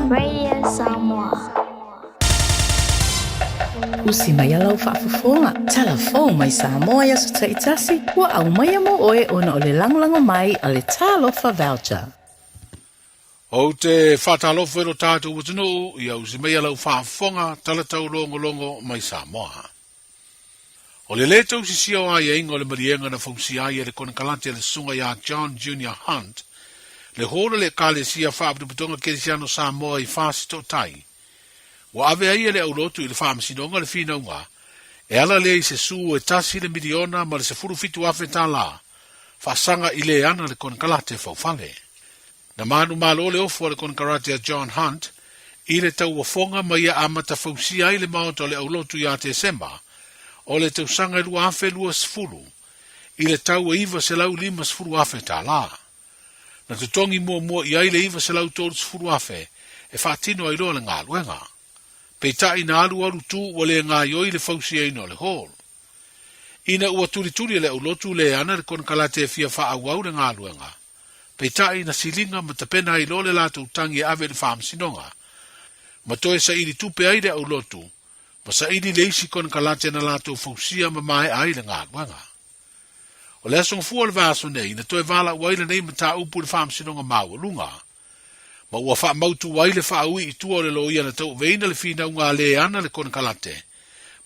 Radio Samoa. Usi mai a lau faafofoga, talafou mai Samoa i aso taitasi, ua aumaia mo oe ona o le lagolago mai a le Talofa Voucher. Ou te faatalofa i lo tatou atunuu, ia usi mai a lau faafofoga, talatau logologo mai Samoa. O le lē tausisia o aiaiga o le maliega na fausia ai e le konekarate a le Susuga iā John Junior Hunt, le holo o le Ekalesia Faaputuputoga Kerisiano Samoa i Fasitootai, ua ave ai e le aulotu i le Faamasinoga le finauga e ala lea i se sū e tasi le miliona ma le 17,000 tālā faasaga i le ana le konekarate faufale. Na manumalo le ofo a le konekarate a John Hunt i le tauofoga ma ia amata fausia ai le maota o le aulotu iā Tesema o le tausaga e 2020 i le tau e 950,000 tālā. Na totogi muamua i ai le 930,000 e faatino ai loa le galuega. Peitai na alualu tu ua le gaioi le fausiaina o le hall. Ina ua tulituli e le aulotu le ana le konekarate e fia faaauau le galuega, peitai na siliga ma tapena ai loa le latou tagi e ave i le faamasinoga, ma toe saili tupe ai le aulotu, ma saili le isi konekarate na latou fausia ma maea ai le galuega. O le aso Gafua o le vaiaso nei na toe valaau ai lenei mataupu i le Faamasinoga Maualuga, ma ua faamautu ai le faaui i tua o le loia na tauaveina le finauga a le ana le konekarate,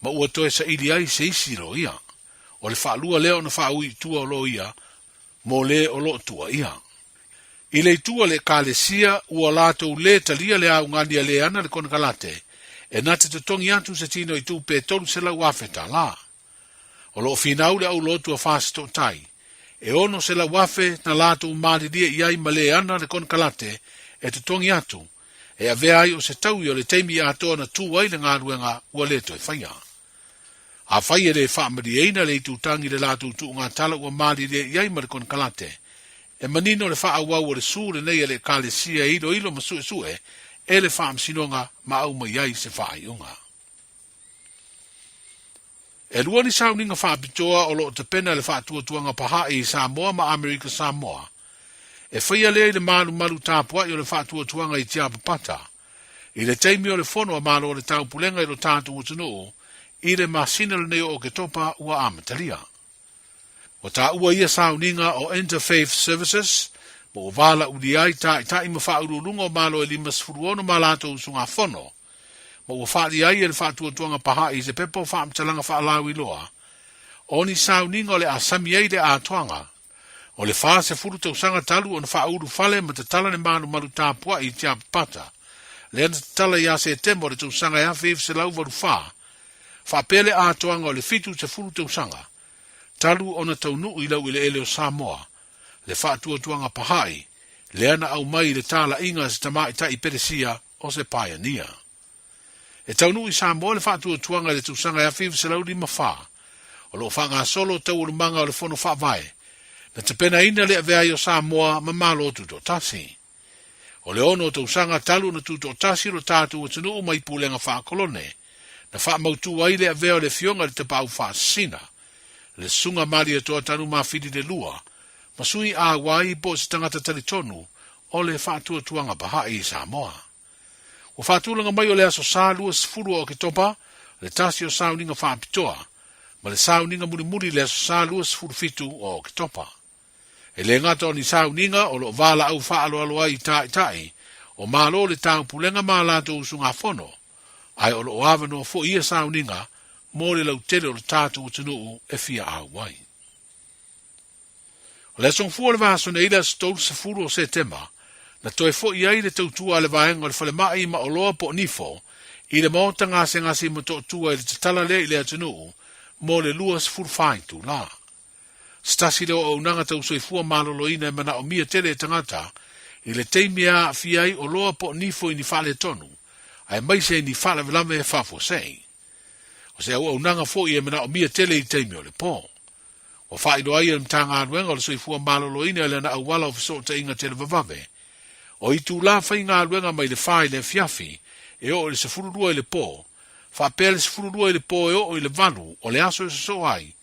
ma ua toe saili ai se isi loia. O le faalua lea ona faaui i tua o loia mo le o lo o tuuaia. I le itu a le Ekalesia, ua latou lē talia le augani a le ana le konekarate e na te totogi atu se tino i tupe 300,000 tālā. O lo o finau le aulotu a Fasitootai, e 600,000 na latou malilie i ai ma le ana le konekarate e totogi atu, e avea ai o se taui o le taimi atoa na tū ai le galuega ua le toe faia. Afai e le faamalieina le itutagi i le latou tuugatala ua malilie i ai ma le konekarate, e manino le faaauau o le su lenei a le Ekalesia e iloilo ma suesue e le Faamasinoga ma aumai ai se faaiuga. E lua ni sauniga faapitoa o lo o tapena e le Faatuatuaga Pahaʻi i Samoa ma Amerika Samoa. E faia lea i le malumalu tapuaʻi o le Faatuatuaga i Tiapapata, i le taimi o le Fono a Malo o le Taupulega i lo tatou atunuu i le masina lenei o Oketopa ua amatalia. Ua taua ia sauniga o Interfaith Services ma ua valaaulia ai taitai ma faauluuluga o Malo e 56 ma latou usugafono, ma ua faaalia ai e le Faatuatuaga Pahaʻi i se pepa o faamatalaga faalauiloa o ni sauniga o le a sami ai le atoaga o le 40 tausaga talu ona faaulu fale ma tatala le malumalu tapuaʻi i Tiapapata, lea na tatala ia Setema o le tausaga e 1984, faapea le atoaga o le 70 tausaga talu ona taunuu i laueleele o Samoa le faatuatuaga pahaʻi lea na aumai i le talaiga a se tamaitai Peresia o se pioneer. E taunuu i Samoa le faatuatuaga i le tausaga e 1954, o lo o faagasolo taualumaga o le Fono Faavae, na tapenaina le avea ai o Samoa ma Malo Tutoatasi. O le ono tausaga talu ona tutoatasi lo tatou atunuu mai pulega faakolone, na faamautu ai le avea o le Afioga i le Tapaau Faasisina, le Susuga Malietoa Tanumafili le Lua, ma sui auai po o se tagata talitonu o le faatuatuaga pahaʻi i Samoa. Ua faatulaga mai o le Aso Sa 20 o Oketopa le tasi o sauniga faapitoa, ma le sauniga mulimuli i le Aso Sa 27 o Oketopa. E le gata o ni sauniga o lo o valaau faaaloalo ai i taitai o Malo le Taupulega ma a latou usugafono, ae o lo o avanoa foi ia sauniga mo le lautele o le tatou atunuu e fia auai. O le aso Gafua o le vaiaso nei, le aso 30 o Setema, na toe foi ai le tautua a le vaega o le falemai ma oloa po o nifo i le maota gasegase i Motootua i le tatala lea i le atunuu mo le 24 itula. Se tasi lea o auaunaga tau soifua maloloina e manaomia tele e tagata i le taimi e aafia ai oloa po o nifo i ni faaletonu, aemaise i ni faalavelave faafuasei. O se auaunaga foi e manaomia tele i taimi o le po. Ua faailoa ai e le Matagaluega o le Soifua Maloloina i lana auala o fesootaiga televavave, o itula faigaluega mai le 4 i le afiafi e oo i le 12 i le po, faapea le 12 i le po e oo i le 8 o le aso e sosoo ai,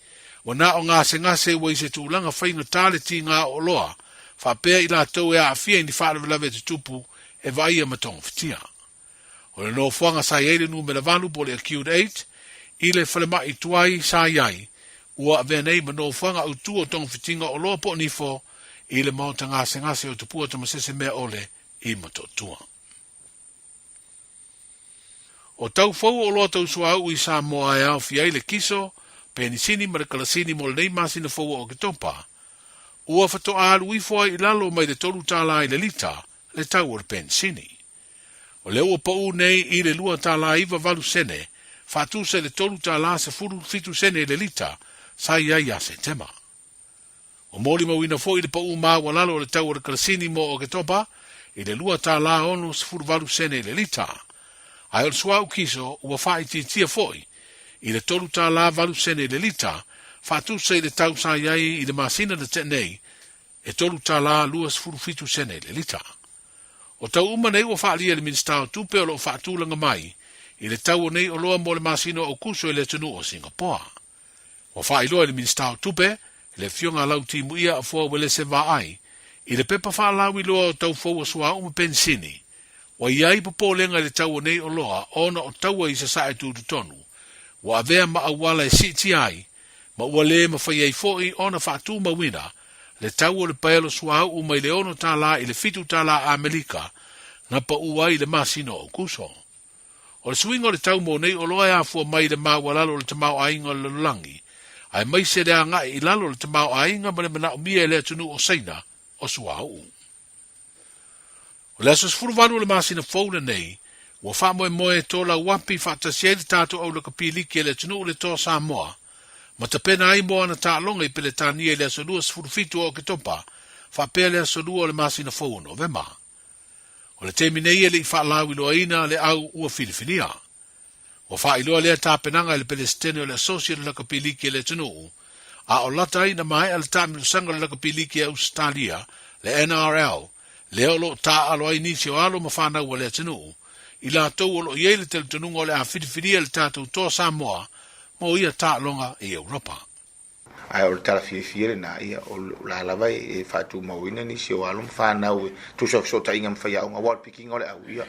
ua na o gasegase ua i se tulaga faigata le tiga o oloa, faapea i latou e aafia i ni faalavelave tutupu e vaaia ma togafitia. O le nofoaga sa i ai le numera 8 po o le Acute 8 i le falemai tuai sa i ai, ua avea nei ma nofoaga autu o togafitiga oloa po o nifo i le maota gasegase o Tupua Tamasese Meaole i Motootua. O tau fou o oloa tau suauu i Samoa e aofia ai le kiso, penisini ma le kalasini mo lenei masina fou o Oketopa, ua faatoa alu ifo ai i lalo mai le $3 i le lita le tau o le penisini. O lea ua pau nei i le $2.98 sene, faatusa i le $3.17 sene i le lita sa i ai ia Setema. Ua molimauina foi le pau maualalo o le tau o le kalasini mo Oketopa i le $2.68 sene i le lita, ae o le suauu kiso ua faaitiitia foi i le $3.08 sene i le lita, faatusa i le tau sa i ai i le masina na tea nei e $3.27 sene i le lita. O tau uma nei ua faaalia e le Minisita o Tupe o lo o faatulaga mai i le tau o nei oloa mo le masina o Aokuso i le atunuu o Singapoa. Ua faailoa e le Minisita o Tupe, le Afioga a Lau Timuia Afoa Uelese Vaai, i le pepa faalauiloa o tau fou o suauu ma penisini, ua i ai popolega i le tau o nei oloa ona o taua i Sasae tutotonu, ua avea ma auala e siitia ai, ma ua le mafai ai foi ona faatumauina le tau o le paelo suauu mai le ono tala i le fitu tala Amerika na pau ai i le masina o Aokuso. O le suiga o le tau mo nei oloa e afua mai i le maualalo o le tamaoaiga o le lalolagi, aemaise le agai i lalo o le tamaoaiga ma le manaomia e le atunuu o Saina o suauu. O le aso 18 o le masina fou lenei, ua faamoemoe e tolauapi faatasi ai le tatou au lakapi liki e le atunuu le Toa Samoa, ma tapena ai mo ana taaloga i Peletania i le aso 27 o Oketopa faapea le aso 2 o le masina fou o Novema. O le taimi nei e le i faalauiloaina le au ua filifilia. Ua faailoa lea tapenaga e le Peresetene o le Asosi o le Lakapi Liki a le atunuu, a o lata ai ina maea le taamilosaga o le Lakapi Liki a Ausetalia, le NRL, lea o lo o taaalo ai nisi o alo ma fanau a le atunuu, i latou o lo o i ai le talitonuga o le a filifilia le tatou Toa Samoa mo ia taaloga i Europa. Ae o le tala fiafia lena, ia, o la lava e faatumauina nisi o alo ma fanau e tusa o fesootaiga ma faiaoga, aua o le pikiina o le au, ia,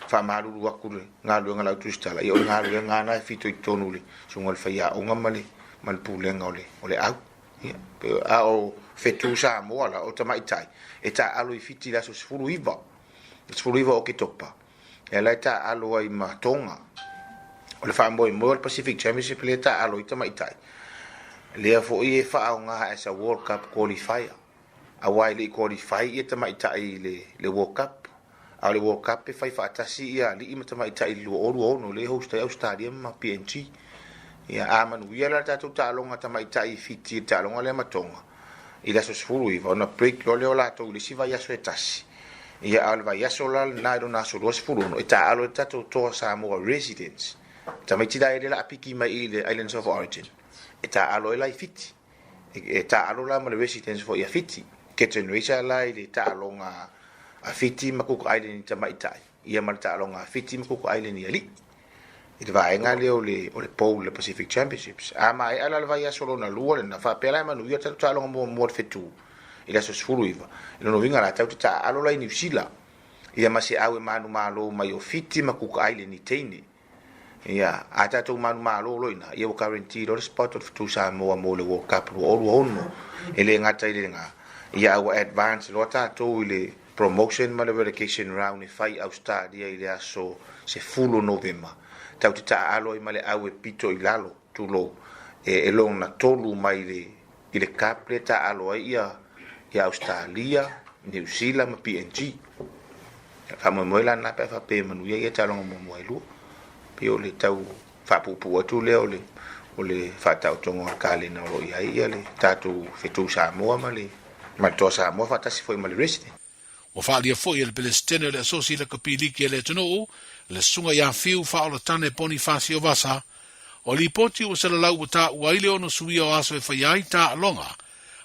faamalulu atu le galuega a le au tusitala, ia o le galuega lava lena e fitoitonu i le susuga i le faiaoga ma le, ma le pulega o le, o le au. Ia, a o Fetu Samoa la, o tamaitai, e taaalo i Fiti i le aso 19, 19 o Oketopa, Lea la e taaalo ai ma Tonga. O le faamoemoe o le Pacific Championship lea e taaalo ai tamaitai, lea foi e faaaoga as a World Cup qualifier. Aua e le i qualify ia tamaitai i le, le World Cup. A o le World Cup e fai faatasi ia alii ma tamaitai i le 2026 lea e host ai Australia ma PNG. Ia, a manuia la le tatou taaloga tamaitai i Fiti i le taaloga lea ma Tonga, i le aso 19, ona break loa lea o latou i le isi vaiaso e tasi. Ia, a o le vaiaso la lena i lona aso 26, e taaalo ai le tatou toa Samoa residents. Tamaiti la ia lea o le a piki mai i le Islands of Origin, e taaalo ai la i Fiti. E taaalo la ma le residents foi a Fiti. Curtain raiser la i le taaloga a Fiti ma Cook Island i tamaitai, ia ma le taaloga a Fiti ma Cook Island i alii. i le vaega lea o le, o le bowl le Pacific Championships. A maea la le vaiaso lona lua lena, faapea la e manuia le tatou taaloga muamua le fetu i le aso 19. I lona uiga la, tatou te taaalo la i Niu Sila, ia ma se au e manumalo mai o Fiti ma Cook Island i teine. Ia, a tatou manumalo loa i ina, ia ua guarantee loa le spot o le fetu Samoa mo le World Cup 2026. E le gata i lena, ia a ua advance loa tatou i le Promotion ma le Relegation Round e fai i Ausetalia i le aso 10 o Novema. Tatou te taaalo ai ma le au e pito i lalo, tulou, e lona tolu mai le i le cup lea e taaalo ai ia ia Ausetalia, Niu Sila ma PNG. Faamoemoe la lena pe a faapea e manuia ia taaloga muamua e lua. Pei o le tau faapuupuu atu lea o le o le faataotoga o le kalena o lo o i ai ia le tatou fetu Samoa ma le ma le Toa Samoa faatasi foi ma le Resident. Ua faaalia foi e le Peresetene o le Asosi Lakapi Liki a le atunuu, le Susuga ia Fiu Faaolatane Ponifasio Vasa, o lipoti ua salalau ua taua ai le ono suia o aso e faia ai taaloga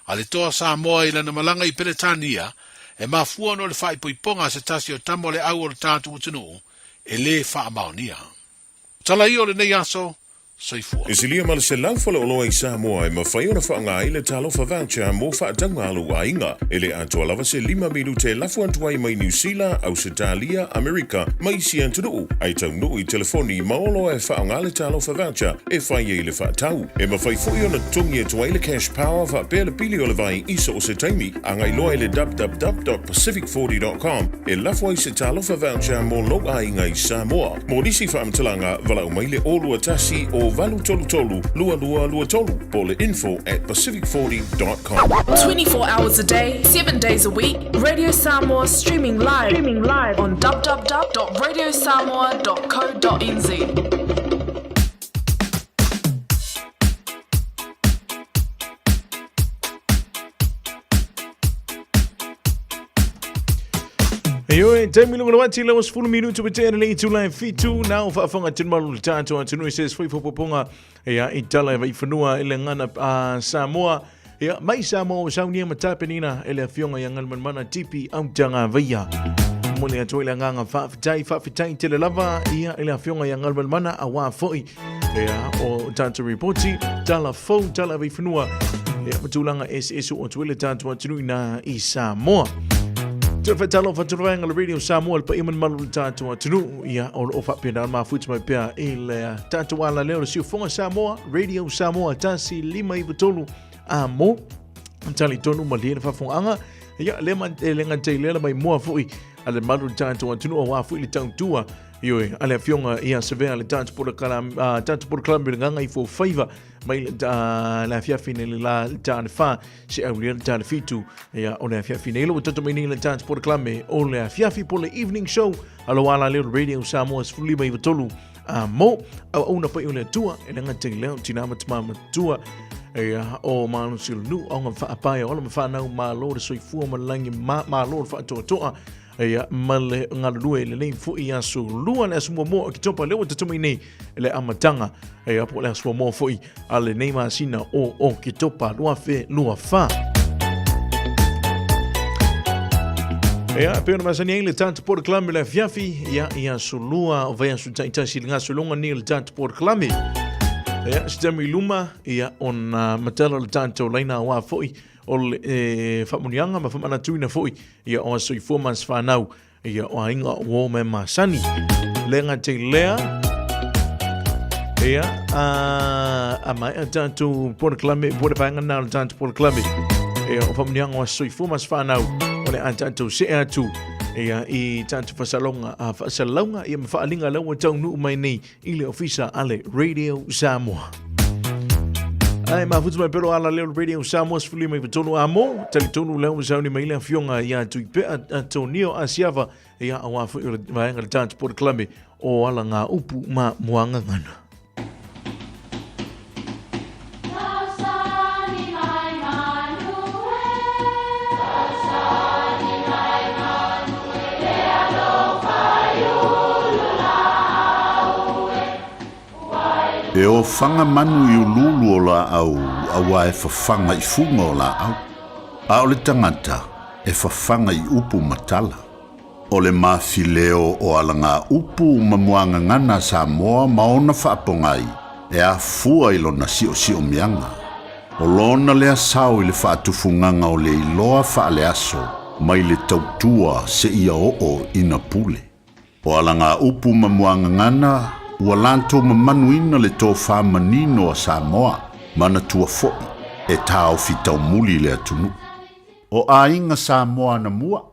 a le Toa Samoa i lana malaga i Peretania e mafua ona o le faaipoipoga a se tasi o tama o le au o le tatou atunuu e lē faamaonia. O tala ia o lenei aso, soifua. E silia ma le 100 faleoloa i Samoa e mafai ona faaaoga ai le Talofa Voucher mo faatauga a lou aiga. E le atoa lava se lima minute e lafo atu ai mai Niu Sila, Ausetalia, Amerika ma isi atunuu, ae taunuu i telefoni ma oloa e faaaoga le Talofa Voucher e fai ai le faatau. E mafai foi ona totogi atu ai le Cash Power faapea le pili o le vai i so o se taimi. Agai loa i le www.pacific40.com e lafo ai se Talofa Voucher mo lou aiga i Samoa. Mo nisi faamatalaga, valaau mai le 021 o 833 2223 po o le info at pacific40.com. 24 hours a day, 7 days a week, Radio Samoa streaming live, streaming live on www.radiosamoa.co.nz. Ioe, taimi lunga le wati, lewa sefulu minutu pe tēne le itula e fitu, nā o whaafonga tini malu le tātou atunuu i se sfui fōpoponga ia i tala e vaiwhanua i le ngana a Samoa. Ia, mai Samoa o saunia ma tapenina e le afioga ia Galumalemana Tipi Autaga Vaia. Momoli atu ai le agaga faafetai, faafetai tele lava ia i le afioga ia Galumalemana auā foi. Ia, o tatou ripoti, tala fou, tala vaifanua, ia, ma tulaga eseese o atu ai le tatou atunuu i nā i Samoa. Toe whaitalo whatorovaenga le Radio Samoa le paia malu le tatou atunuu ia o loo faapena ona mafuta mai pea i le tatou ala lea o le siufoga Samoa Radio Samoa 1 5 9 3 a mo talitonu ma lie le faafofogaaga ia le ma e le gata i lea le maimoa foi a le malu le tatou atunuu auā foi le tautua ioe a le afioga ia Savea le tatou polokalame tatou polokalame le gaga i fofaiva mai le le afiafi nei le la le ta le fa se aulia le ta le fitu ia o le afiafi nei lo tatou mai nei le tatou polokalame o le afiafi po le evening show alo ala leo Radio Samoa 15 93 a mo auauna pai o le Atua e le gata i lea o tinā ma tamā matua ia o malosi o le nuu auga faapae o alo ma fanau malo le soifua ma le lagi ma malo le faatoatoa ia ma le galulue i lenei foi aso lua le aso muamua o Oketopa lea ua tatou mai nei le amataga ia po o le aso muamua foi a lenei masina o Oketopa 2024. Ia, pei ona masani ai le tatou polokalame le afiafi, ia, i aso lua o vaiaso taitasi i le gasologa nei o le tatou polokalame. Ia, se taimi i luma, ia, ona matala o le tatou laina auā foi o le e, faamuniaga ma faamanatuina foi, ia, o aso soifua ma aso fanau, ia, o aiga o uo me masani. Le gata i lea, ia, a, a maea tatou polokalame, po le vaega lena o le tatou polokalame, ia, o faamuniaga o aso soifua ma aso fanau, o le a tatou see atu, ia, i tatou faasaloga, a faasalalauga, ia, ma faaaliga lea ua taunuu mai nei i le ofisa a le Radio Samoa. Ai mafuta mai pelo ala leo Radio Samoa 13 a mo, talitonu leo ua sauni mai le afioga ia Tuipea Antonio Asiava ia auā foi o le vaega le tatou polokalame o ala ngā upu ma muagagana. E ofaga manu i uluulu o laau auā e fafaga i fuga o laau, a o le tagata e fafaga i upu ma tala. O le mafileo o alagaupu ma muagagana a Samoa ma ona faapogai e afua i lona siosiomiaga. O lona lea sao i le faatufugaga o le iloa faaleaso mai le tautua seia oo ina pule. O alagaupu ma muagagana ua latou mamanuina le tofa manino a Samoa, manatua foi e taofi taumuli le atunuu. O aiga Samoa anamua,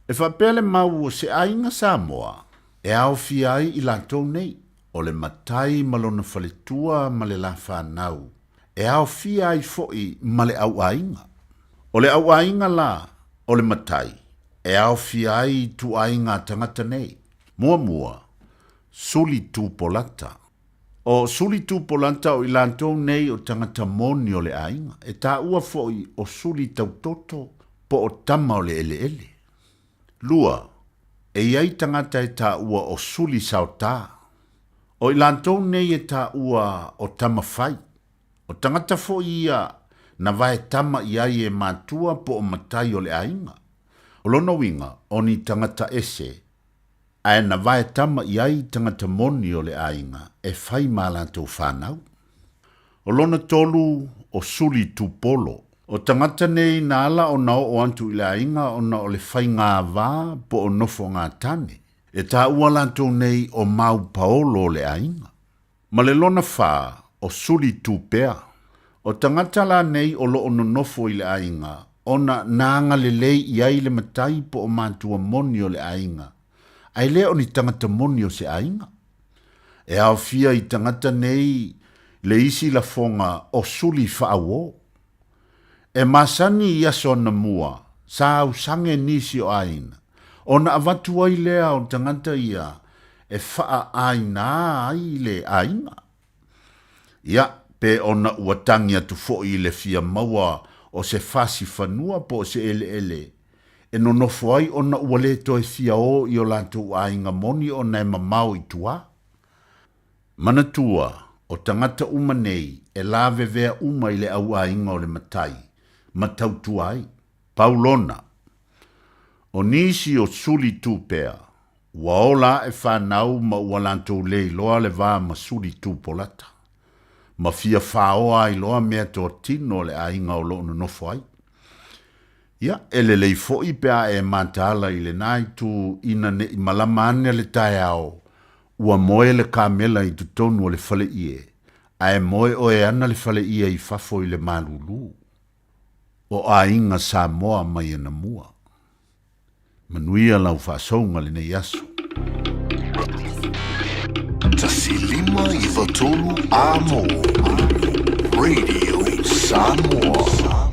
e faapea le mau o se aiga Samoa e aofia ai i latou nei, o le matai ma lona faletua ma le la fanau, e aofia ai foi ma le auaiga. O le auaiga la o le matai e aofia ai ituaiga a tagata nei. Muamua, suli tupolata. O suli tupolata o i latou nei o tagata moni o le aiga, e taua foi o suli tautoto po o tama o le eleele. Lua, e i ai tagata e taua o suli saotā. O i latou nei e taua o tama fai. O tagata foi ia na vae tama i ai e matua po o matai o le aiga. O lona uiga, o ni tagata ese, ae na vae tama i ai tagata moni o le aiga e fai ma latou fanau. O lona tolu, o suli tupolo. O tagata nei na ala ona oo atu i le aiga ona o le faigā-vā po o nofo-gā tane. E taua latou nei o mau paolo o le aiga. Ma le lona whā, o suli tupea. O tagata la nei o loo nonofo i le aiga, ona na agalelei i ai le matai po o matua moni o le aiga, ae le o ni tagata moni o se aiga. E aofia i tagata nei le isi lafoga o suli faauō. E masani i aso anamua, sa ausange nisi o aiga, ona avatu ai lea o tagata ia e faaʻāina ai le aiga. Ia, pe ona ua tagi atu foi i le fia maua o se fasi fanua po o se eleele e nonofo ai ona ua le toe fia o i o latou aiga moni ona e mamao i tua. Manatua, o tagata uma nei e lavevea uma i le auaiga o le matai ma tautua ai. Pau lona. O nisi o suli tupea, ua ola aʻe fanau ma ua latou le iloa le va ma suli tupolata. ma fia faoa ai loa meatotino a le aiga o lo o nonofo ai. Ia, e lelei foi pe a e mataala i lena itu ina ne i malama ane le taeao, ua moe le kamela i totonu o le faleie, ae moe oe ana le faleie i fafo i le malulu. O aiga Samoa mai anamua. Manuia lau faasouga lenei aso. 1 5 93 Amo Radio Samoa.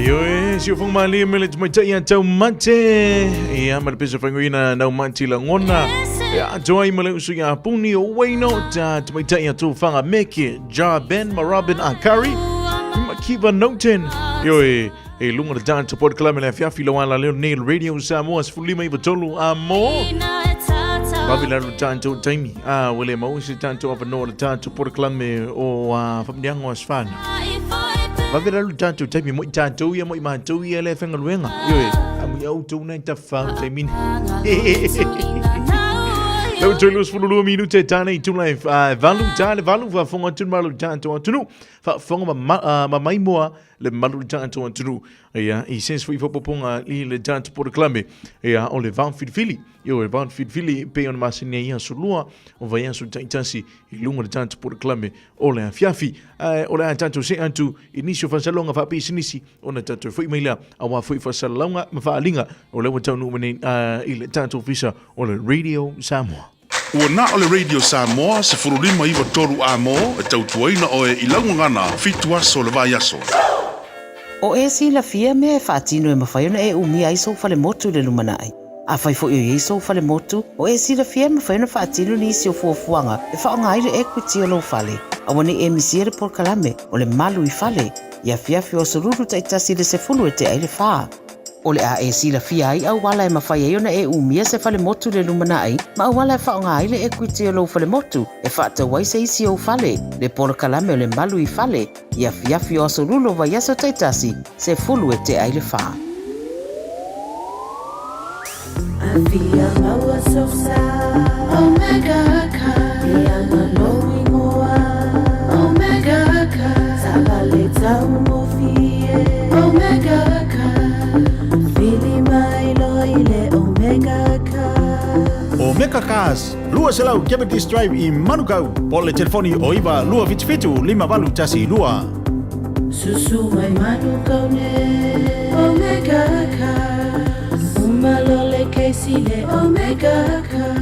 Ioe, si o fonga malie me le tamaitai a tau mate. Ia, ma le pesa whanguina nau mati langona. Ia, atoa i ma le usu ia puni o Waino, ta tamaitai a tō whanga meke, Ja Ben ma Robin Akari, ma Kiva Noten. Ioe, e lunga le tātou podcast le afiafi lo ala leo nei Radio Samoa 15 93 a mo. Vavi lalo tātou taimi. A wele mau se tātou avanoa le tātou podcast o a whamniango asfana. Vavi lalo tātou taimi mo i tātou ia mo i mātou ia le whangaluenga. Ioe, a mui au tōna i tawhau taimini. Leo tui lus fulu lua minute tāne i tula e valu tā le valu whafonga atu malu tātou atunu whafonga ma maimoa le malu tātou atunu ia i sense fui whapoponga i le tātou poroklame ia o le vao filifili ia o le vao filifili pe ona masini ia sulua o vai aso taitasi i lunga le tātou poroklame o le afiafi o le a tātou se atu i nisi o faasaloga faapisinisi ona tatou foi mai lea auā foi faasalalauga ma faaaliga o lea ua taunuu mai nei i le tatou ofisa o le Radio Samoa. Ua na o le Radio Samoa 15 93 amo e tautuaina oe i lau gagana fitu aso o le vaiaso. O e silafia mea e faatino e mafai ona e umia ai sou falemotu i le lumanai. Afai foi o i ai sou falemotu, o e silafia e mafai ona faatino nisi o fuafuaga e faaaoga ai le equity o lou fale. Aua ne i e misia le polokalame o le malu i fale i afiafi o aso lulu taitasi i le 10 e tea i le fa. O le a e silafia ai auala e mafai ai ona e umia se falemotu i le lumanai ma auala e faaaoga ai le equity o lou falemotu e faatau ai se isi ou fale, le polokalame o le malu i fale i afiafi o aso lulu o vaiaso taitasi, 10 e tea i le fa. Afia maua sosa Omega car Ianga lou ingoa Omega car Taavale taugofie Omega car Vili mai loa i le Omega car Omega Cars, 200 Cavendish Drive i Manukau, po o le telefoni o 9 277 5812. Susu mai Manukau nei Omega Cars Uma loa le kesi le Omega Cars.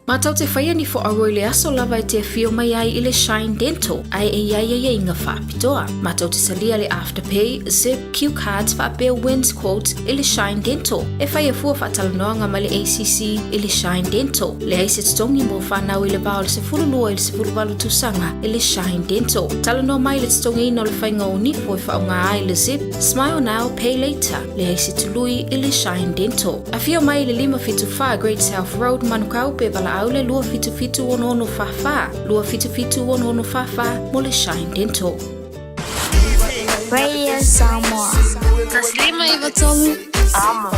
Mātou te whaia ni fo aua i le aso lava e te awhio mai ai i le Shine Dental, ae e iai ai inga whaapitoa. Mātou te salia le Afterpay, Zip, Q Cards whaapea Wins Quotes i le Shine Dental. E whaia fua whaatalanoanga mai le ACC i le Shine Dental. Leai se totogi mo whanau i le va o le 12 i le 18 tausaga i le Shine Dental. Talanoa mai le totogiina o le faiga o nifo e faaaoga ai le Zip, Smile Now, Pay Later, leai se tului i le Shine Dental. Afio mai i le 574 Great South Road, Manukau pe valaau le 277 6644, 277 6644 mo le Shine Dental. Radio Samoa. 153 Amo.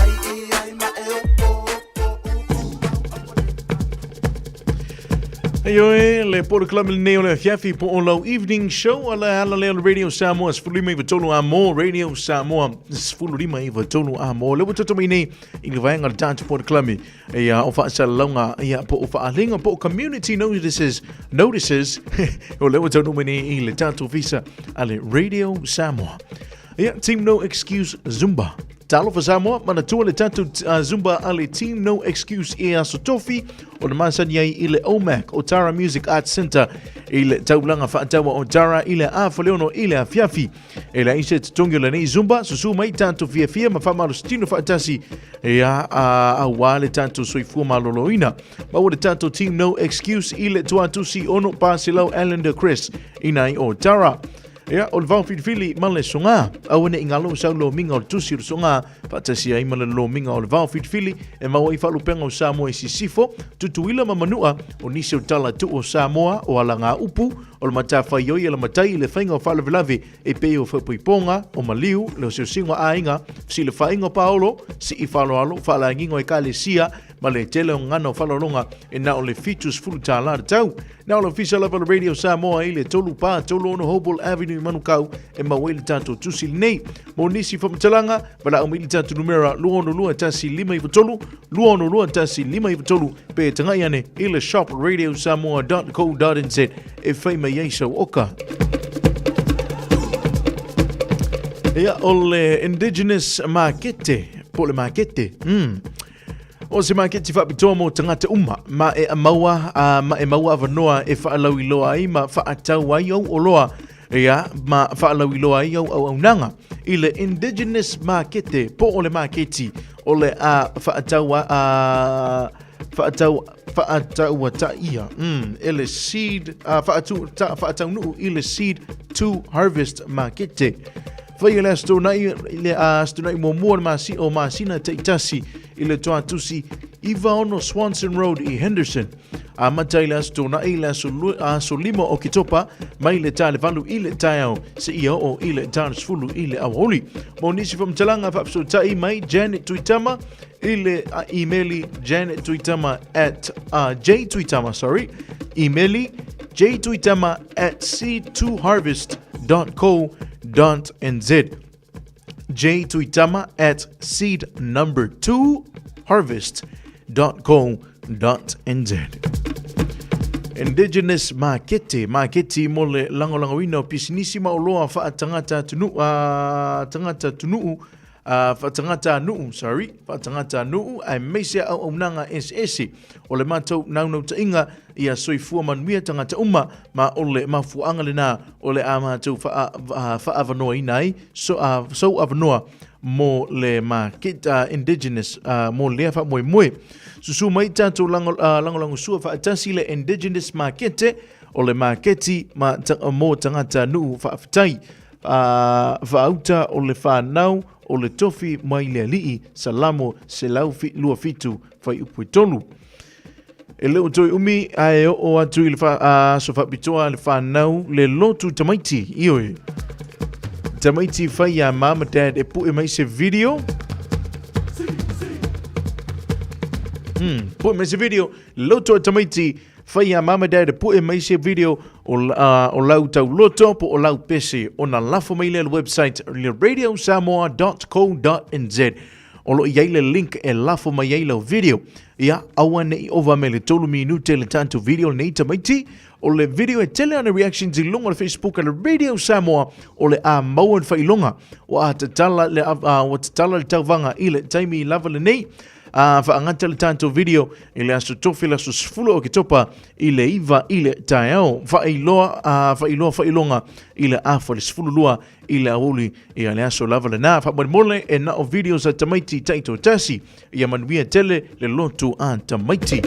Ioe, le polokalame lenei o le afiafi po o lau evening show a le ala lea o le Radio Samoa 15 a mo Radio Samoa 15 a mo. Le ua toto mai nei i le vaega o le tatou polokalame ia o faasalalauga ia po o faaaliga po o community notices notices o le ua taunuu mai nei i le tatou ofisa a le Radio Samoa. Ia, Team No Excuse Zumba. Talofa Samoa, manatua le tatou Zumba a le Team No Excuse i Aso Tofi o le masani ai i le OMAC o Tara Music Arts Centre i le taulaga faataua o Tara i le a Faleono i le afiafi. E leai se totogi o lenei Zumba, susu mai tatou fiafia ma faamalositino faatasi ia auā le tatou soifua maloloina. Maua le tatou Team No Excuse i le Tuatusi 6 400 Allender Crest inai o Tara. Ia, o le vao filifili ma le soga. Aua ne i galo sau lomiga o le tusi o le soga, faatasi ai ma le lomiga o le vao filifili e maua ai faalupega o Samoa i sisifo, Tutuila ma Manua, o nisi o tala tuu o Samoa, o alagaupu, o le matafaioi a le matai i le faiga o faalavelave e pei o faaipoipoga, o maliu, le oseosiga o aiga, fesilafaiga o paolo, sii faaaloalo, faalagiga o ekalesia, ma le tele o gagana o faaaloaloga e na o le $70 le tau. Na o le ofisa lava o le Radio Samoa i le 3436 Hobel Avenue i Manukau e maua ai le tatou tusi lenei. Mo nisi faamatalaga, valaau mai i le tatou numera 262 1593, 262 1593 pe tagai ane i le shop radiosamoa.co.nz e fai mai ai sau oka. Ia, o le Indigenous Makete, po o le makete. O se maketi faapitoa mo tagata uma, ma e maua, a, ma e maua avanoa e faalauiloa ai ma faatau ai ou oloa, ia, ma faalauiloa ai au auaunaga i le Indigenous Makete, po o le maketi o le a faatau a, a faatau faatauataia e le seed a faatu, ta, faataunuu i le seed to harvest makete. Faia le Aso Toonai, le Aso Toonai muamua o le masi, o masina taitasi i le Toatusi 96 Swanson Road i Henderson. Amata i le Aso Toonai i le aso, aso 5 o Oketopa mai le ta le 8 i le taeao seia oo i le ta le 10 i le aoauli. Mo nisi faamatalaga faafesootai mai Janet Tuitama i le imeli Janet Tuitama at jtuitama sorry imeli jtuitama at seed2harvest.co.nz jtuitama at seed number 2 harvest.co.nz Indigenous Makete, maketi mo le lagolagoina o pisinisi ma oloa faatagata atunuu, tagata atunuu faatagata nuu, sorry, faatagata nuu aemaise auaunaga eseese o le matou naunautaiga ia soifua manuia tagata uma ma o le mafuaaga lena o le a matou faaavanoaina ai so, sou avanoa mo le market indigenous mo lea faamoemoe. Susu mai tatou lagolagosua faatasi le indigenous makete o le maketi ma ta, mo tagata nuu faafetai. Faauta o le fanau o le tofi mai le Alii, Salamo 127, fuaiupu e 3. E le o toe umi ae oo atu i le aso faapitoa le fanau le lotu tamaiti, ioe. Tamaiti fai iā mom ma dad e pue mai se video. Pue mai se video, lotu a tamaiti Fai iā Mama Dad e pue mai se video o, o lau tauloto po o lau pese ona lafo mai lea le website le radiosamoa.co.nz o lo o i ai le link e lafo mai ai lau video. Ia, aua ne i ova me le 3 minute le tatou video lenei tamaiti. O le video e tele ana reactions i luga o le Facebook a le Radio Samoa o le a maua le faailoga ua tatala le, ua tatala le tauvaga i le taimi lava lenei. A faagata le tatou video i le aso tofi le aso 10 o Oketopa i le 9 i le taeao. Faailoa, a faailoa faailoga i le afa le 12 i le aoauli ia le aso lava lena. Faamolemole e na o videos a tamaiti taitoatasi ia manuia tele le lotu a tamaiti.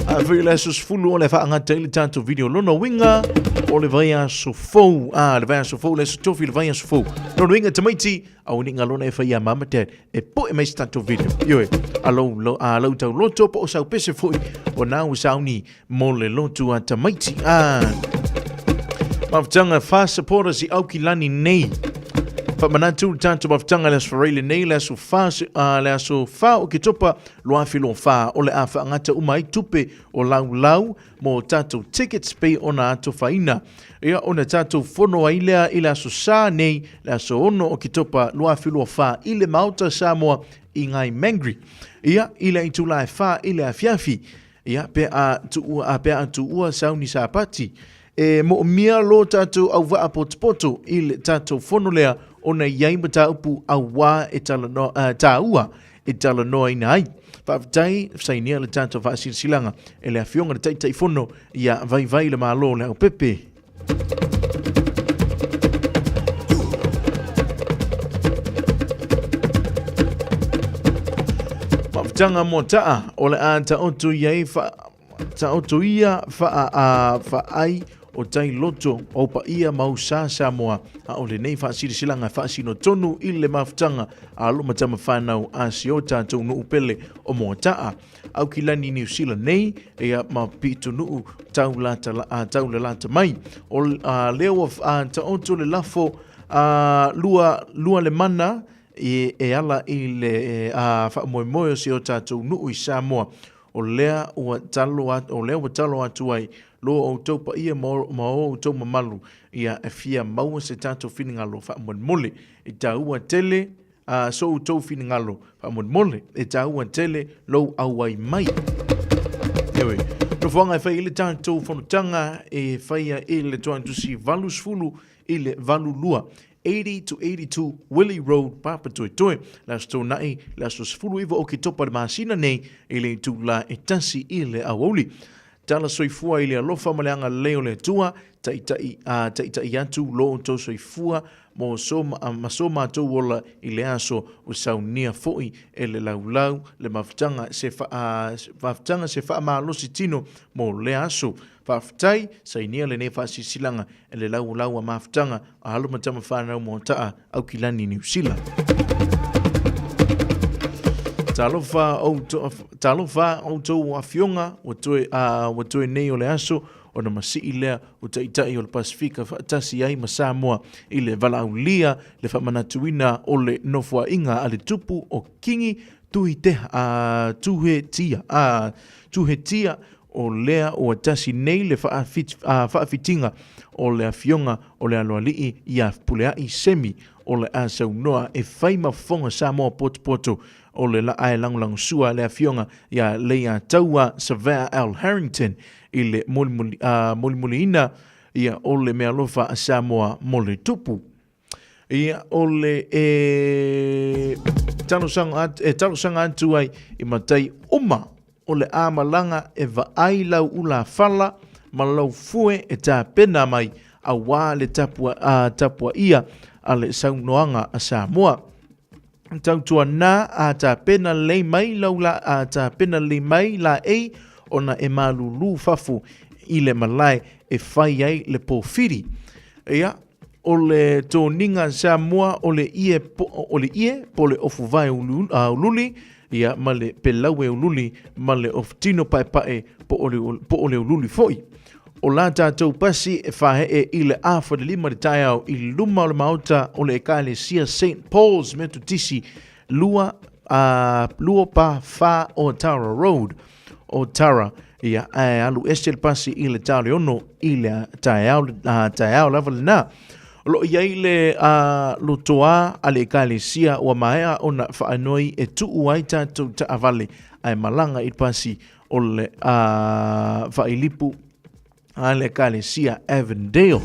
A foi le aso 10 o le faagata i le tatou video lona uiga o le vaiaso fou. A le vaiaso fou le aso tofi le vaiaso fou. Lona uiga tamaiti aua ne i galona e fai iā mama dad e poe mai se tatou video. Ioe, a lou, lo, a lou tau loto po o sau pese foi o nā ua sauni mo le lotu a tamaiti. Ah. Mafutaga fa supporters i Aukilani nei. Whamanatu le tātou mafutaga le aso whareile nei, le aso wha, le aso wha o Ketopa, loa whilo wha, o le a whaangata uma ai tupe o lau lau mō tātou tickets pei ona atowhaina. Ia, ona tātou fono ai lea i le aso Sā nei, le aso 6 o Ketopa 2024 i le Maota Samoa i Ngai Mangri. Ia, i le itula e whā i le awhiawhi. Ia, pe a tuua, a pe a tuua sauni sāpati. E moomia lo tātou auvaa potopoto i le tātou fono lea ona i ai mataupu auā e talanoa, tāua e talanoaina ai. Faafetai, sainia le tatou faasilasilaga e le Afioga le Taitaifono ia Vaivai le Malo Leaupepe. Mafutaga mo taa o le a taoto i ai fa, taoto ia fa, a, faai o tai loto o paia mau sa Samoa a o lenei faasilasilaga e faasino tonu i le mafutaga a alo ma tama whanau a si o tātou nuu pele o Moata'a. Aukilani Niu Sila nei, ia ma pitonuu tau lata, a, tau le lata mai. O a, lea ua a, taoto le lafo a, lua, lua le mana e, e ala i le a, faamoemoe o si o tātou nuu i Samoa. O lea ua talo atu, o lea ua talo atu ai lo outou paia ma o, ma o outou mamalu, ia e fia maua se tatou finagalo faamolemole. E taua tele a so outou finagalo faamolemole. E taua tele lou auai mai. Heoi, nofoaga e fai ai le tatou fonotaga e faia i le Toatusi 80 i le 82 80 to 82 Willie Road, Papatoetoe. Le aso Toonai, le aso 19 o Oketopa le masina nei i le itula e tasi i le aoauli. Tala soifua i le alofa ma le agalelei o le Atua, taitai, a, taitai atu lo outou soifua mo so ma so matou ola i le aso ua saunia foi e le laulau le mafutaga se mafutaga se faamalosi tino mo lea aso. Faafetai, sainia lenei faasilasilaga e le laulau a mafutaga a alo ma tama fanau Moata'a Aukilani Niu Sila. Talofa outou, talofa outou afioga ua toe, ua toe nei o le aso ona masii lea o Taitai o le Pasefika faatasi ai ma Samoa i le valaaulia le faamanatuina o le nofoaiga a le Tupu o Kingi Tuhiteha, a, Tuhetia, a, Tuhetia o lea ua tasi nei le faafitiga o le afioga o le aloalii ia Fepuleai Semi o le a saunoa e fai ma fofoga Samoa potopoto o le laa e lagolagosua le afioga ia Leiataua Savea L. Harrington i le molimoliina ia o le meaalofa a Samoa mo le tupu. Ia, o le e talosaga atu, e talosaga atu ai i matai uma o le a malaga e vaai lau ulafala ma lau fue e tapena mai auā le tapua, a, tapuaia a le saunoaga a Samoa. Tautuana a tapena lelei mai lau la, a tapena lelei mai laei ona e malūlū fafo i le malae e fai ai le pōwhiri. Ia, o le toniga Samoa o le ie po, o le ie po le ofuvae ulu, uliuli, ia, ma le pelaue uliuli, ma le ofutino paepae po o le, po o le uliuli foi. O la tatou pasi e fahee i le 4:45 i le taeao i luma o le maota o le Ekalesia St. Paul's Metotisi 2 a 2 pa 4 o Tara Road o Tara ia ae alu ese le pasi i le ta le 6 i le taeao, taeao lava lena. O lo o i ai le lotoa a le Ekalesia ua maea ona faanoi e tuu ai tatou taavale ae malaga i le pasi o le failipu a le Ekalesia Avondale.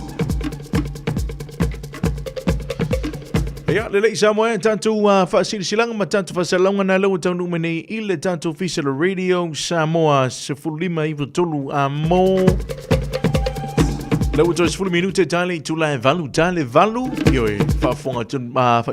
Ia, lelei Samoa e tatou faasilasilaga ma tatou faasalalauga na lea ua taunuu mai nei i le tatou ofisa o le Radio Samoa 15 93 a mo lea ua toe 10 minute tale itula e valu tale valu ioe faafofoga atu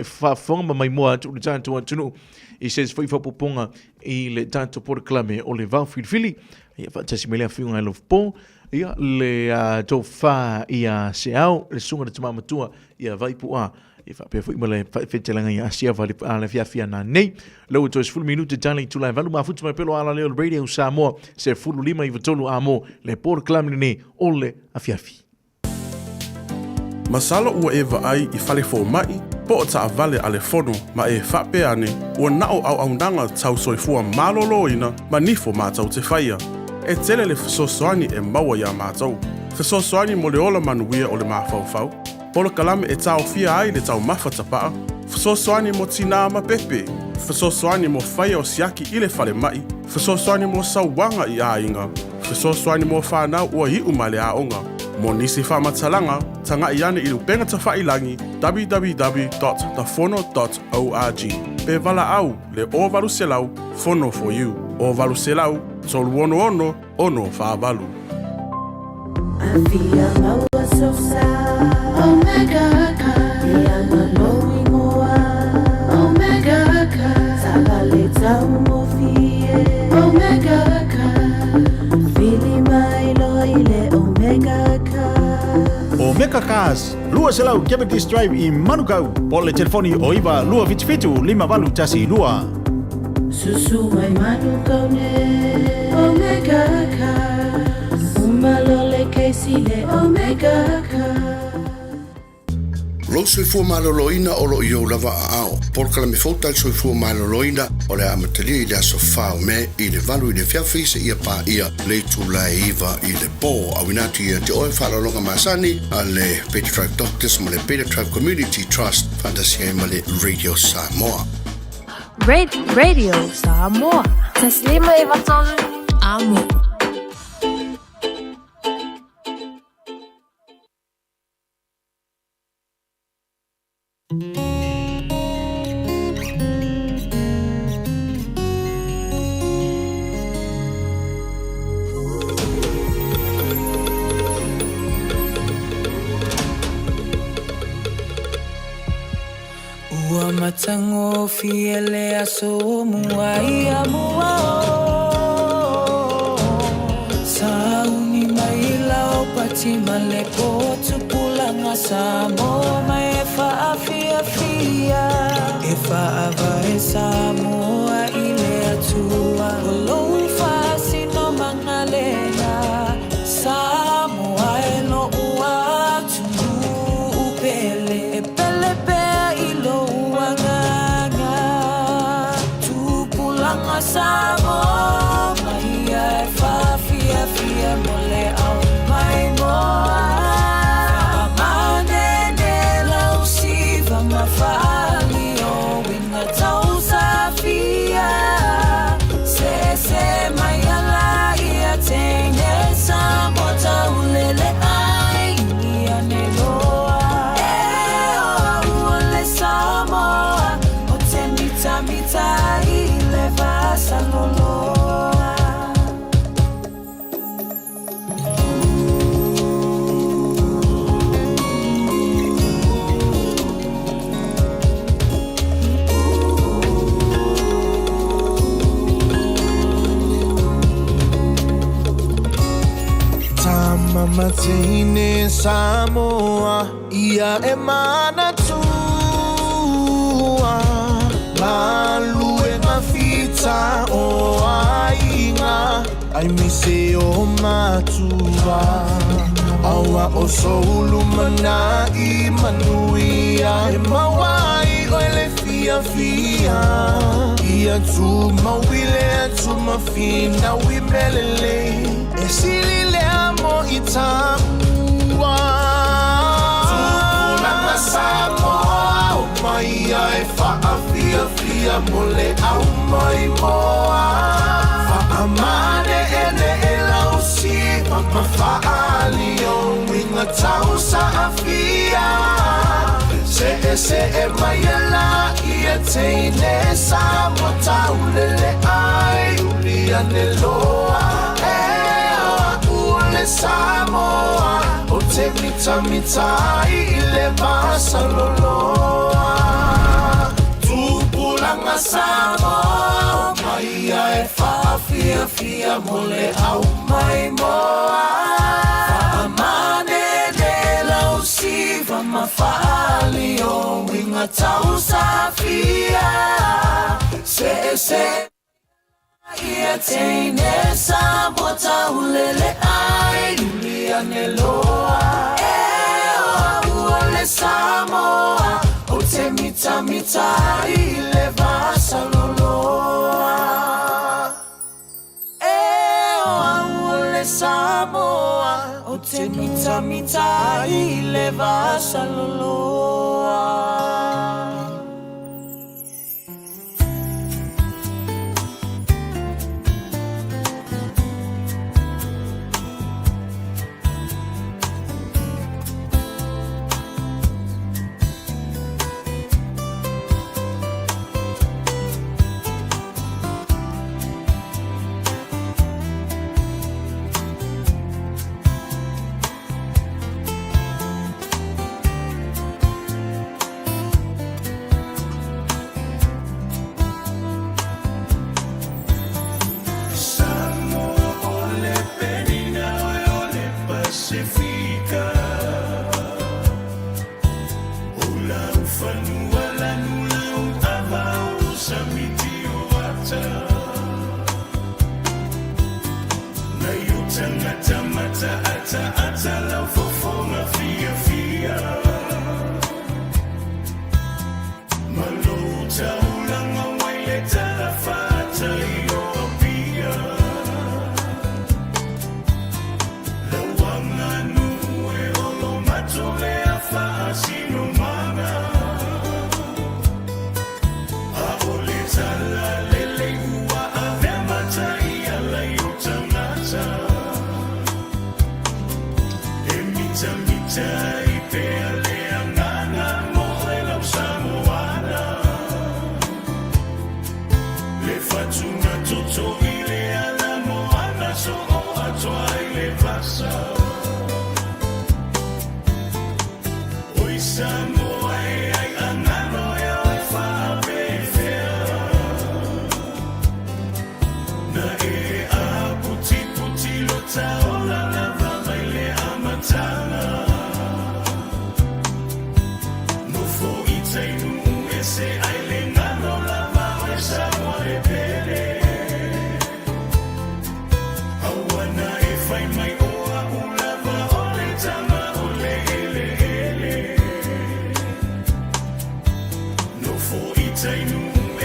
faafofoga ma maimoa atu le tatou atunuu i se isi foi faaopoopoga i le tatou polokalame o le Vao Filifili. Ia faatasi mai le afioga i Lovepo, ia le tofa ia Seao, le susuga i le tama matua ia Vaipu'a, ia faapea foi ma le faafetelaga ia Asia Vale a le afiafi ana nei. Lea ua toe 10 minute tale itula e valu mafutu mai pelo ala lea o le Radio Samoa 15 93 a mo le polokalame lenei o le afiafi. Masalo ua e vaai i fale fomai po o taavale a le fono ma e faapea ane ua na o auaunaga tau soifua maloloina ma nifo matou te faia. E tele le fesoasoani e maua iā matou. Fesoasoani mo le ola manuia o le mafaufau, polokalame e taofia ai le taumafa tapaa, fesoasoani mo tinā ma pepe, fesoasoani mo faia o siaki i le falemai, fesoasoani mo sauaga i aiga, Fesoasoani mo whanau ua iu mai le aoga. Mo nisi faamatalaga, taga'i ane i le upega tafailagi www.thefono.org pe valaau le 0800 Fono for You, 0800 366 648. Afia maua sosa Omega ka Ia malo ingoa Omega ka Tavale taugofie Omega ka Vili mai loa i le Omega ka Omega Cars, 200 Cavendish Drive i Manukau, po o le telefoni o 9 277 5812. Susu mai Manukau ne Omega Cars Uma loa le kesi le Omega Cars. Lou soifua maloloina o lo o i ou lava aao. Polokalame fou tali soifua maloloina o le a amatalia i le aso 4 o Me i le 8 i le afiafi seia paia le itula e 9 i le po. Auina atu ia te oe faaaloaloga masani a le Beta Tribe Doctors ma le Beta Tribe Community Trust faatasi ai ma le Radio Samoa. Radio Samoa. Taslima 93 Amo. Matagofie le aso o mua ia mua o Sauni mai lau pati ma le po tupulaga Samoa mai e faafiafia E faavae Samoa i le Atua O lou faasinomaga lena Samoa e lo'u atunuu pele E pele pea i lou agaga Tupulaga Samoa mai ia e faafiafia mo le ao maimoa Faamanene lau siva ma faali o uiga tausafia Seese mai ala ia teine Samoa taulele ai ia ne loa E o au o le Samoa O te mitamita i le vasaloloa. Tama ma teine Samoa ia e manatua Galuega fita o aiga Aemaise o matua Aua o sou lumanai manuia E maua ai oe le fiafia Ia tumau i le atu ma finau i mea lelei E sili lea mo i taua Tupulaga Samoa o mai ia e faafiafia mo le au maimoa Faamane'ene'e lau siva ma faaali o uiga tausaafia Se'ese'e mai e la ia teine Samoa taulele ai uli ane loa E o a'u o le Samoa Ou te mitamita ai i le vasaloloa Tupulaga Samoa o mai ia e faafiafia mo le au maimoa Faamanene lau siva ma faali o uiga tausafia Seese ia teine Samoa taulele ai uli ane loa E o au o le Samoa Ou te mitamita ai i le vasaloloa E o au o le Samoa Ou te mitamita ai i le vasaloloa.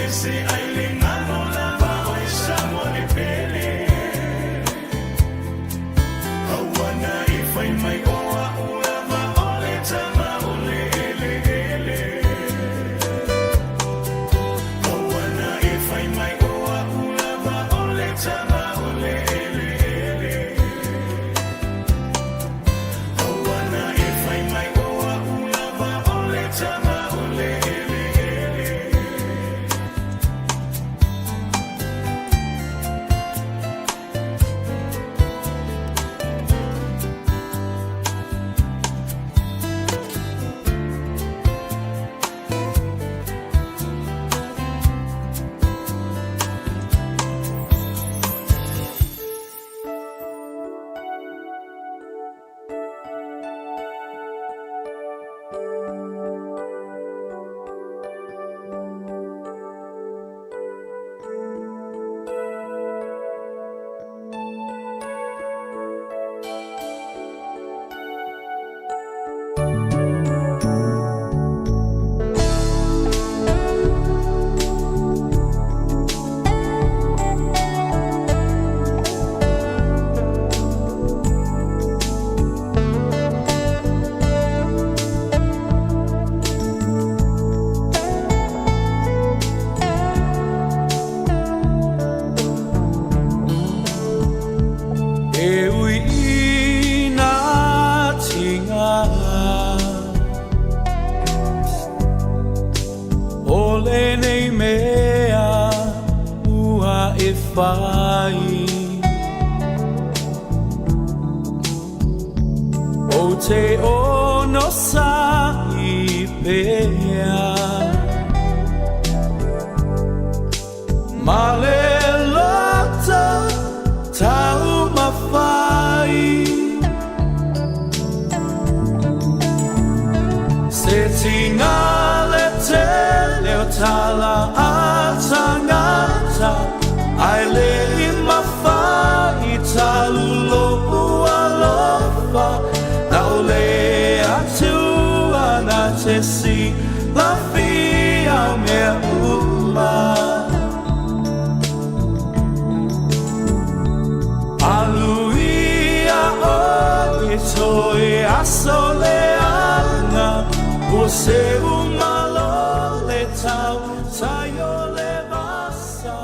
ese ai le galo lava oe Samoa le pele. Aua na e fai mai o a'u lava o le tama o le eleele. Aua na e fai mai o a'u lava o le tama o le eleele. Aua na e fai mai o a'u lava o le tama o le eleele. E ui i nā tinga O lenei mea ua e whai O te ono sa i pea Ma le loto taumafai Se tiga le tele o tala a tagata Ae le i mafai talu lou alofa Na o le Atua na te silafia o mea uma. Aluia oe toe aso leaga Ua seu malo le tautai o le vasa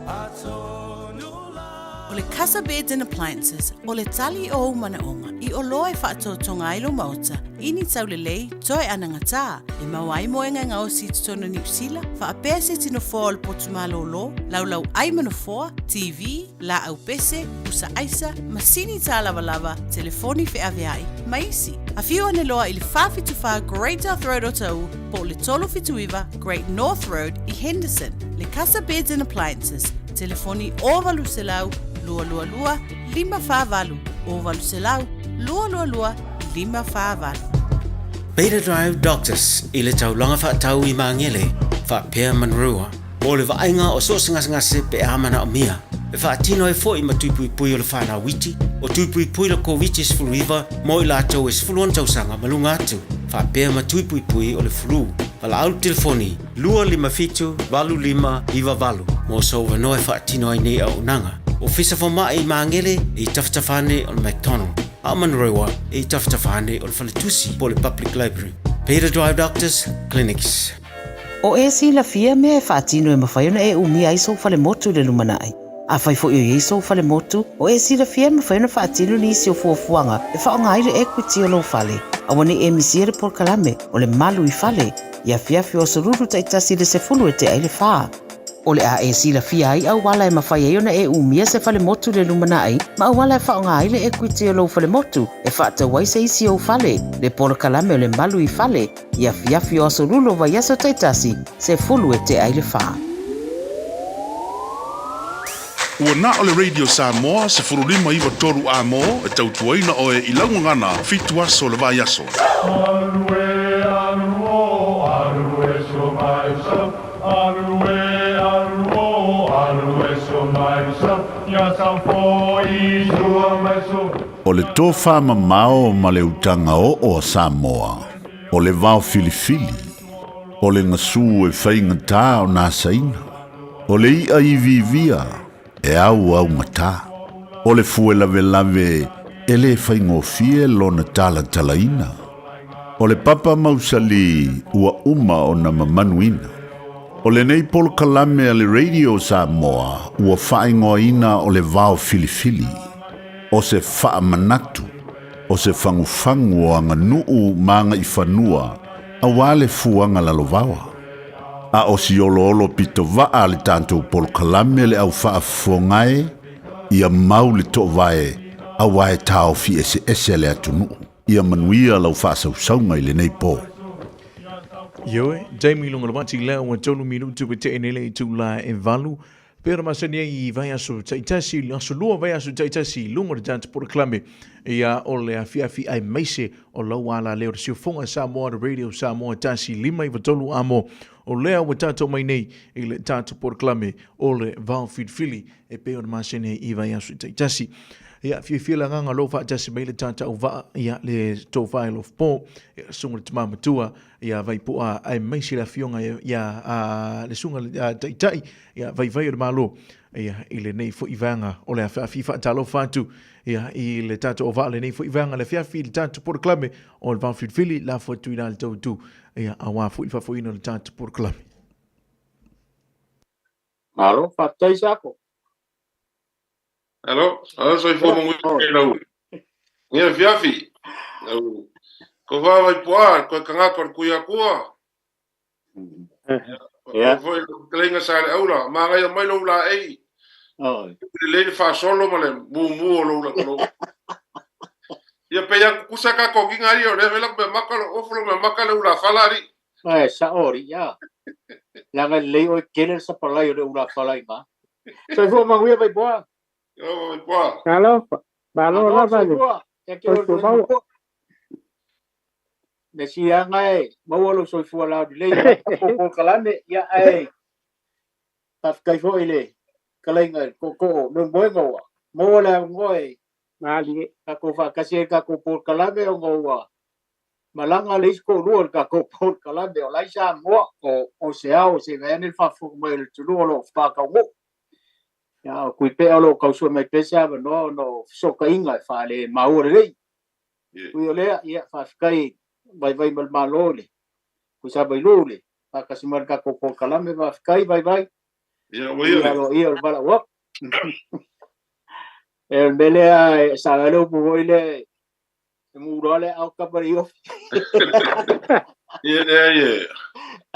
Atonu la O le Casa Beds and Appliances, o le tali o ou manaoga i oloa e faatotoga ai lou maota i ni taulelei toe anagatā e maua ai moega e gaosi i totonu o Niu Sila, faapea se tino foa o le potu malōlō, laulau ʻai ma nofoa, TV, laau pese, pusa aisa, masini tālavalava, telefoni feaveai, ma isi. Afio ane loa i le 474 Great South Road Otahuhu po o le 379 Great North Road i Henderson. Le Casa Beds and Appliances, telefoni 0800 222 548, 0800 222 548. Beta Drive Doctors i le taulaga faatau i Magele, faapea Manurewa, mo le vaaiga o so o se gasegase pe a manaomia. E faatino ai foi ma tui puipui o le whanau iti, o tui puipui le Koviti-19 mo i latou e 16 tausaga ma luga atu, faapea ma tui puipui o le flu. Valaau le telefoni 257 8598 mo sou avanoa e faatino ai nei auaunaga. Ofisa Fomai i Magele e i tafatafa ane o le McDonald, a o Manurewa e i tafatafa ane o le Faletusi po o le Public Library. Beta Drive Doctors Clinics. O e silafia mea e faatino e mafai ona e umia ai sou falemotu i le lumanai. Afai foi o i ai sou falemotu, o e silafia e mafai ona faatino nisi o fuafuaga e faaaoga ai le equity o lou fale. Aua ne i e misia le polokalame o le Malu i Fale i afiafi o aso lulu taitasi i le 10 e tea i le fa. O le a e silafia ai auala e mafai ai ona e umia se falemotu i le lumanai ma auala e faaaoga ai le equity o lou falemotu e faatau ai se isi ou fale, le polokalame o le Malu i Fale i afiafi o aso lulu o vaiaso taitasi, 10 e tea i le fa. Ua na o le Radio Samoa 15 9 3 A-mo e tautuaina oe i lau gagana fitu aso o le vaiaso. Alu e alu o alu e so mai so alu e alu o alu e so mai so ia sa foi sua mai so. O le tofamamao ma le utaga oo a Samoa, o le vaofilifili. O le gasū e faigata ona asaina. O le i'a iviivia e auaugatā. O le fue lavelave e lē faigofie lona talatalaina. O le papa mausali ua uma ona mamanuina. O lenei polokalame a le Radio Samoa ua faaigoaina o le Vao Filifili, o se faamanatu, o se fagufagu o aganuu ma agaifanua auā le fuaga lalovaoa. A o si oloolo pitovaa a le tatou polokalame le au faafofoga e, ia mau le toovae auā e taofi eseese le atunuu. Ia manuia lau faasausauga i lenei po. Ioe, taimi i luga o le vati lea ua tolu minuti ua tea nei le itula e valu. Pei ona masani ai i vaiaso taitasi, i aso lua vaiaso taitasi i luga o le tatou polokalame ia o le afiafi aemaise o lau alaleo le Siufoga Samoa, le Radio Samoa 1 5 9 3 amo. O lea ua tatou mai nei i le tatou polokalame o le Vao Filifili e pei ona masani ai i vaiaso taitasi. Ia, fiafia le agaga o lou faatasi mai le tatou vaa, ia, le tofa e Lofopo, ia, susuga le tama matua, ia, Vaipu'a, aemaise le afioga ia, a, le susuga le taitai, ia, Vaivai o le Malo, ia, i lenei foi vaega o le afiafi. Faatalofa atu, ia, i le tatou auvaa lenei foi vaega le afiafi i le tatou polokalame o le Vaofilifili, lafo atu i la le tou itu, ia, aua foi le faafoeina o le tatou polokalame. Malo, faafetai Sako. Alo, alo soifua manuia i lau. Ia fiafi. Lau. Ko vā vai poa, koe kangaka o le kui akua. Ia. Foi le sa le aula, mangaia mai lou la ei. Oi. Le le faasolo ma le mumu o lou la lou. Ia pe ia kusa ka kokinga ari o le vela me maka lo ofo me maka le ula fala ari. Ai, sa ori, ia. Leaga lelei oe tele le sapalai o le ulafala i ma. Soifua manuia vai poa. Yo vai poa. Malo, malo Malo lava le. soifua. Ia ke o Soifua le maua. matua. Le siaga e maua lou soifua laulelei i tatou polokalame, ia ae faafetai foi i le fetalaiga i le tootoo o Leulumoega ua maua le avanoa e Malie. tatou faatasi ai le tatou polokalame ona ua malaga le isi toalua o le tatou polokalame o la i Samoa o se ao se i vaeane le faafofoga mai o le atunuu o lo o faataunuu. Ia o Tuipea o lo o tausua mai pea se avanoa ona o fesootaiga e faalemaua lelei. Ui o lea, ia faafetai Vaivai ma le Malo i le Tuisavailuu le faatasi mai le tatou polokalame, faafetai Vaivai. Ia ua ia. Ia aloaia o le valaau atu. E o le mea lea e sa ai le upu foi lea e muloa le aao kapa le iofi. Ia le ai e.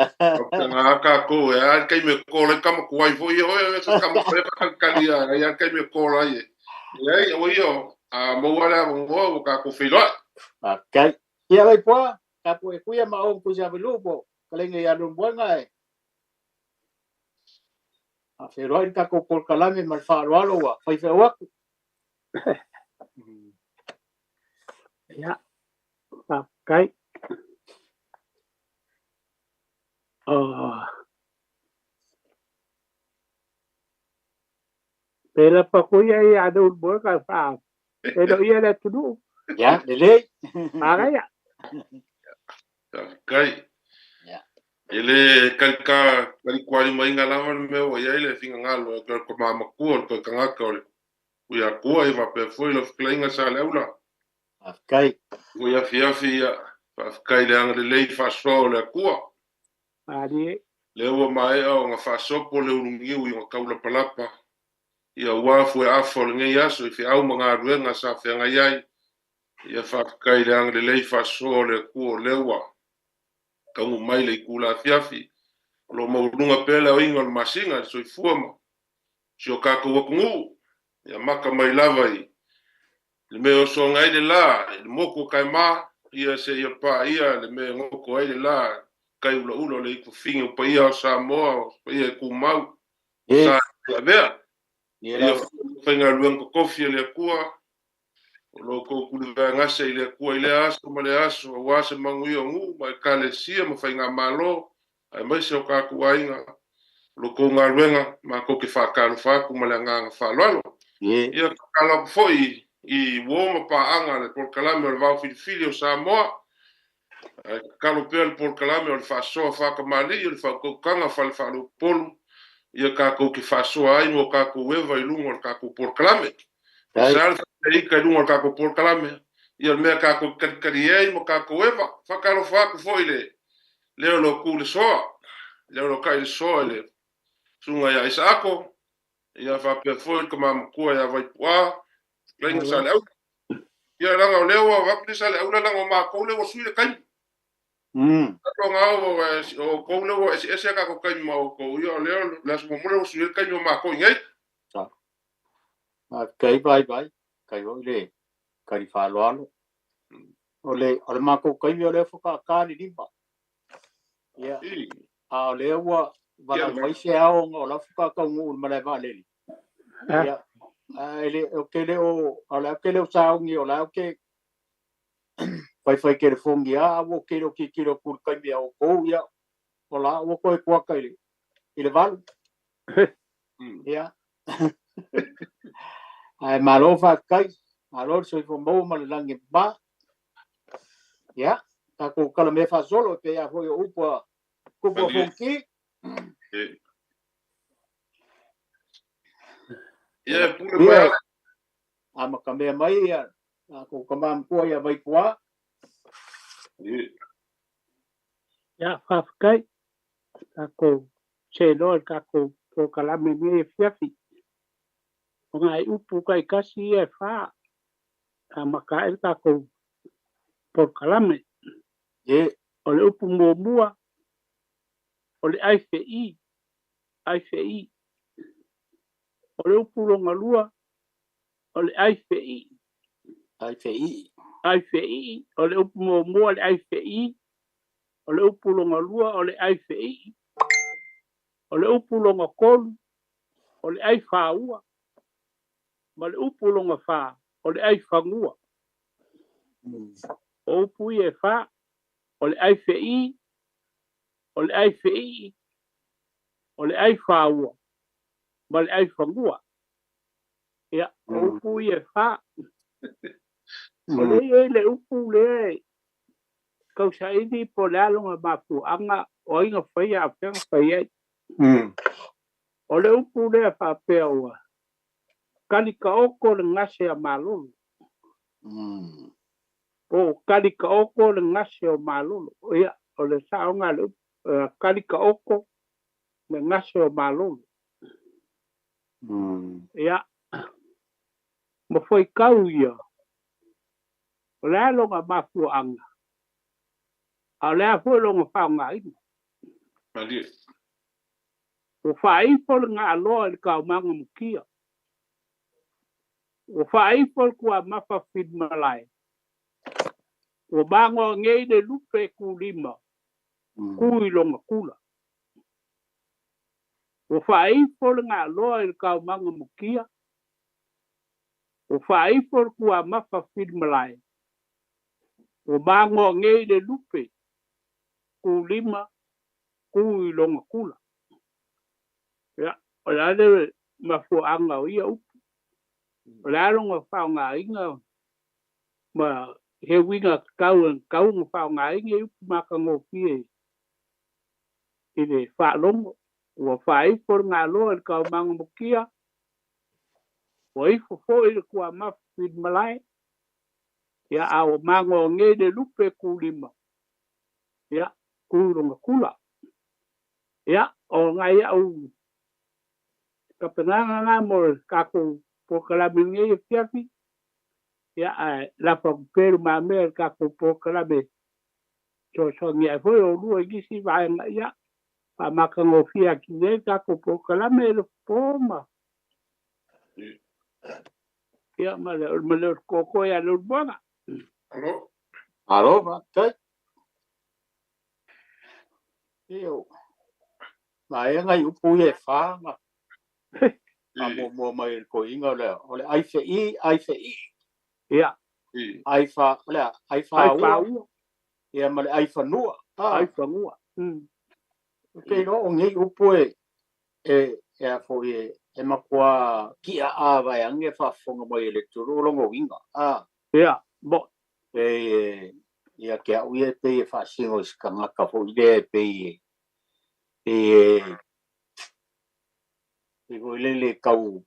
O te ngā ka ko e ai kei me kola kama kuai foi ia oe e se kama koe ka kali ia ai kei me kola ai. Ia ai o ia a maua le avanoa ua ka ko feiloai. Faafetai. Ia vai poa, tatou e kuia ma o Tuisavailuu po fetalaiga ia Leulumoega e faafeiloai le tatou polokalame ma le faaaloalo ua faifeau atu. Ia, faafetai. Oh. Pela pa kuia ia Leulumoega fa. E lo ia le atunuu. Ia, lelei. Magaia. Kai. E le kalika kalikuali mainga lava le mea ua i ai le finagalo e koe mamakua o le koe kagaka o le ui akua e faapea foi lau fetalaiga sa le aula. Faafetai. Ua afiafi ia faafetai le agalelei faasoa o le Akua. Malie. Lea ua maea ona faasopo le ulugiu i ona kaulapalapa. Ia ua afu e afa o lenei aso i feau ma galuega sa feagai ai. Ia faafetai le agalelei faasoa o le Akua o lea ua taunuu mai le itula afiafi. O lo o maualuga pea le aoiga o le masina i le soifua ma si o tatou atunuu. Ia maka mai lava i le mea o soaga ai le la, i le motu o Kaema, ia seia paia le mea e goto ai le la, kai ulaula o le ifafine o paia o Samoa, o paia e tumau, sa avea. Ia faigaluega totofi a le Atua, o lo outou tulivaegase i le Atua i lea aso ma lea aso, auā se manuia o nuu ma ekalesia ma faigamālō, aemaise o tatou aiga, o lo outou galuega matou te faatalofa atu ma le agaga faaaloalo. Ia tatalo atu foi i uō ma paaga le polokalame o le Vao Filifili o Samoa, Ae tatalo pea le polokalame o le faasoa faatamalii o le faautautaga fale-faaluapolu, ia tatou te faasoa ai mo tatou eva i luga o le tatou polokalame. E sa le faataika i luga o le tatou polokalame, ia o le mea tatou te talitali ai ma tatou eva. Faatalofa atu foi i le leo o lo tu i le soa, leo o lo tai i le soa i le susuga ia Isaako, ia faapea foi le tama matua ia Vaipu'a, Laina Saleaula. Ia leaga o lea ua avatu le Saleaula leaga o matou lea ua sui le taimi. Tatou na o outou lea ua eseese a tatou taimi ma outou, ia o lea o le aso muamua lea ua sui ai le taimi o matou i inei. Faafetai Vaivai, faafetai foi le tali faaaloalo. O le o le matou taimi o lea faatoa ta le 5. Ia, a o lea ua valaau mai se ao ona o la faatoa taunuu i le malae vaalele. Ia, ae le ou te le o o la ou te le o sauni o la ou te faifai telefoni lava ae ua ou te le o tilotilo atu i le taimi a outou, ia o la ua toe kuata i le i le 8. Ia. Ae malo faafetai, malo le soifua maua ma le lagi e mama. Ia, tatou tala mea faasolo e pei lava foi o upu a Tupu a Fonoti. Ia, e pule mai ala. Amata mea mai ia tatou tama matua ia Vaipuā. Ia, faafetai. Tatou seiloa i le tatou polokalame i lenei afiafi. O nai upu taitasi ia e fa e amata ai le tatou polokalame. O le upu muamua, o le ai feʻī, ai feʻī. O le upu lona lua, o le ai feʻiʻi. Ai feʻiʻi. Ai feʻiʻi. O le upu muamua o le ai feʻī. O le upu lona lua, o le ai feʻiʻi. O le upu lona tolu, o le ai fāua. Ma le upu lona fa, o le ai fanua. O upu ia e fa, o le ai feʻī, o le ai feʻiʻi, o le ai fāua, ma le ai fanua. Ia, o upu ia e fa. O lea e i ai le upu lea e tausaili po o le a lona mafuaaga o ai na faia a o fea na fai ai. O le upu lea faapea ua kali taoto le gase a Malolo. Po o kali taoto le gase o Malolo. Ia, o le saoga o le upu, kali taoto le gase o Malolo. Ia, ma faitau ia, o le a lona mafuaaga, a o le a foi lona faaaogaina. Malie. Ua faaifo le gaaloa i le taumaga mutia. Ua faaifo le tuamafa filimalae. Ua magoa nei le lupe tulima ku i lona kula. Ua faaifo le gaaloa i le taumaga mutia. Ua faaifo le tuamafa filimalae. Ua magoa nei le lupe tulima ku i lona kula. Ia, o le a le mafuaaga o ia upu? O le a lona faaaogaina ma he uiga tatau e tatau ona faaaogaina i upu matagofie i le faalogo. Ua faaifo le galoa i le taumaga mutia, ua ifo foi le tuamafa filimalae, ia, a ua magoa nei le lupe tulima, ia, ku i lona kula. Ia, o nai au tapenaga na mo le tatou polokalame i lenei afiafi, ia, ae lafo atu pea i lumamea i le tatou polokalame fesoasoani ae foi oulua i nisi vaega, ia, faamatagofie atili ai le tatou polokalame i le po ma ia ma le ma le koko ia le ulumoega. Alo. Malo, faafetai. Io. Vaega i upu ia e fa na faamuamua mai e le toeaina o le o le ai feʻī, ai feʻiʻi. Ia. Ai fa, o le a, ai fāua. Ia ma le ai fanua. Ai fanua. Ou te iloa o nei upu e e e a foi e e matua kia'a vaeane faafofoga mai e le atunuu o lona uiga. Ia, mo. E Ia ke a'u ia e pei e faasino i se tagata foʻi lea e pei e pei e pei foi lele tau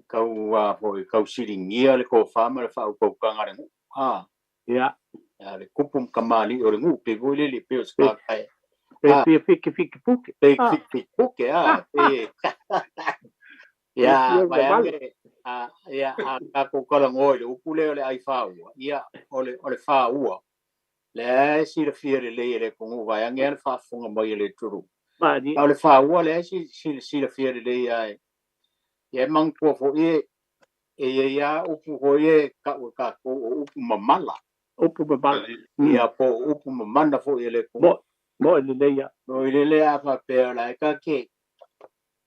tau a foi tau siligia le tofā ma le faautautaga a le nuu a Ia. Ia le tupu ma kamali'i o le nuu pei foi lele pei o se tagata e Pe fia fikifiki puke. Pei fikifiki puke a pei ia vaeane a ia a tatou talanoa i le upu lea o le ai fāua, ia o le fāua lea e silafia lelei e le atunuu vaeane a le faafofoga mai a le atunuu. A o le fāua lea e silafia lelei a e ia e manatua foi e e i ai lava upu foi e tau e tatou o upu mamala. Upu mamala. Ia po o upu mamana foi e le atunuu. Mo mo e lelei lava. Mo i lele a faapea o la e ta te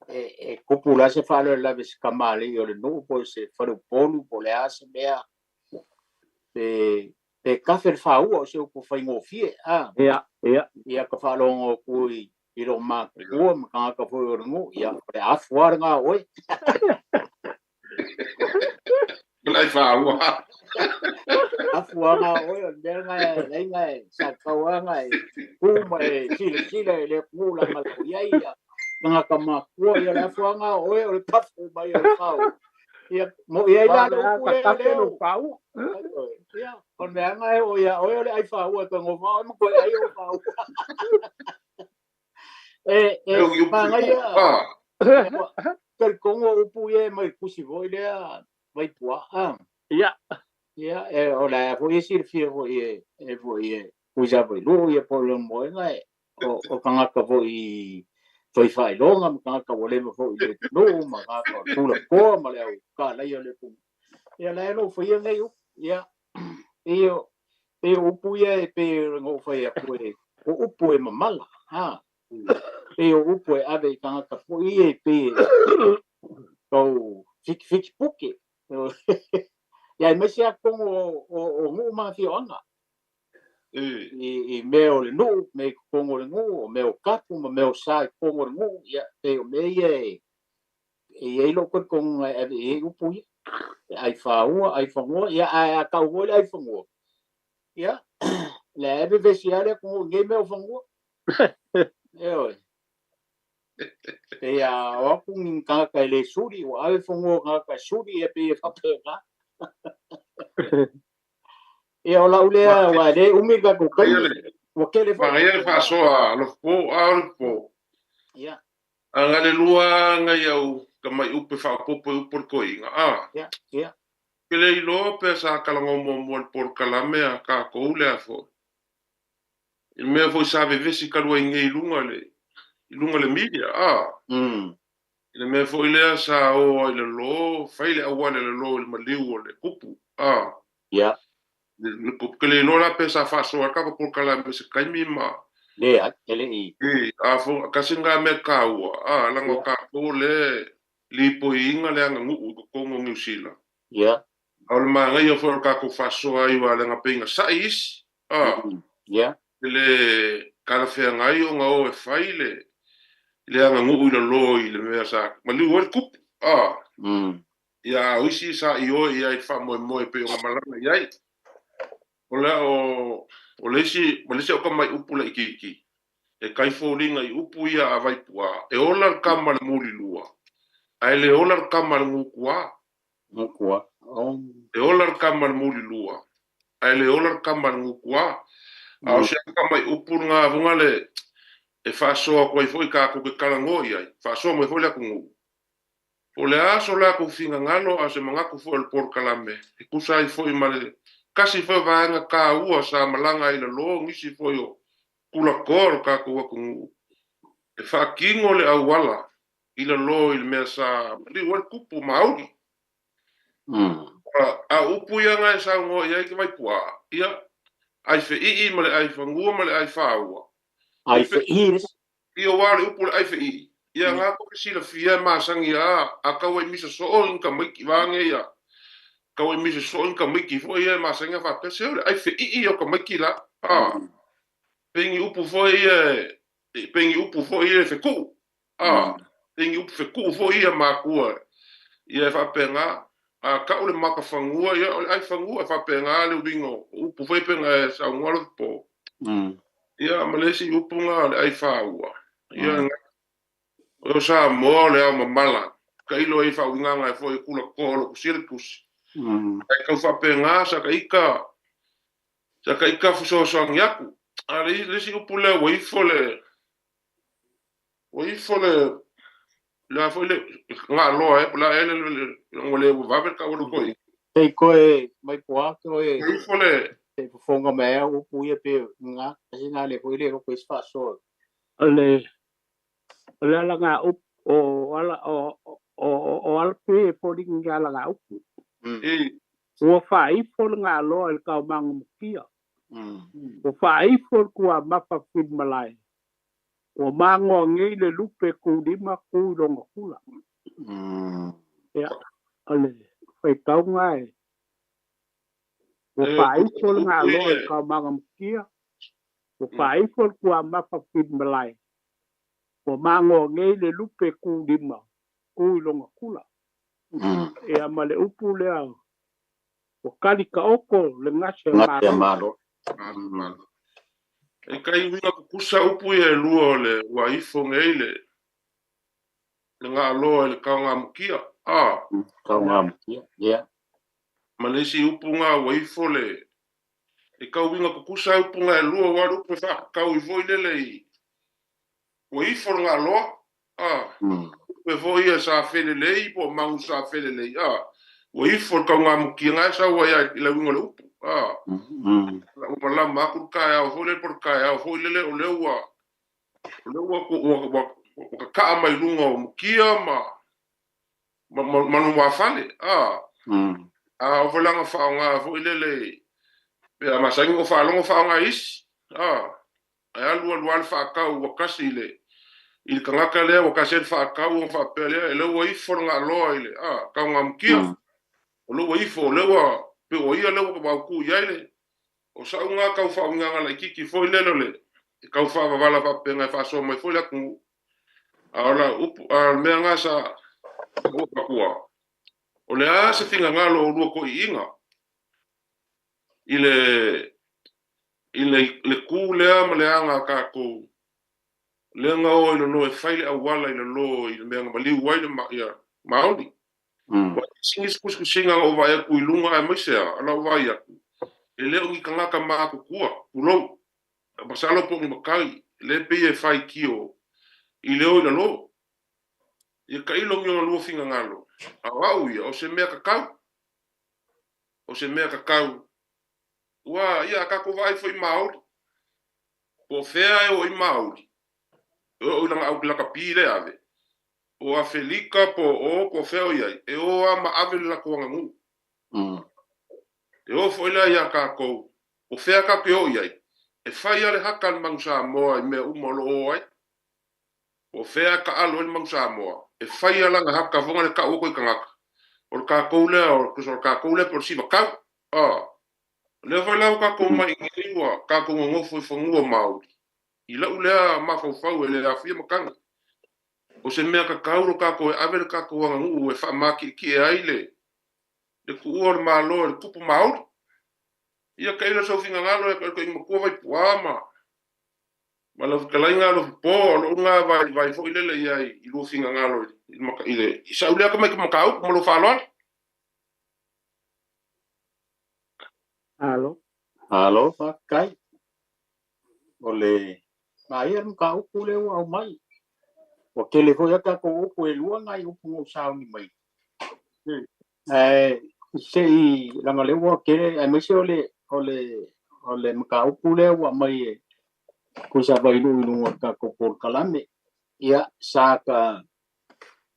e tupu la se faalavelave i se kamali'i o le nuu po o se faleupolu po o le a se mea pe pe kafe le fāua o se upu faigofie a. Ia, ia. Ia ka faalogo atu i i lou matutua ma tagata foi o le nuu, ia o le afu lava lena o oe. O le ai fāua. Afu lava lena o oe, o le mea lena e leai na e sa tatau lava ona e tu ma e silasila i le atunuu leaga o lo o i ai ia tagata matutua, ia o le afu lava lena o oe o le kafe mai o le fāua. Ia, mo'i ai la le upu lea leo. Ia, o le mea lena e oo ia oe o le ai fāua e toe nofo oe ma toe ai ou fāua. E, e, manaia, talitonu o upu ia e mai le tusi foi lea Vaipuaa. Ia. Ia, e, o le a foi e silafia foi e, e foi e Tuisavailuu ia po o Leulumoega e, o, o tagata foi fai faailoga ma tagata ua leva foi i le atunuu ma tagata o le tulafoa ma le au kalaia o le atunuu. Ia la e lou faia nei upu. Ia, pei o, pei o upu ia e pei ona ou fai atu e, o upu e mamala, ha. Pei o upu e ave i tagata foi ia e pei e tau fitifiti puke. Ia aemaise lava totonu o, o, o nuu ma afioaga. I mea o le nuu, mea i totonu o le nuu, o mea o tapu ma mea o sa i totonu o le nuu, ia, pei o mea ia e i ai lou talitonuga e ave i ai upu ia. E ai fāua, ai fanua, ia, ae a tau foi le ai fanua, ia, lea e vevesi lava le atunuu i nei mea o fanua. Ioe. Pei a o atu ni tagata e le suli, ua ave fanua o tagata e suli, ia pei e faapena. Ia o lau lea, aua e le umi le tatou taimi. Ua tele foi. Manaia le faasoa a Lofopo, a o Lofopo. Ia. A na le lua ngai au tamai upe faaopoopo i upu a le toeaina, a. Ia, ia. Ke le iloa pea sa talanoa muamua i le polokalame a tatou lea foi. I le mea foi sa vevesi talu ai nei i luga le, i luga le media, a. I le mea foi lea sa o ai lalo, fai le auala i lalo i le maliu o le kupu, a. Ia. Le kupu. Ke le iloa la pe sa faasoa ai le tatou polokalame i se taimi ma. Leai, e le i. I, a fo, kasi lena mea taua, a, leaga o tatou lea e lipoiina le aganuu i totonu o Niu Sila. Ia. A o le manaia foi o le tatou faasoa ai aua leaga pei na sa'i isi, a. Ia. E le talafeagai ona o e fai le le aganuu i lalo i le mea sa maliu ai le kupu, a. Ia, a o isi sa ioe i ai i le faamoemoe pei ona malaga i ai. O le o, o le isi, ma le isi au tamai upu laitiiti, e kai foliga i upu ia a Vaipu'a, e ola le tama i le mulilua, ae le ola le tama i le gutuā. Gutuā, oh. E ola le tama i le mulilua, ae le ola le tama i le gutuā. A o se au tamai upu lena foga le e faasoa atu ai foi tatou te talanoa i ai, faasoa mai foi le atunuu. Po o le a so latou finagalo a o se manatu foi o le polokalame, e tusa ai foi ma le tasi foi o vaega taua sa malaga ai i lalo nisi foi o tulatoa o le tatou atunuu e faatino le auala i lalo i le mea sa maliu ai le tupu ma auli. A o upu ia na e saunoa i ai ke Vaipuaa, ia, ai feii ma le ai fanua ma le ai fāua. Ai feii le Ia aua o le upu o le ai feii, ia nga koe silafia e masani a, a kau ai misa soo i ni tamaiti vaeane ia, kau ai misa soo i ni tamaiti foi ia e masani a faapea, se o le ai feii o tamaiti la, a. Pei ni upu foi ia e, pei ni upu foi ia e fekuu, a, pei ni upu fekuu foi ia matua, ia e faapena. A ka'u le makafanua, ia o le 'aifanua, e faapegā le uiga o upu foi pega e saunoa Lotopo. Ia ma le isi upu gā o le 'aifāua, ia o Samoa o le ao mamala, tailo ai faauigaga e foi kula toa o lo kusi le tusi. Ai kau faapegā sa ka ika sa ka ika fesoasoani aku. A le isi upu lea ua ifo le ua ifo le le a foi le ga'aloa e po le a ea le ua le ua vave le ka'u alu ko'i. Sei koe mai poa koe. Ua ifo le Te fofoga mai au upu ia pe ngā kasi ngā le foi le roko is faasoa. O le alaga upu o ala o ala pe e foliga i alaga upu. Ua faaifo le galoa i le kaumaga mukia. Ua faaifo le kuamafa filimalae. Ua magoagei le lupe kulima ku i loga kula. Ia, o le faitauga e ua faaifo le galoa i le kaumaga mukia. Ua faaifo le kuamafa filimalae. Ua magoagei le lupe kulima ku i loga kula. Ia ma le upu lea ua kali kaoko le gase a Gase a Malo. Malo. E kai uiga kukusa upu ia e lua o le ua ifo nei le ga'aloa i le kaogamukia a. Kaogamukia, ia. Ma le isi upu gā ua ifo le e kau uiga kukusa upu gā e lua ua le upu e faakakau i foi lele i ua ifo le ga'aloa a. Upu e foi ia sa felelei po o magu sa felelei a. Ua ifo le kaugamukia gā e sau ai i le uiga o le upu a. Ua malama aku le taeao foi lele po o le taeao foi lele o lea ua o lea ua ua ua kaka'a mai luga o mukia ma numafale a. A o folaga faaaoga foi lele pe a masani o faalogo faaaoga isi a. Ae alu alu lava le faatau ua kasi i le tagata lea ua kasi ai le faatau ona faapea lea e lea ua ifo le ga'aloa i le a kaugamukia. O lea ua ifo o lea ua pe ua ia lea ua autu i ai le o sa'u gā tau faauigaga laitiiti foi lele o le e tau faavavala faapega e faasoa mai foi le atunuu. A o la upu a o le mea gā sa ua avatua o le a se finagalo o lua to'i'iga i le kū lea ma le aga a tatou lea na o i lalo e fai le auala i lalo i le mea na maliu ai le ia Maoli. Ua isi nisi tusitusiga na ou vaai atu i luga aemaise a o lau vaai atu e le o ni tagata matutua tulou masalo po o ni matai lea pei e faitio i le o i lalo. Ia tailo ni ona lua finagalo a o a'u ia o se mea tatau o se mea tatau ua ia a tatou vaai foi i Maoli po o fea e oo i Maoli e oo i lana au lakapi lea ave o Afelika po o po o fea o i ai e o a ma ave le latou aganuu. E oo foi lea iā tatou o fea tatou te oo i ai e fai a le haka a le Manu Samoa i mea uma o lo o ai. Po o fea e taalo ai le Manu Samoa e fai a lana haka foga le ta'u atu i tagata o le tatou lea o le tatou lea po o le sivatau a. O lea foi la ua tatou mai nei ua tatou nonofo i fanua maoli i la'u lea mafaufau e le afia matagi. O se mea tatau lo tatou e ave le tatou aganuu e faamaki'eki'e ai le tu'ua o le Malo e le tupu maoli. Ia tailo sou finagalo e to'i matua Vaipuā ma lau fetalaiga Alofipo o lo'u gā vaivai foi lele i ai i lua finagalo i le i sa'u lea tamai mataupu ma lou faaaloalo. Alo. Alo, faafetai. O le maia le mataupu lea ua aumai. Ua tele foi a tatou upu e lua nai upu na ou sauni mai. Ae sei laga lea ua tele aemaise o le mataupu lea ua aumai e tusa vailuu i luga o le tatou polokalame. Ia, sa ka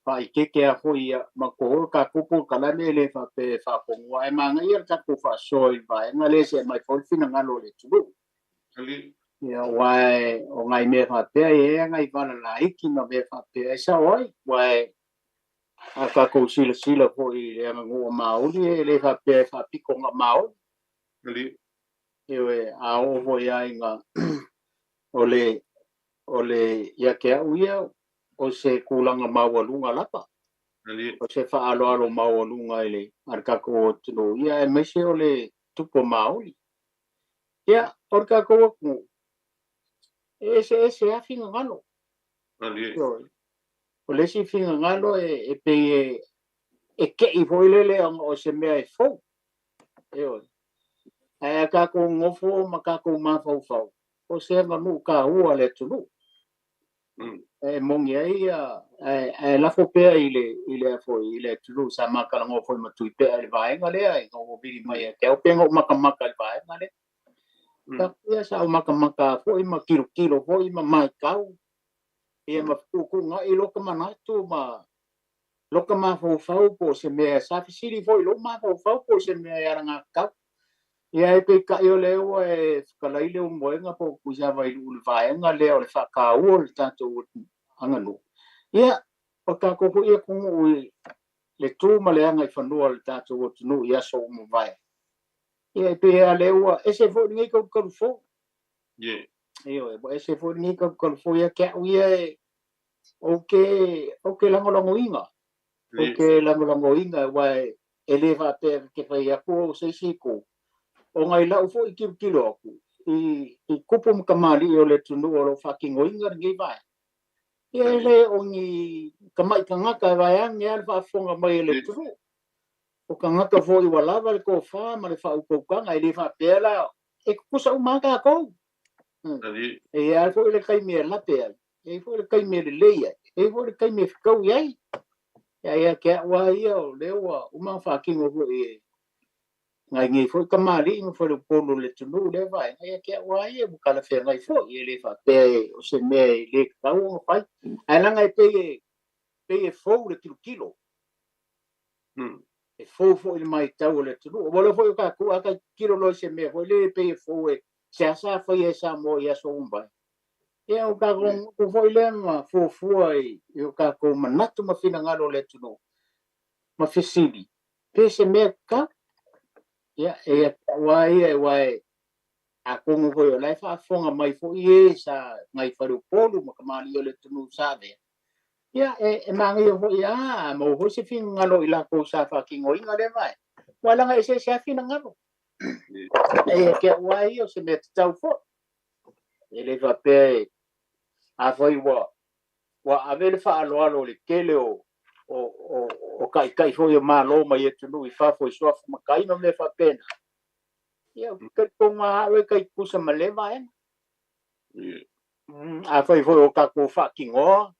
faaitete a foi ia matou o tatou polokalame e le faapea e faafonua ae manaia le tatou faasoa i le vaega lea se aumai foi le finagalo o le atunuu. Ia, aua o nai mea faapea e i ai nai vala laiti ma mea faapea e sao ai, aua a tatou silasila foi i le aganuu a Maoli e le faapea e faapito na Maoli. Ioe, a oo foi lava ina o le ia te au ia o se tulaga maualuga lava. O se faaaloalo maualuga i le a le tatou atunuu, ia aemaise o le tupu maoli. Ia, o le tatou atunuu, e eseese lava finagalo. Ioe. O le isi finagalo e pei e ke'i foi lele ona o se mea e fou. Ioe. Ae a tatou nofo ma tatou mafaufau, o se aganuu taua a le atunuu. E moni ai, ae lafo pea i le i le foi i le atunuu sa matalanoa foi ma Tuipea i le vaega lea ina ua vili mai ia te au pe na ou matamata i le vaega lea. Ia sa ou matamata foi ma tilotilo foi ma matau ia ma fetuutuunai lota manatu ma lota mafaufau po o se mea sa fesili foi i lou mafaufau po o se mea e alagatatau. Ia ae peitai o lea ua e fetalai Leulumoega po o Tuisavailuu i le vaega lea o le faataua o le tatou aganuu. Ia, o le tatou foi atunuu i le tu ma le agaifanua o le tatou atunuu i aso ua mavae. Ia e pei lava lea ua ese foi lenei talutalu fou. Ioe, ua ese foi lenei talutalu fou ia te au ia e ou te lagolagoina. Ou te lagolagoina aua e le faapea e te fai atu o se isi itu. Ona i lau foi tilotilo atu i tupu ma tamalii o le atunuu o lo o faatinoina lenei vaega. Ia e le o ni tamai tagata vaeane lava le faafofoga mai a le atunuu. O tagata foi ua lava le tofa ma le faautautaga, e le faapea la e tutusa uma lava tatou. E i ai foi le taimi e lape ai, e i ai foi le taimi e lelei ai, e i ai foi le taimi e fetaui ai. Ae ia te au lava ia, o lea ua uma ona faatino foi e nai nei foi tamalii ma faleupolu o le atunuu lea vaega, ia te au lava ia ua talafeagai foi, e le faapea o se mea e le tatau ona fai. Ae leaga e pei e fou le tilotilo. E fou foi le matau o le atunuu. Aua o lea foi o tatou, a tilotilo loa i se mea foi lea e pei e fou e seasea faia e Samoa i aso ua mavae. Ia o tatou nofo foi lea ma fuafua i o tatou manatu ma finagalo o le atunuu ma fesili pe se mea tatau. Ia e ia te au lava ia aua e atonu foi o la e faafofoga mai foi e sa nai faleupolu ma tamalii o le atunuu sa avea. Ia e manaia foi a maua foi se finagalo o i latou sa faatinoina lea vaega. Aua leaga e eseese lava finagalo. E ia te au lava ia o se mea tatau foi. E le faapea e afai ua ave le faaaloalo i le tele o taitai foi o Malo mai atunuu i fafo i suafa matai ma mea faapena. Ia, ou te talitonu lava au e tai tutusa ma lea vaega. Afai foi o tatou faatinoa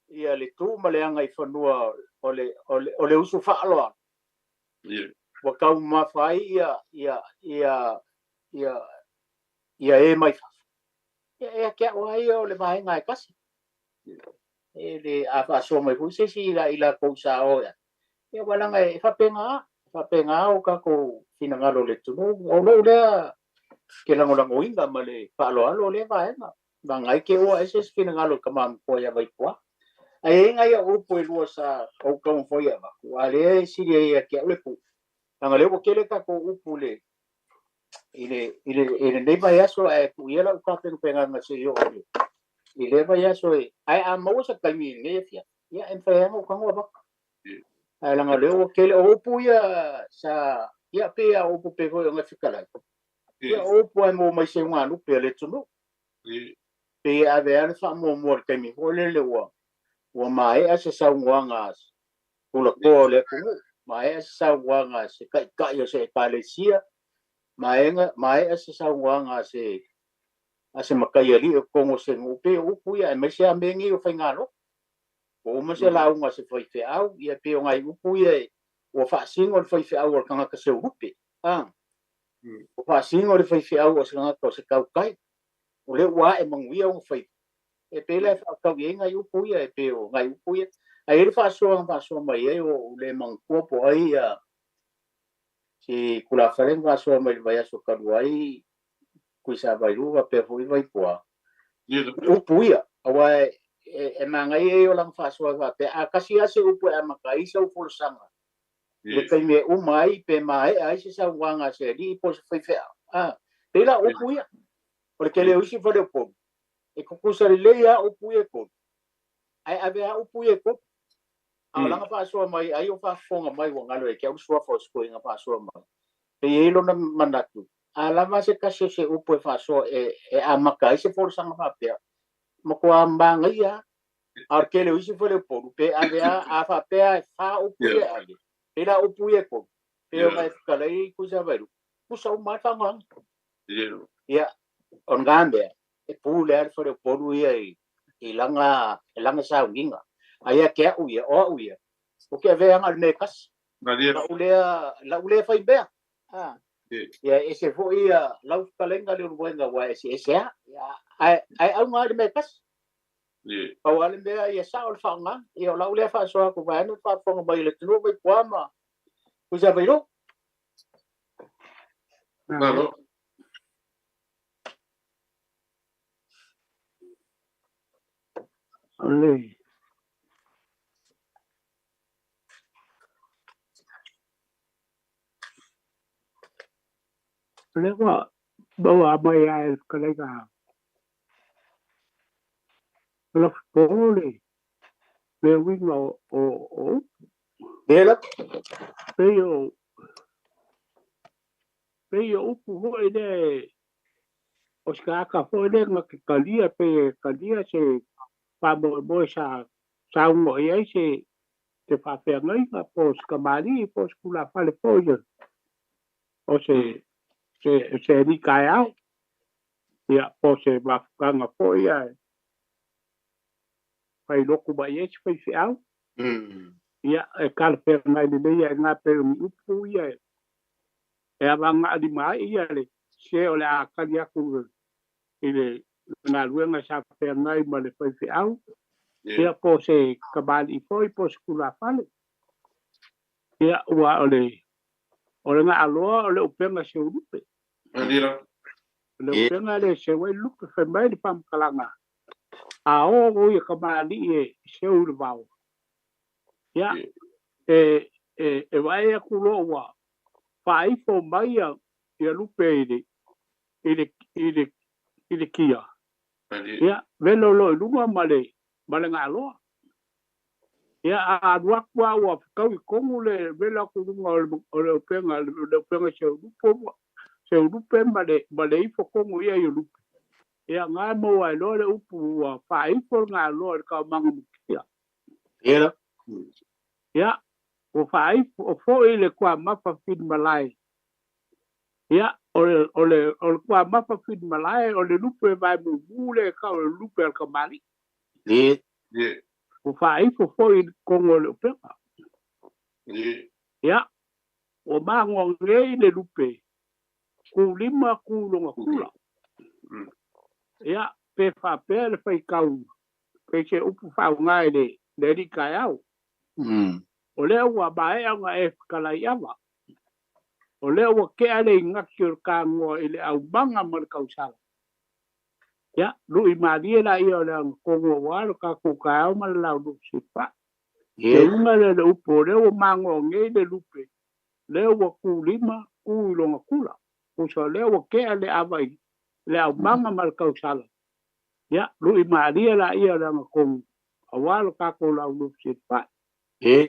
ia le tu ma le agaifanua o le usu faaaloalo, ua taumamafa ai ia e mai fafo. Ia, e ia te au lava ia o le vaega e tasi. E le a faasoa mai foi se isi i latou sa o ai. Ia, aua leaga e faapena, e faapena o tatou finagalo o le atunuu. O lou lea ke lagolagoina ma le faaaloalo o lea vaega. Vagana ai te ua ese se finagalo o le tama matua ia Vaipua. Ae i ai nai au upu e lua sa ou taumafai e avatu, a lea e sili ai ia te au le pule. Leaga lea ua tele tatou upu i lenei vaiaso, ae tuu ia lau tapenapenaga se i oo i lea vaiaso e, ae a maua se taimi i lenei afiafi, ia e mafai lava ona ou tago avatu. Ae leaga o lea ua tele, o upu ia sa, ia pei lava o upu pei foi o Gafetalai. Ia o upu lava e maua mai seugalupe a le atunuu. Pei e ave lava le faamuamua i le taimi foi lele ua maea se saunoaga a tulatoa o le atunuu, maea se saunoaga a se taitai o se ekalesia, maea se saunoaga a se mataialii o totonu o se nuu, pei o upu ia, aemaise lava mea nei o faigalotu. Ua uma se lauga a se faifeau, ia pei o nai upu ia ua faasino le faifeau o le tagata seulupe. Ua faasino le faifeau o se tagata o se tautai. O lea ua ae manuia ona faiva. E pei la e faatatau i ai nai upu ia, e pei o nai upu ia. Ae i ai le faasoa na faasoa mai ai, ua ou le manatua po o ai si tulafale na faasoa mai i le vaiaso talu ai, Tuisavailuu faapea foi Vaipua. Upu ia, aua e manaia ia o lana faasoa e faapea, a tasi lava se upu e amata ai sau folasaga, i le taimi e uma ai pe maea ai se saunoaga a se alii po o se faifeau. Pei la o upu ia, o le tele o isi faleupolu, e tutusa lelei lava upu ia e tolu, ae ave lava upu ia e tolu. A o lana faasoa mai ai o faafofoga mai ua galo ia te au le suafa o Sikuiga faasoa mai. E i ai lona manatu, a lava se tasi o se upu e faasoa e amata ai se folasaga faapea, matua manaia lava. A o le tele o isi faleupolu, pe ave lava, a faapea e fa upu ia e ave, pei la upu ia e tolu, pei ona e fetalai Tuisavailupe, tusa uma lava le faanoaga. Ia, o lena mea, e pule lava le faleupolu ia i lana sauniga. A ia te au ia, o au ia, ou te avea na o le mea e tasi. Lau lea fai mea. Ia, e ese foi ia lau fetalaiga Leulumoega ua eseese lava. Ae auga lava i le mea e tasi. Pau lava le mea ia sao le faaaogaga. Ia, o lau lea faasoa atu vaeane le faafofoga mai a le atunuu Vaipua ma Tuisavailuu. Malo. O le ua maua mai lava e le fetalaiga o Lafitolo le uiga o upu. Pei o upu foi lea o se tagata foi lea na te talia, pei e talia se faamoemoe sa saunoa i ai se faafeagaiga po o se tamalii po o se tulafale foi o se alii taeao, ia, po o se mafutaga foi ia e failotu mai ai se faifeau. Ia, e talafeagai lelei ai na pei o ni upu ia e avagaalima ai ia le se o le a tali atu i le galuega sa feagai ma le faifeau, ia, po o se tamalii foi po o se tulafale. Ia, ua o le gaaloa o le upega seulupe. O le upega le seu ai lupe, fai mai le faamatalaga, a o ia tamalii e seu i le vao. Ia, e vaai atu loa ua faaifo mai ia lupe i le kia. Ia, velo loa i luga ma le gaaloa. Ia, a alu atu lava ua fetau i tonu le velo atu i luga o le upega seulupe ma le ifo tonu ia i o lupe. Ia, ngā maua ai loa le upu ua faaifo le gaaloa i le taumaga mukia. Ia, ua faaifo o foi le kuamafa filimalae. Ia, o le kuamafa filimalae o le lupe vae mumu le kau o le lupe al tamalii. Ua faaifo foi i tonu o le upega. Ia, ua magoa nei le lupe kulima ku longa kula. Ia, pe faapea le faitau pe se upu faaaoga i le alii taeao. O lea ua maea ona e fetalai ava. O lea ua tea le igati o le tagoa i le aumaga ma le tausala. Ia, lui malie la ia o le agatonu aua lo tatou taeao ma le lauluafesiifa'i. Le uiga lea o le upu o lea ua magoa nei le lupe, lea ua kulima ku i lona kula. Tusa o lea ua tea le ava i le aumaga ma le tausala. Ia, lui malie la ia o le agatonu aua lo tatou lauluafesiifa'i.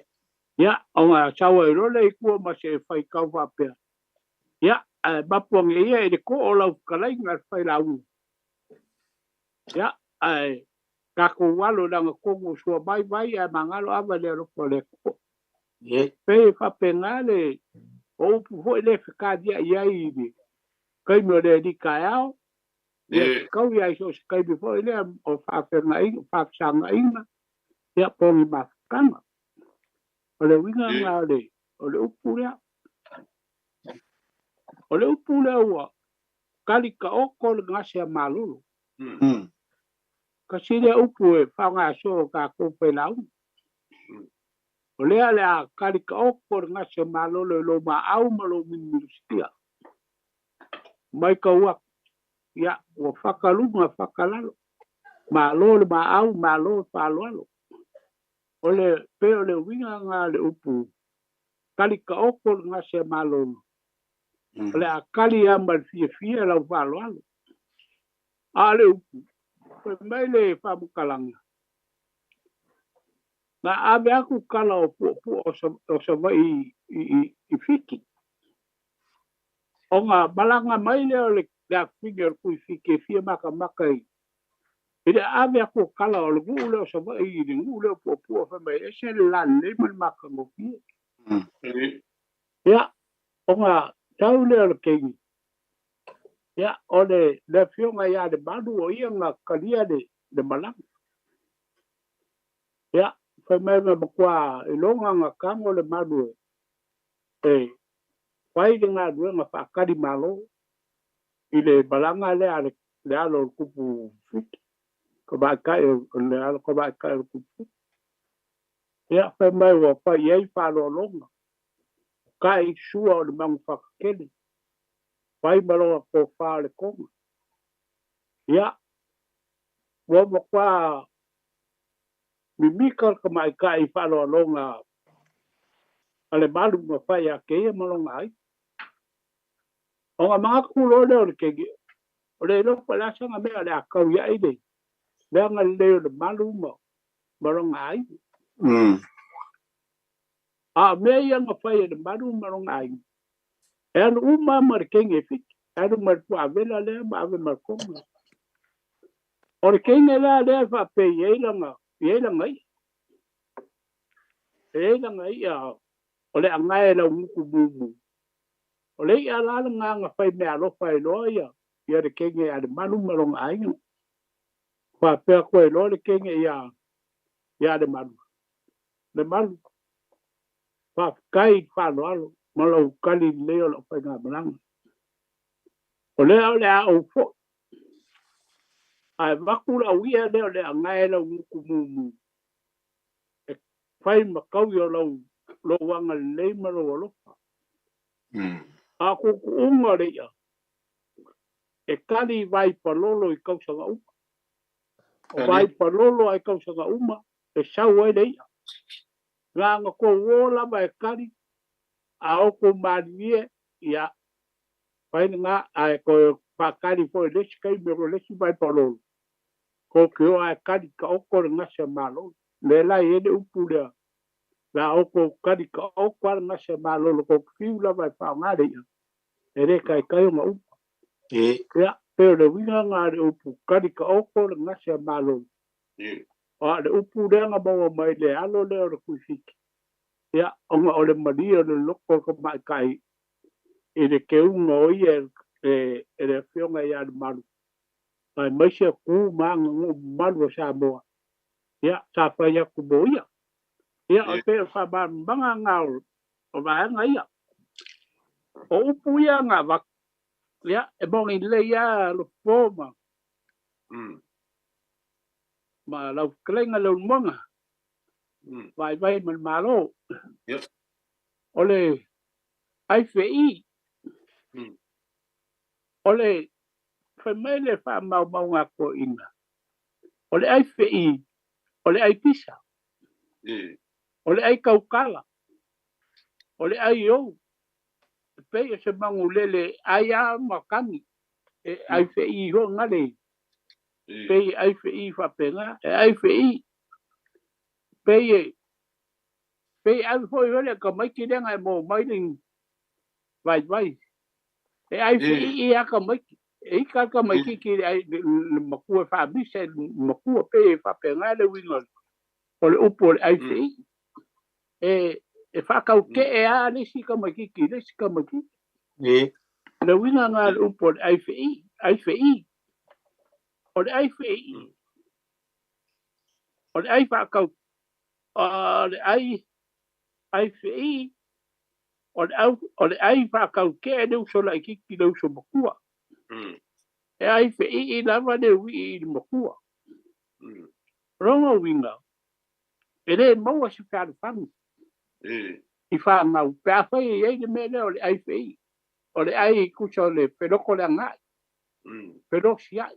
Ia, ona sau ai loa le i tua ma se faitau faapea. Ia, ae mapu age ia i le koo o lau fetalaiga le failauga. Ia, ae tatou alo i le agatonu o sua mai vai ae magalo ava i le alofa o le Atua. Pei e faapena le o upu foi le fekalia'i ai i le taimi o le alii taeao. Ia, fetau ia i so o se taimi foi lea o faafeagaiga, faafesagaiga, ia, po o ni mafutaga. O le uiga lena o le upu lea. O le upu lea ua kali taoto le gase a malolo. Kasi lea upu e faaaogasō e tatou failauga. O lea le a kali taoto le gase a malolo i lou maau ma lou minuminusitia. Mai tau atu. Ia, ua fakaluga fakalalo. Malo le maau, malo le faaaloalo. O le pe o le uiga lena o le upu kali taoto le gase a malolo. O le a kali lava ma le fiafia lau faaaloalo. A o le upu, fai mai le faamatalaga, Na ave aku kala o puapua o Savaii i Fiti. Ona malaga mai lea o le afafine o le Tuifiti e fia makamaka i le ave aku o kala o le nuu lea o Savaii i le nuu lea o Puapua fai mai e ese le lalelei ma le matagofie. Ia, ona tau lea o le teine, ia, o le afioga ia Lemalu o ia na talia le malaga. Ia, fai mai na matua iloga na tago Lemalu e fai le galuega faatali malo i le malaga lea a le alo o le tupu Fiti, tamaitai o le alo tamaitai o le tupu Fiti. Ia, fai mai ua fai i ai faaaloaloga, ta'i sua o le manufatatele, fai ma lona tofa o le toga. Ia, ua matua mimika le tamaitai i faaaloaloga a Lemalu na fai ia te ia ma lona aiga. Ona manatu loa lea o le teine, o le iloa po o le a sana mea o le a tau i ai le agalelei o Lemalu ma lona aiga. A o mea ia na fai e Lemalu ma lona aiga, e alu uma ma le teine e Fiti, e alu ma le puaavela lea ma ave ma le toga. O le teine la lea e faapea e i ai lana ia. E i ai lana ia o le agae lau gutu mumu. O le ia la le gagafai fai mea alofa e loa ia le teine a Lemalu ma lona aiga. Faapea koe e loa le teine ia Lemalu. Lemalu, faafetai i le faaaloalo ma lou tali lelei o lau faigamalaga. O lea o le a ou foi. Ae avatu lau ia lea o le agae lau gutu mumu e fai ma taui o lou agalelei ma lou alofa. A tuutuuga o le ia, e tali vai palolo i tausaga uma. O vai palolo ai tausaga uma, e sau ai le ia. Ngā kou o lava e tali, a o kou malie, ia, fai ngā, a e koe whakari foi lesi kai me o lesi vai palolo. Ko ke o a e kari ka oko le ngase malolo. Le lai e le upu lea, la o kou kari ka oko le ngase malolo, ko fiu lava e whaonga le ia. E re kai kai o ngā upu. Ia, pe o le winga ngā le upu, kari ka oko le ngase malolo. O le upu lea ngā maua mai le alo lea o le Kuifiti. Ia, onga o le maria o le loko ka mai kai i le keunga o ia e le afioga ia Lemalu. Mai maise ku ma ngā malu o Samoa. Ia, sa fai aku mo ia. Ia, o te whamamanga ngā o vaenga ia. O upu ia ngā wak. Ia, e mongi le ia lo pōma. Ma lau kelenga lau monga. Vai vai ma le malo. O le ai whei. O le whamai le whamau ngā ko ina. O le ai whei. O le ai pisa. O le ai kaukala. O le ai ou. Pei e se mangulele ai a makani. E ai whei ho ngale. Pei ai whei whapenga. E ai whei. Pei e. Pei ai hoi hole ka maiki lenga e mō mailing vai vai. E ai whei i a ka maiki. E i ka ka maiki ki le makua whaamisa, makua pei e whapenga le winga. O le upu o le ai whei. E whakau ke e a lesi ka maiki, lesi ka maiki. Le winga ngā le upu o le ai whei, ai whei. O le ai whei. O le ai whakau. O le ai whei. O le ai whakau ke e le uso lai kiki le uso makua. E ai whei i lava le ui i le makua. Rongo winga. E le maua se whanau. I whanau. Pe a whai e le mea lea o le ai whei. O le ai kusa o le peloko le ngai. Peloko si ai.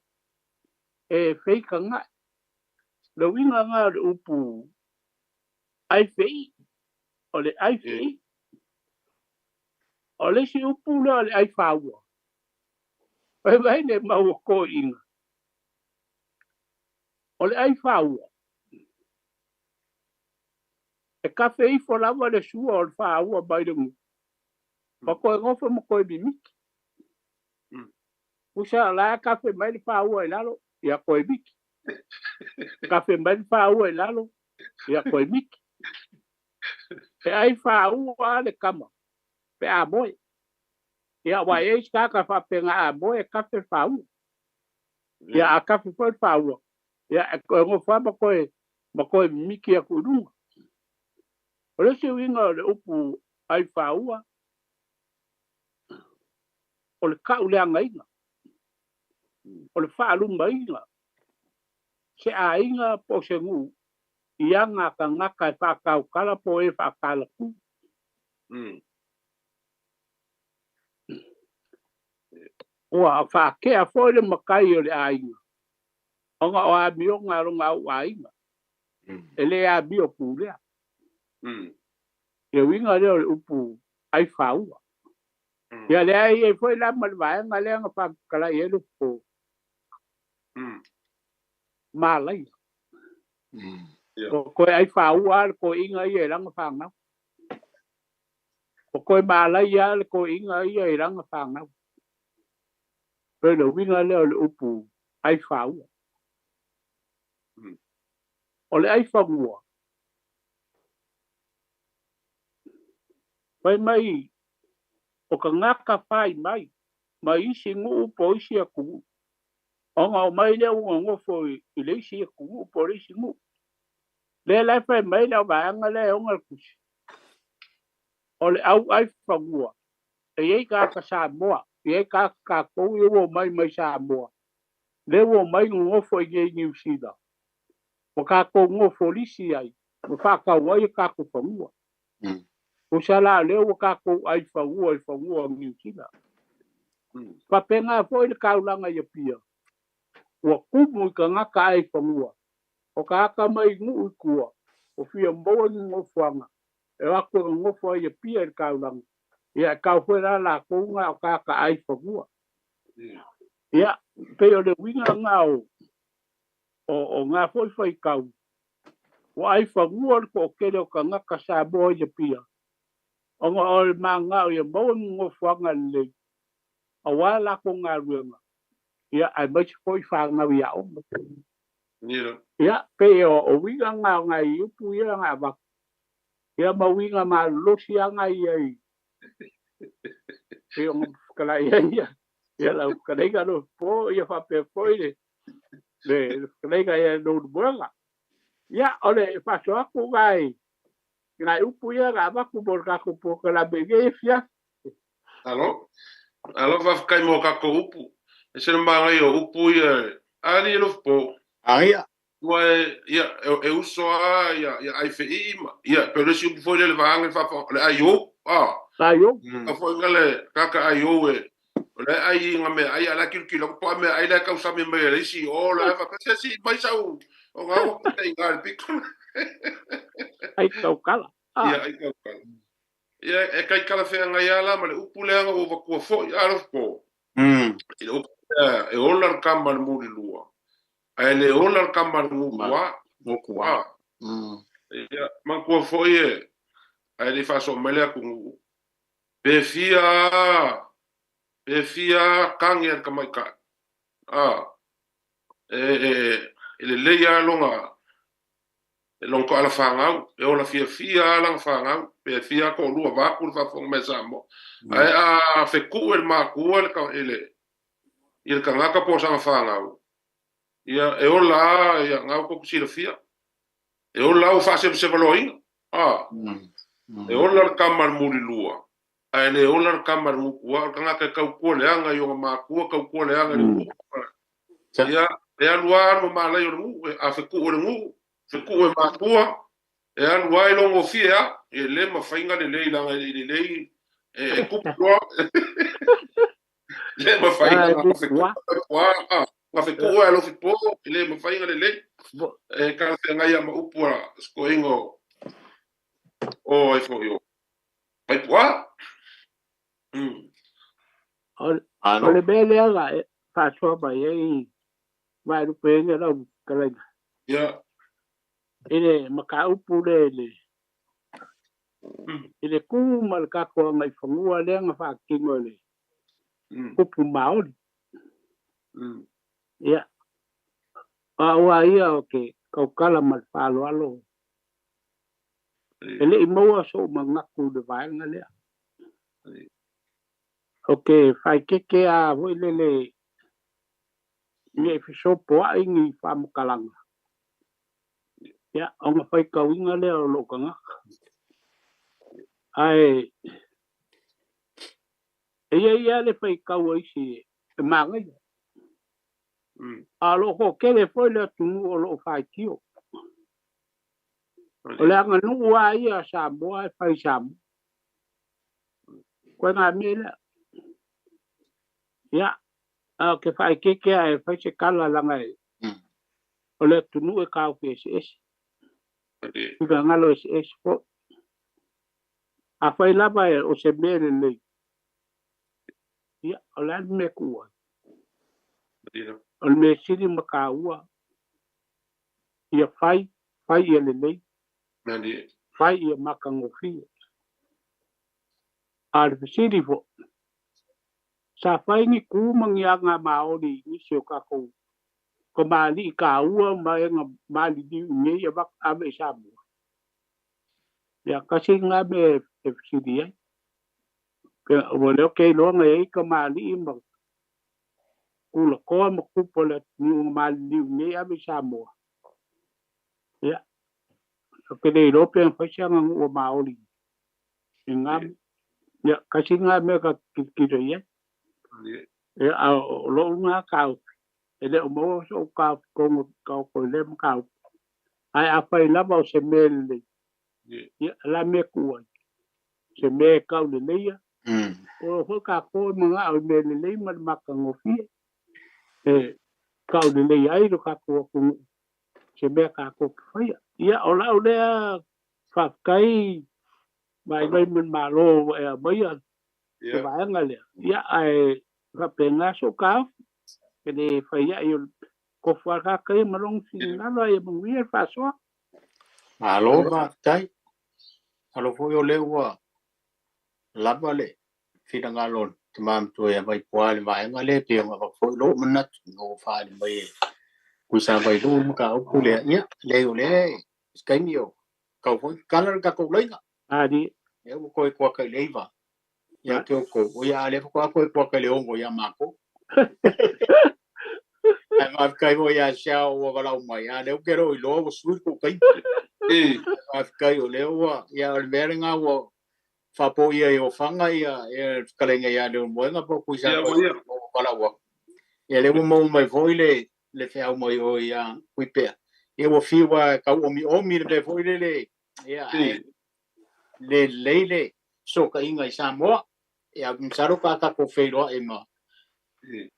E whei ka ngai. Le winga ngā le upu ai whei. O le ai whei. O le si upu lea o le ai whaua. Pai vai le maua ko inga. O le ai whaua. E kafe ifo lava le sua o le fāua mai le gu'u ma koe gofo ma koe mimiki. Usa o la e kafe mai le fāua i lalo, ia koe miki. Kafe mai le fāua i lalo, ia koe miki. E ai fāua a le kama, pe a moe. Ia wa e isi kaka faapega a moe e kafe le fāua. Ia a kafe foi le fāua, ia e koe gofo lava ma koe mimiki aku i luga. O le isi uiga o le upu ai fāua, o le ka'uleagaina, o le fa'alumaina se aiga po o se nu'u i aga a tagata e fa'atautala po o e fa'atalatu. Ua fa'ake'a foi le matai o le aiga ona o amioga a lona au aiga e lē amio pulea. Le uiga lea o le upu ai fāua. Ia lea e i ai foi la ma le vaega lea na fa'atatala'i ai le fofo malaia. O koe ai fāua a le toe'iga ia i lana fanau. O koe malaia a le toe'iga ia i lana fanau. Pei le uiga lea o le upu ai fāua. O le ai fanua, fai mai o tagata fai mai mai isi nu'u po o isi atunu'u ona omai lea ua nonofo i le isi atunu'u po o le isi nu'u. Lea la e fai mai le auvaega lea e ona le tusi. O le au ai fanua, e i ai tagata Samoa, e i ai tagata tatou ia ua omai mai Samoa, lea ua omai nonofo i inei i Niu Sila, ua tatou nofolisi ai ma fa'atau ai o tatou fanua. Tusa la o lea ua tatou ai fanua i fanua o Niu Sila. Faapena foi le taulaga i Apia, ua tumu i tagata ai fanua, o tagata mai nu'u i tua, o fia maua ni nofoaga e o atu e nonofo ai i Apia i le taulaga, ia e tau foi la latou na o tagata ai fanua. Ia, pei o le uiga lena o ngā foi faitau, ua ai fanua le to'atele o tagata Samoa i Apia, ona o le mana'o ia maua ni nofoaga lelei auā latou galuega, ia aemaise foi fanau i aoga. Ia, pei o uiga na o nai upu ia na avatu, ia ma uiga malolosi lava na ia i pei ona fetalai ai ia ia lau fetalaiga Lopo, ia faapea foi le fetalaiga ia Leulumoega. Ia, o le faasoa atu nai upu ia na avatu mo le tatou polokalame i lenei afiafi. Alo. Alo, faafetai mo tatou upu. E se le manaia o upu ia ali e lofu. Aia. Ua e ia e uso a ia ia ai feii ma ia pe le si upu foi le vaanga fa le ai o. Ah. Ai o. A foi ngale kaka ai o e. O le ai nga me ai ala kilu kilu ko me ai le kau sami me le si o le fa se si mai sau o nga o te inga le piko. Ai kau kala. Ia ai kau kala. Ia e kai kala whea ngai ala ma le upu leanga o wakua foi alof po. I le upu lea, e ola le kama le muri lua. Ae le ola le kama le ngukua. Ngukua. Ia, manatua foi e, ae le faasoa mai le atunuu. Pe fia, pe fia kage a le tamaitai. E lelei lava lona, lona toala fanau, e ola fiafia lava lana fanau, pe fia to'alua vaeatu le faafofoga mai a Samoa. Ae a fetu'u e le makua i le tagata po o sana fanau, ia e ola lava ia na ua tatou silafia. E ola lava ua faasevasevaloaina. E ola le kama le mulilua, ae le ola le kama le gukua. O le tagata e tautua leaga i ona makua, tautua leaga i le nuu. Ia, e alu lava alu ma malai o le nuu, a fetu'u e le nuu, fetu'u e makua, e alu lava i logofie lava, e le mafai ona lelei leaga e lelei e tupu loa. Le mafai ona fetu'u na fetu'u e alofi po, e le mafai ona lelei. E talafeagai lava ma upu a sikoiga o ai foi o Vaipu'a. O le mea lea na e faasoa mai ai vaelupe ai lau fetalaiga. Ia. I le mataupu lea i le I le kū ma le tatou agaifanua lea na faatino e le upu maoli. Ia, o au lava ia ou te tautala ma le faaaloalo, e le i maua sou manatu i le vaega lea. Ou te faaeteete lava foi lele ne i fesopoai ni faamatalaga, ia, ona faitauina lea o lou tagata. Ae e i ai lava le faitau a isi e manaia, a o lo o toatele foi le atunuu o lo o faitio. O le aganuu lava ia a Samoa e fai i Samoa. Koe ngā mea lea. Ia, a o te faaeteete lava e fai se tala leaga e o le atunuu e taofi eseese. Finagalo eseese foi. Afai lava o se mea lelei, ia, o le a le mea e tuu ai? O le mea sili ma taua, ia fai, fai ia lelei, fai ia matagofie. A o le fesili foi, sa fai ni kū ma ni aga maoli i nisi o tatou kamali'i taua ma e na maliliu i inei ave i Samoa? Ia, tasi lena mea e fesili ai. Ua lea ou te iloa na i ai kamali'i ma tulatoa ma tupu o le atunuu na maliliu i inei ave i Samoa. Ia, ou te le iloa pe na fai se aganuu a maoli i lena mea. Ia, tasi lena mea ta te tilotilo i ai. Ia, a o lou lena taofi, e le o maua so'u taofi tonu taoto i lea mataupu. Ae afai lava o se mea lelei, ia, o le a mea e tuu ai? Se mea e tau leleia, o foi tatou e mana'o i mea lelei ma le matagofie, e tau lelei ai lo tatou atunuu, se mea tatou te faia. Ia, o lau lea faafetai vaivai ma le Malo ua e aumaia le vaega lea, ia, ae faapena sou taofi, e le fai ai o le tofu lava tagata ia ma lona finagalo, ae ia manuia le faasoa. Malo faafetai. Masalo foi o lea ua lava le finagalo o le tama matua ia Vaipuā i le vaega lea e pei ona avatu foi lou manatu ina ua faaali mai e Tuisavailuu le mataupu lea. Ia, leai o lea i se taimi o tau foi tatala le tatou laina. Lea ua toe kuata i le 9 ia te outou, ia a o lea faatoa toe kuata i le 6 ia matou. Ae faafetai foi ia Seao ua valaau mai, a o lea ou te le o iloa ua sui le tou taimi. Faafetai o lea ua, ia o le mea lena ua faapoia i Ofaga ia le fetalaiga ia Leulumoega po o Tuisavailuu ua valaau atu. Ia lea ua maua mai foi le feau mai o ia Tuipea. Ia ua fiu lava e tau omiomi le mea foi lele, ia ae le lelei le fesootaiga i Samoa. Ia masalo pe a tatou feiloai ma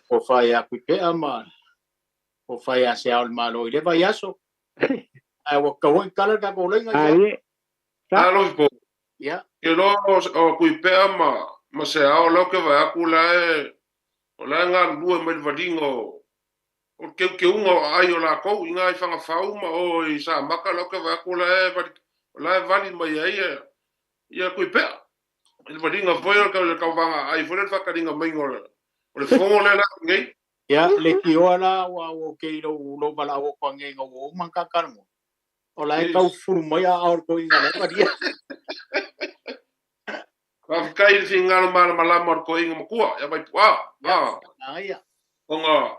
tofa ia Tuipea ma tofa ia Se Ao o le Malo i lea vaiaso. Ae ua tatau foi ona tala le tatou laina i Alo po. Ia. Ke loa o Tuipea ma Se Ao la ou te vaai atu la e o la e galulue mai le valiga o o le keukeuga o aai o lakou i na i Fagafau ma o i Samaka la ou te vaai atu la e vali o la e vali mai ai ia Tuipea i le valiga foi o le tauvaga aai foi lea le faataliga maiga o le fono lea la nei. Ia, le tioa la ua okay i lou valaau atu anei ina ua uma ona ta talanoa. O la e tau fufulu mai aao o le toeaina la e valia. Faafetai i le finagalo malamalama o le toeaina matua ia Vaipu'a. Ia, manaia. Ona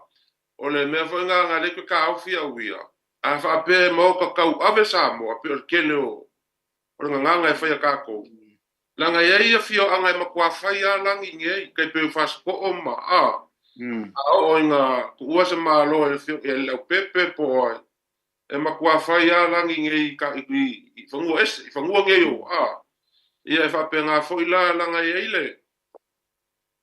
o le mea foi lena na lei toe taofi au ia, a faapea e maota tauave Samoa, pei o le tele o le gagana e fai a tatou, leaga e i ai afioaga e matua fai lava lagi i nei, tai pei o Fasito'o ma a, a oo ina tuua se Malo e le Leaupepe po o ai, e matua fai lava lagi nei i fanua ese, i fanua nei o a, ia e faapena foi la, leaga e i ai le,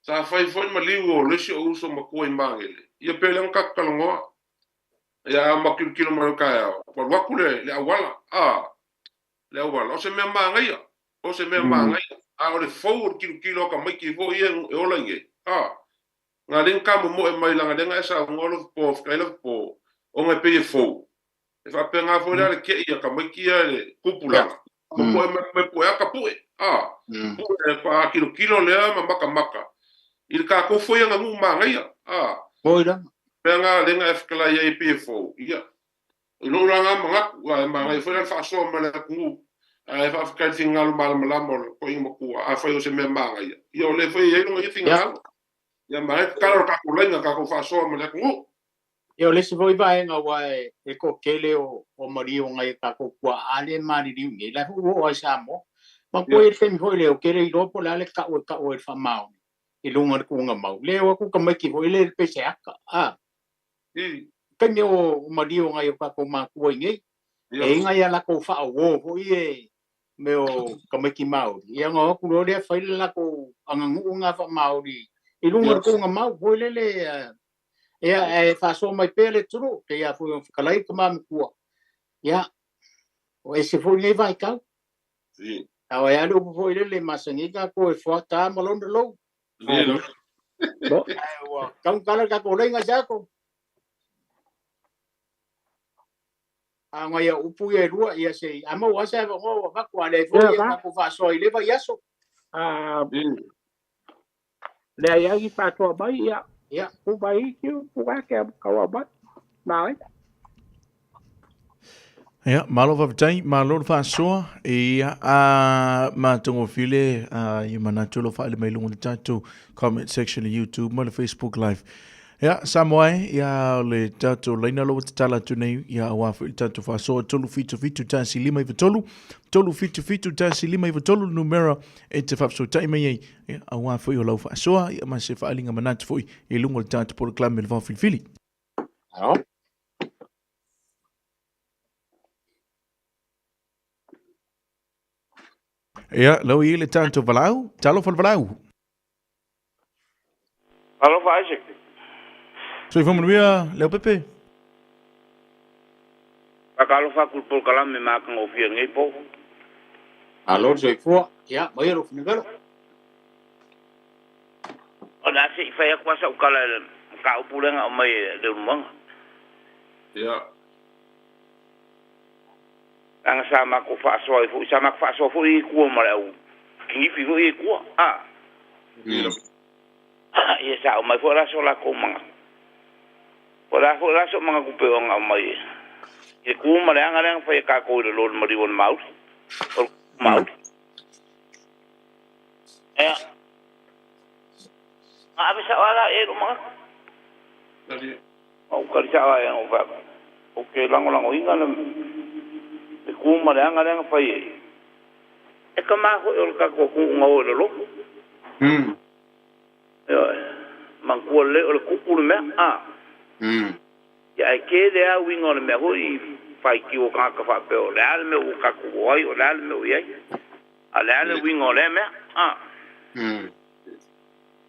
sa fai foi le maliu o le isi o uso matua i Magele, ia pe lea na tatou talanoa, ia a ma tilotilo mai o taeao, ua alu atu le auala, a, le auala, o se mea manaia, o se mea manaia, a o le fou o le tilotilo a tamaiti foi ia e ola i nei, a, na lea na tamomoe mai leaga lea na e saunoa Lofipo, faafetai Lofipo, ona e pei e fou, e faapena foi la le tei a tamaiti ia i le tupulaga, momoe mai mai pue a tapue. faatilotilo lea ma makamaka i le tatou foi aganuu magaia a Moi la. Mea na lea na e fetalai ai pei e fou ia i lou laga manatu ae magaia foi la le faasoa ma le atunuu ae faafetai i le finagalo malamalama o le toeaina matua. Afai o se mea magaia ia o lea foi e i ai lona ia finagalo ia ma e tatalo le tatou laina tatou faasoa ma le atunuu. Ia o le isi foi vaega aua e toatele o maliu ngai o tatou puaa lea e maliliu nei, la e foi ua oo ai i Samoa. Ma koe i le taimi foi lea ou te le iloa po o le a le tau e tau ai le faamaoni i luga o le tuuga mau. Lea o atu tamaiti foi lea i le peseaka, a. Taimi o maliu ngai o tatou matua i nei, e i ai nai a latou faauo foi e mea o tamaiti Māori, ia ona o atu loa lea fai le latou aganuu na faamaoni i luga o le tuuga mau foi lele, ia ae faasoa mai pea le atunuu, pei lava foi ona fetalai le tama matua, ia, o ese foi lenei vaitau. A o ai lava le upu foi lele e masani ai tatou e fuata ma lona lou. Ae ua tau tala le tatou laina i se ato. A o nai au upu ia e lua, ia se i a maua lava se avanoa ua avatu, a leai foi ia tatou faasoa i le vaiaso. Leai lava ni faasoa mai, ia, pu mai isi upu ake tau aumai. Manaia. Ia, malo faafetai, malo le faasoa. Ia, a matagofie le ia manatu o lo o faaali mai i luga o le tatou comment section i YouTube ma le Facebook Live. Ia, Samoa e, ia, o le tatou laina lo ua tatala atu nei, ia, aua foi le tatou faasoa 377 153, 377 153 le numera e te faafesootai mai ai, ia, aua foi o lau faasoa, ia, ma se faaaliga manatu foi i luga o le tatou polokalame le Vao Filifili. Alo. Ia, lau i le tatou valaau, talofa le valaau. Alofa Isaac. Soifua manuia, Leaupepe. Faatalofa atu i le polokalame matagofie i lenei po. Malo le soifua. Ia, maia lou finagalo. O le a se i fai atu lava sau tala i le mataupu lea na aumai e Leulumoega. Ia. Leaga sa matou faasoa ai foi, sa matou faasoa foi i tua ma le au kinifi foi i tua, a. Ia sa aumai foi la so latou manatu. Po o le a foi la sou manatu pei ona aumai i le tu ma le aga lea na fai e tatou i le lo o le maliu o le mauli, o le mauli. Ia, na ave sao lava la i ai lou manatu. Na ou tali sao lava i ai na ou fai atu, ou te lagolagoina le tu ma le aga lea na fai e E kama foi o le tatou atunuu na o i le lotu. Ioe. Manatua lelei o le tupu le mea, a. Ia ae tele lava uiga o le mea foi i faitio o tagata faapea o le a le mea ua tatou o ai, o le a le mea ua i ai, a o le a le uiga o lea mea, a.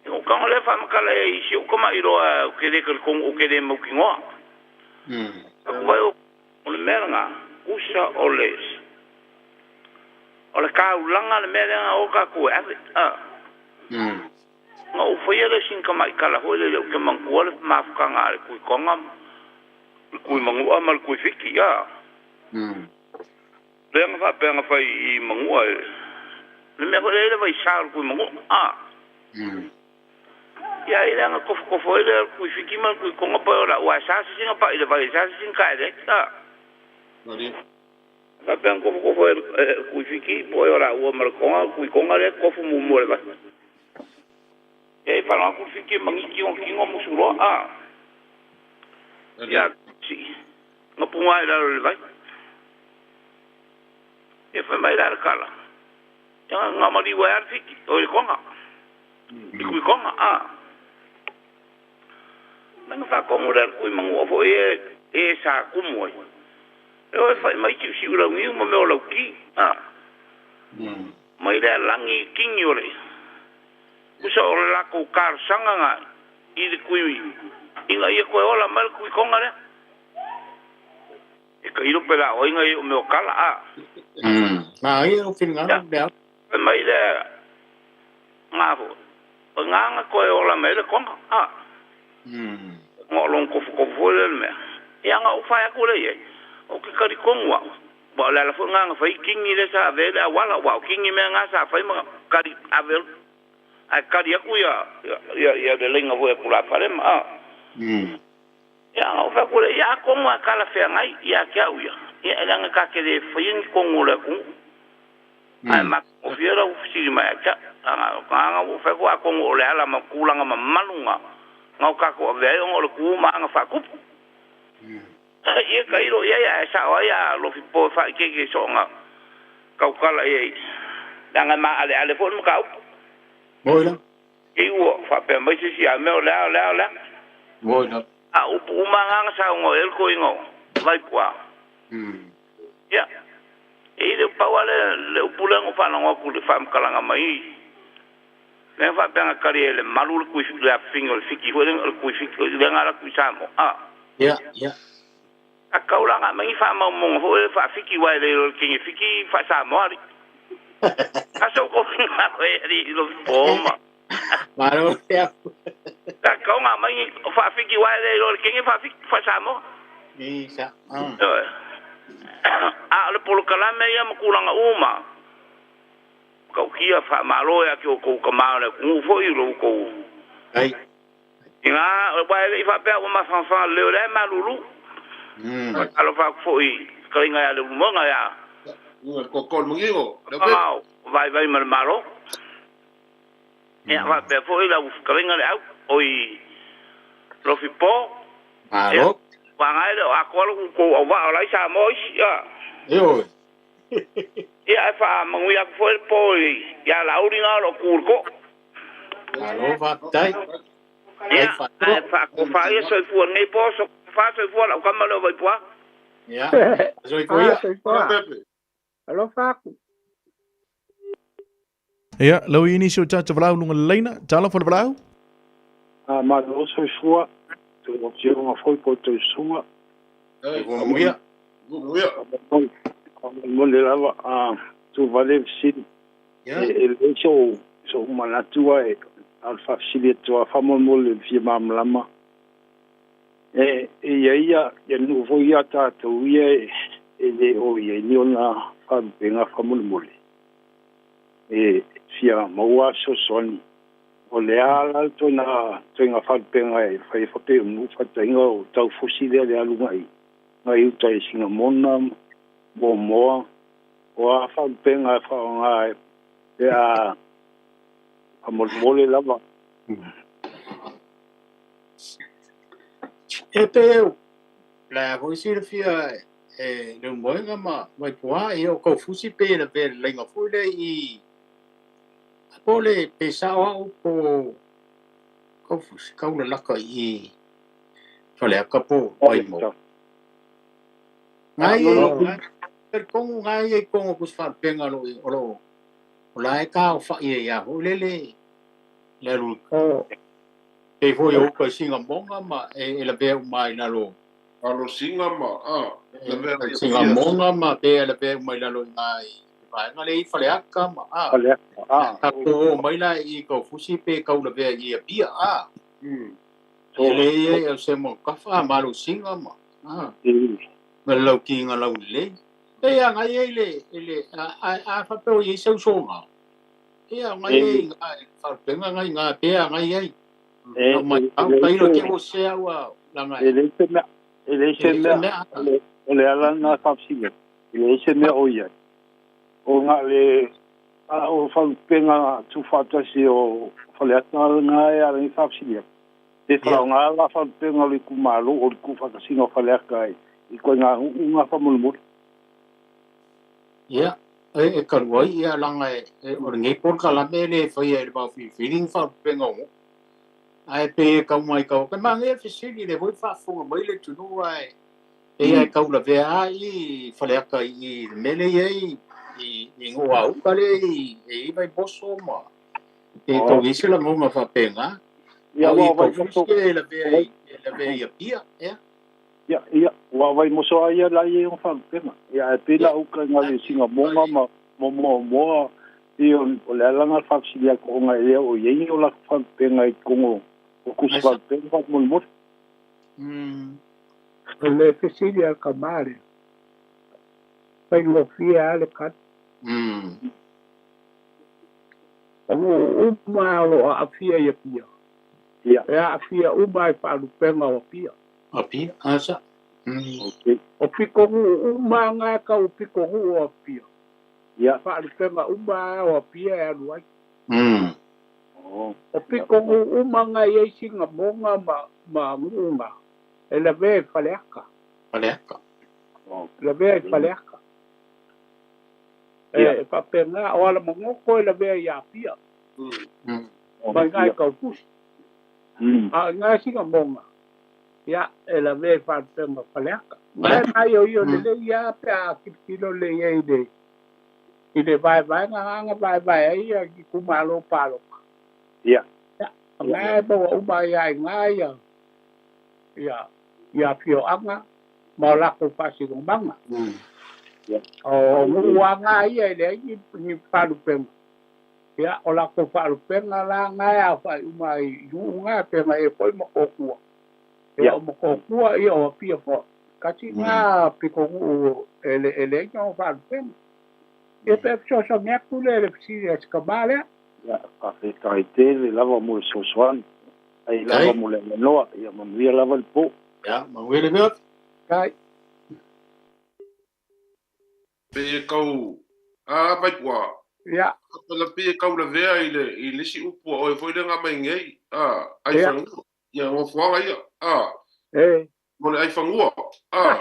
Ia o taga lea faamatala i si ou tamailoa ou te le talitonu ou te le mautinoa. Atu ai o le mea lena, tusa o le O le taulaga le mea lea na o tatou e ave, a. Na ou faia le isi tamai tala foi lele ou te manatua le mafutaga a le Tuitoga, le Tuimanua ma le Tuifiti, a. Lea na faapea na fai i Manua e le mea foi lea e i ai le vaisa o le Tuimanua, a. Ia ai lea na tofotofo ai le Tuifiti ma le Tuitoga pa o le aua e sa se isi na pai i le vai, e sa se isi na taele ai, a. Faapea na tofotofo e le Tuifiti po o laua ma le Toga, le Tuitoga lea e tofu muamua i le vai. Ia e faalogo atu le Fiti e magiti ona tino musu loa, a. Ia sii, na puga i lalo i le vai. Ia fai mai la le tala, ia na maliu ai lava le Fiti, oi le Toga, le Tuitoga, a. Na faatonu lea le Tuimanua foi e sa tumu ai. E o e fai mai siusiu lau niu ma mea o lau ki, a. Mai lea lagi kini o le usa o le latou talosaga na i le tui ina ia toe ola mai le tuitoga lea. E tailo pe la o ai na i o mea o tala, a. Ma ia o finagalo lea. Fai mai lea nga foi, o nga na toe ola mai le toga, a. Ona o lona tofutofu foi lea o le mea. Ia na ou fai atu lea i ai, ou te talitonu au, aua o le ala foi lena na fai ai kini lea sa ave ai le auala, aua o kini mea na sa fai ma kali ave Ae kali aku ia ia ia le leiga foi a tulafale ma a. Ia ona ou fai atu lea, ia atonu lava e talafeagai ia te au ia, ia e leaga ta te le faia ni tonu o le atunuu. Ae matagofie lau fesili mai ia te au. Leaga o tagata ua ou fai atu atonu o le ala ma tulaga mamalu na na o tatou avea ai ona o le tu ma aga faatupu. Ia tailo i ai ae sao ai a Lofipo e faaikeike i soona tautala i ai, leaga e maaleale foi le mataupu. Moi la. I ua faapea mai se isi a mea o le a, o le a, o le a. Moi la. A upu uma lava na saunoa i ai le toeaina o Vaipua. Ia, e i le pau lava le, le upu lea na ou faalogo atu i le faamatalaga mai lea na faapea na tali ai e le malu le tui, le afifine o le Fiti foi lea, o le tui Fiti lea na alu atu i Samoa. A. Ia, ia. A tau la na aumai ni faamaumauga foi lea faa-Fiti aua e le iloa e le teine Fiti faa-Samoa alii. Aso ko finagalo e alii i Lofipo ma. Malo le au. A tau na aumai ni faa-Fiti aua e le iloa e le teine faa-Fiti faa-Samoa. Isa. Ioe. A o le polokalame ia ma tulaga uma, tautia faamalo ia te outou tama o le atunuu foi i lo outou. Ai. Ina, aua e le i faapea ua mafanafana lelei o lea e malulu. Alofa atu foi i fetalaiga ia Leulumoega ia. Ao vaivai ma le Malo. Ia faapea foi lau fetalaiga Leau, oi Lofipo. Malo. Vagae e le o atoa lo outou auvaa o la i Samoa isi. Ioe. Ia ae faamanuia atu foi le po ia Laauli na o lo o tu i le to'o. Malo faafetai. Ia, ae faatofa ia soifua i lenei po, sofa soifua lau tama lea o Vaipua. Ia, soifua ia. Soifua. Alofa atu. Ia, lau i nisi o tatou valaau luga le laina, talofa le valaau. A malo soifua, tou afioga foi po o tou susuga. Soifua manuia. Faamolemole lava a tuvale le fesili. E lelei so'u manatu ae a o le faafesili atu lava faamolemole i le fia malamalama. E i ai ia nuu foi ia a tatou ia e le o i ai ni ona faalupega faamolemole. E fia maua lava fesoasoani. O le a la le toega faalupega e fai ai faapea o nuu faataiga o tau fusi lea le alu agai i uta i Singamona, Moamoa, o a faalupega e faaaoga pe a faamolemole lava. E pe o le a foi silafia e Leulumoega ma Vaipua, ia o Kaufusi pe e lavea le laina foi lea i po le pe sao au po Kaufusi kaulalaka i Faleata po Vaimauga. Ngai e kongo ngai e kongo kus faalupega o lo o la e taofa'i ai a foi lele le alu pei foi o uka i Singamoga ma e lavea uma ai lalo alo singa ma a lavea i Singamoga ma pe e lavea uma i lalo i ngā i vaega le i Faleata ma a Faleata a tatou o mai la i Kaufusi pe kau lavea i Apia a e le ia o se mo kafa ma lo singa ma a ma le laukiga laulelei. E ia ngai ai le le a a faapea o i ai se usoga. Ia ngai ai ngā faalupega ngai ngā pea ngai ai. E mai au tailo te o se au a langa. E leai se mea, e leai se mea o le ala lena e faafesili ai. E leai se mea o i ai. O ngā le a o faalupega tuufaatasi o Faleata lena e ala ai faafesili ai. Pe faaaoga la faalupega o le itumalo o le tuufaatasiga o Faleata i koe ngā nuu ngā faamolemole. Ia, e kalu ai ia langa e o lenei polokalame e le faia i le vaofilifili ni faalupega o nuu. Ae pe e kau mai kau ke manaia le fesili le foi faafofoga mai le atunuu ae e ia e kau lavea a i Faleata i le mea lea i ai i nuu a uka lea i e i Vaimoso ma e tau i ai se lagona faapena. Ia, Au i ua Kaufusi e lavea i e lavea i Apia, ia. Ia, ia, ua Vaimoso lava ia la i ai ona faalupega. Ia, ae pei la uka i ngā le Singamoga ma Moamoa, ia, o le ala lena o le faafesili atu ona e lea o i ai ni o latou faalupega i totonu o tusi faalupega faamolemole. O le fesili a le tama lea, faigofie lava le tali. O nu'u uma o lo'o a'afia i Apia. E a'afia uma i fa'alupega o Apia. Apia, asa. O pikonu'u uma aga e kau pikonu'u o Apia. Fa'alupega uma o Apia e alu ai. O pikonu'u uma aga e iai sigamoga ma nu'uga e lavea i Faleaka. Faleaka. Lavea i Faleaka. E fa'apegā o alamagoto e lavea i Apia. Mai iga i Kaupusi. A o iga e sigamoga, ia, e lavea i fa'alupega o Faleaka. Gae maioio lelei a pe a kilokilo lelei ai le i le vaevaega aga vaevae ai ia itumālō paloka. Ia. Ia, gae maua uma ai lava iga ia ia ia afioaga ma o latou faasinomaga. O nu'u aga ia e leai ni faalupega. Ia, o latou faalupega la gae aofa'i uma ai i nu'u ga pe ga e foi ma kōkua. Ia, o Motootua, ia, o Apia foi. Tasi lena pitonu'u e leai ni ona faalupega. Ia, pe fesoasoani atu lea i le fesili a si tamā lea. Ia, faafetai tele lava mo le fesoasoani. Faafetai lava mo le avanoa. Ia manuia lava le po. Ia, manuia le mea. Faafetai. Pei e kau, a Vaipua. Ia. Pela pei e kau lavea i le i le isi upu a oe foi lea nga mai nei, a, ai fanua. Ia nofoaga ia, a. E. Mo le ai fanua, a.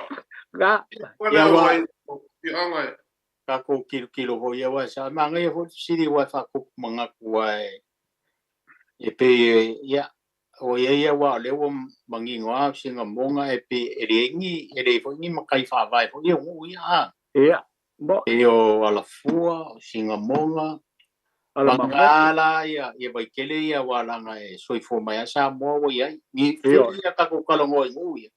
Ga. Ia wa afioaga e. Tatou kilokilo foi ia aua sa manaia foi le fesili aua e faatupu manatu aua e pei e ia o i ai aua o lea ua manino lava sinamoga e pei e leai ni e leai foi ni matai faavae foi ia o nuu ia a. Ia. Mo. Pei o Alafua, o Sinamoga, Vagana la ia ia Vaitele ia aua leaga e soifua mai lava Samoa ua i ai. Ni fea ia tatou talanoa i nuu ia.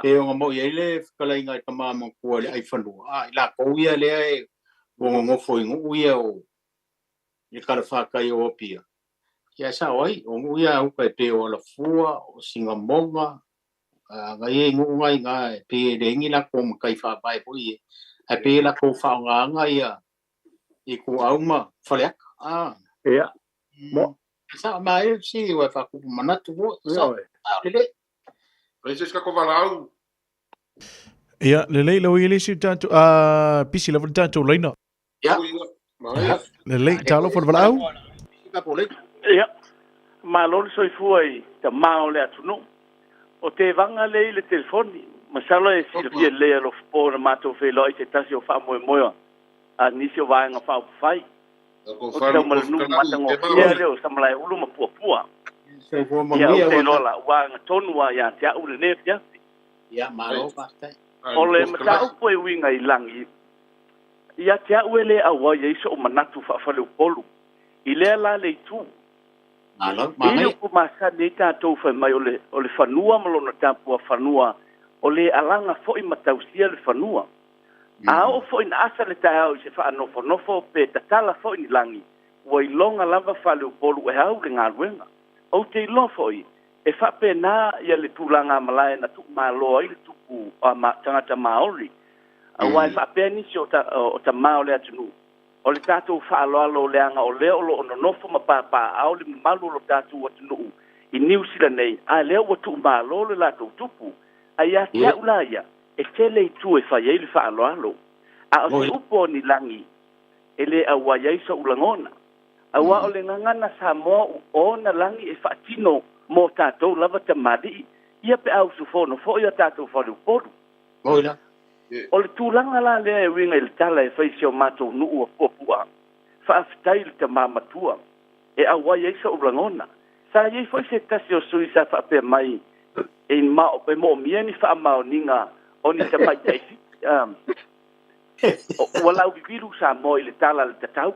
Pei ona moi ai le fetalaiga i tama matua i le aifanua, a i latou ia lea e ua nonofo i nuu ia o i le talafatai o Apia. Ia sao ai, o nuu ia a uta e pei o Alafua, o Sinamoga, a ia i nuu na ina e pei e leai ni latou matai faavae foi ia, ae pei e latou faaaogaina ia ituau ma Faleata. A. Ia. Mo. Sao mai le fesili aua e faatupu manatu foi. Sao. Lelei. Ai se isi kako valaau. Ia, lelei lau ia le isi o tatou, a, pisi lava le tatou laina. Ia. Lelei, talofa le valaau. Ia, malo le soifua i tamā o le atunuu. O tevaga lea i le telefoni, masalo e silafia lelei e Alofapo na matou feiloai i se tasi o faamoemoe a nisi o Vaega Faaupufai. O te tau ma le nuu matagofie lea o Samalaeulu ma Puapua. Ia, ou te iloa la, ua agatonu lava ia te au lenei afiafi. Ia, malo faafetai. O le mataupu e uiga i lagi, ia te au e le auai ai so'u manatu faafaleupolu i lea la le itu. Malo, I le upu masani ai tatou fai mai o le, o le fanua ma lona tapua fanua, o le alaga foi ma tausia le fanua. A oo foi na asa le taeao i se faanofonofo pe tatala foi ni lagi, ua iloga lava faleupolu e au le galuega. Ou te iloa foi, e faapena ia le tulaga malae na tuumalo ai le tupu o a tagata Maori, aua e faapea nisi o o tamā o le atunuu, o le tatou faaaloalo leaga o lea o lo o nonofo ma papaaao le mamalu o lo tatou atunuu i Niu Sila nei, a lea ua tuumalo le latou tupu. A ia te au la ia, e tele itu e fai ai le faaaloalo. A o se upu o ni lagi e le auai ai so'u lagona. Aua o le gagana Samoa u ona lagi e faatino mo tatou lava tamalii ia pe a usufono foi a tatou faleupolu. O le tulaga la lea e uiga i le tala e fai i si o matou nuu a Puapua, faafetai i le tamā matua e auai ai so'u lagona. Sa i ai foi se tasi o sui sa faapea mai e moomia ni faamaoniga o ni tamaitai ua lauvivilu Samoa i le tala a le tatau.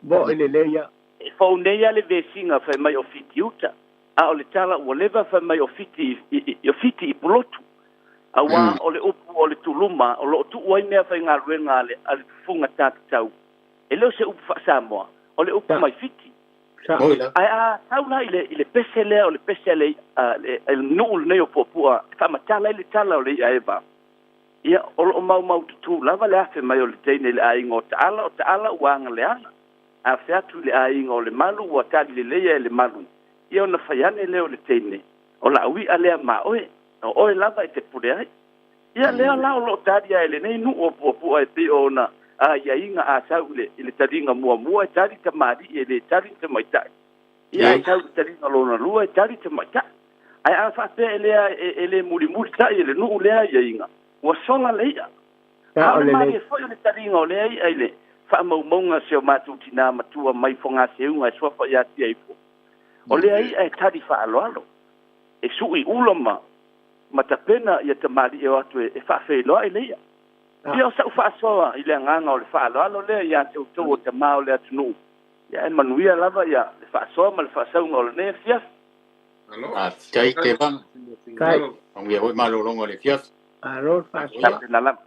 Mo'i lelei a. E fou nei a le vesiga fai mai o Fiti uta, a o le tala ua leva fai mai o Fiti i o Fiti i Pulotu. Auā o le upu o le tuluma o lo o tuu ai mea faigaluega a le a le fufuga tatatau, e le o se upu faa-Samoa, o le upu mai Fiti. Ae a tau la i le i le pese lea o le pese a le a le nuu lenei o Puapua e faamatala ai le tala o le i'a eva, ia, o lo o maumau tutū lava le afe mai o le teine i le aiga o Taala, o Taala ua agaleaga. A featu le aiga o le malu ua tali lelei e le malu. Ia ona fai ane lea o le teine. O la ui a lea ma oe. O oe lava e te pule ai. Ia lea la o loo tali ai lenei nuu o Puapua e pei ona aiaiga a sau i le taliga muamua e tali tamalii e le tali tamaitai. Ia ai sau i le taliga lona lua e tali tamaitai. Ae a faapea e lea e le mulimuli tai e le nuu lea aiaiga, ua sola le i'a. A o le malie foi o le taliga o lea i'a i le faamaumauga se o matou tinā matua mai fogaseuga e suafa ia tia ifo. O lea i'a e tali faaaloalo. E sui ula ma tapena ia tamalii o atu e faafeiloai le i'a. Ia o sa'u faasoa i le agaga o le faaaloalo lea ia te outou o tamā o le atunuu. Ia e manuia lava ia le faasoa ma le faasauga o lenei afiafi. Faafetai Tevaga. Manuia foi malologa o le afiafi. Malo le faasoa. Tapena lava.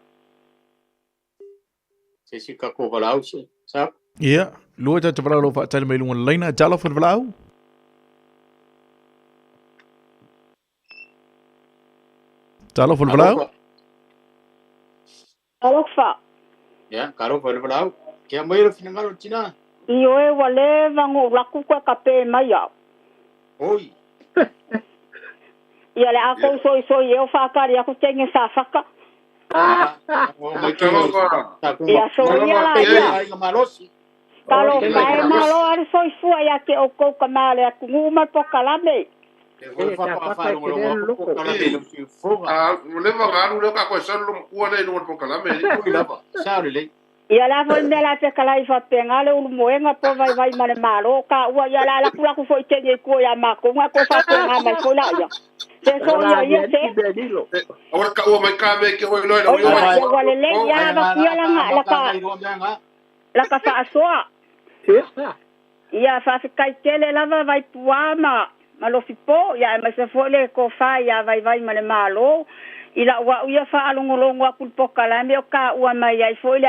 Se isi tatou valaau se sa. Ia, lua tatou valaau o faatali mai luga o le laina. Talofa le valaau. Talofa le valaau. Talofa. Ia, talofa le valaau. Kia mai le finagalo tina. I oe ua leva ona ou laku koe kape mai au. Oi. Ia le a kou soisoi e o whakari aku tenge sa whaka. Ia so ia la ia. Talofa e malo ale soifua ia ke o kou ka male aku ngu ma pokalame. Leva galu leo ka koe salu lo makua le i luga o le polokalame. Ia la foi mea la te kala i whapenga le ulu moenga po vai vai ma le malo ka ua ia la laku laku foi tenge kua ia mako nga ko whapenga mai foi la ia. Se so ia ia se. Aua ka ua mai ka me ke hoi loe la Oi ia ua le le ia va kia la nga la ka la ka whaasoa. Ia whawhikai tele lava vai pua ma malofi po ia e mai se foi le ko fa ia vai vai ma le malo i la ua ia whaalongolongo aku le pokalame o ka ua mai ai foi le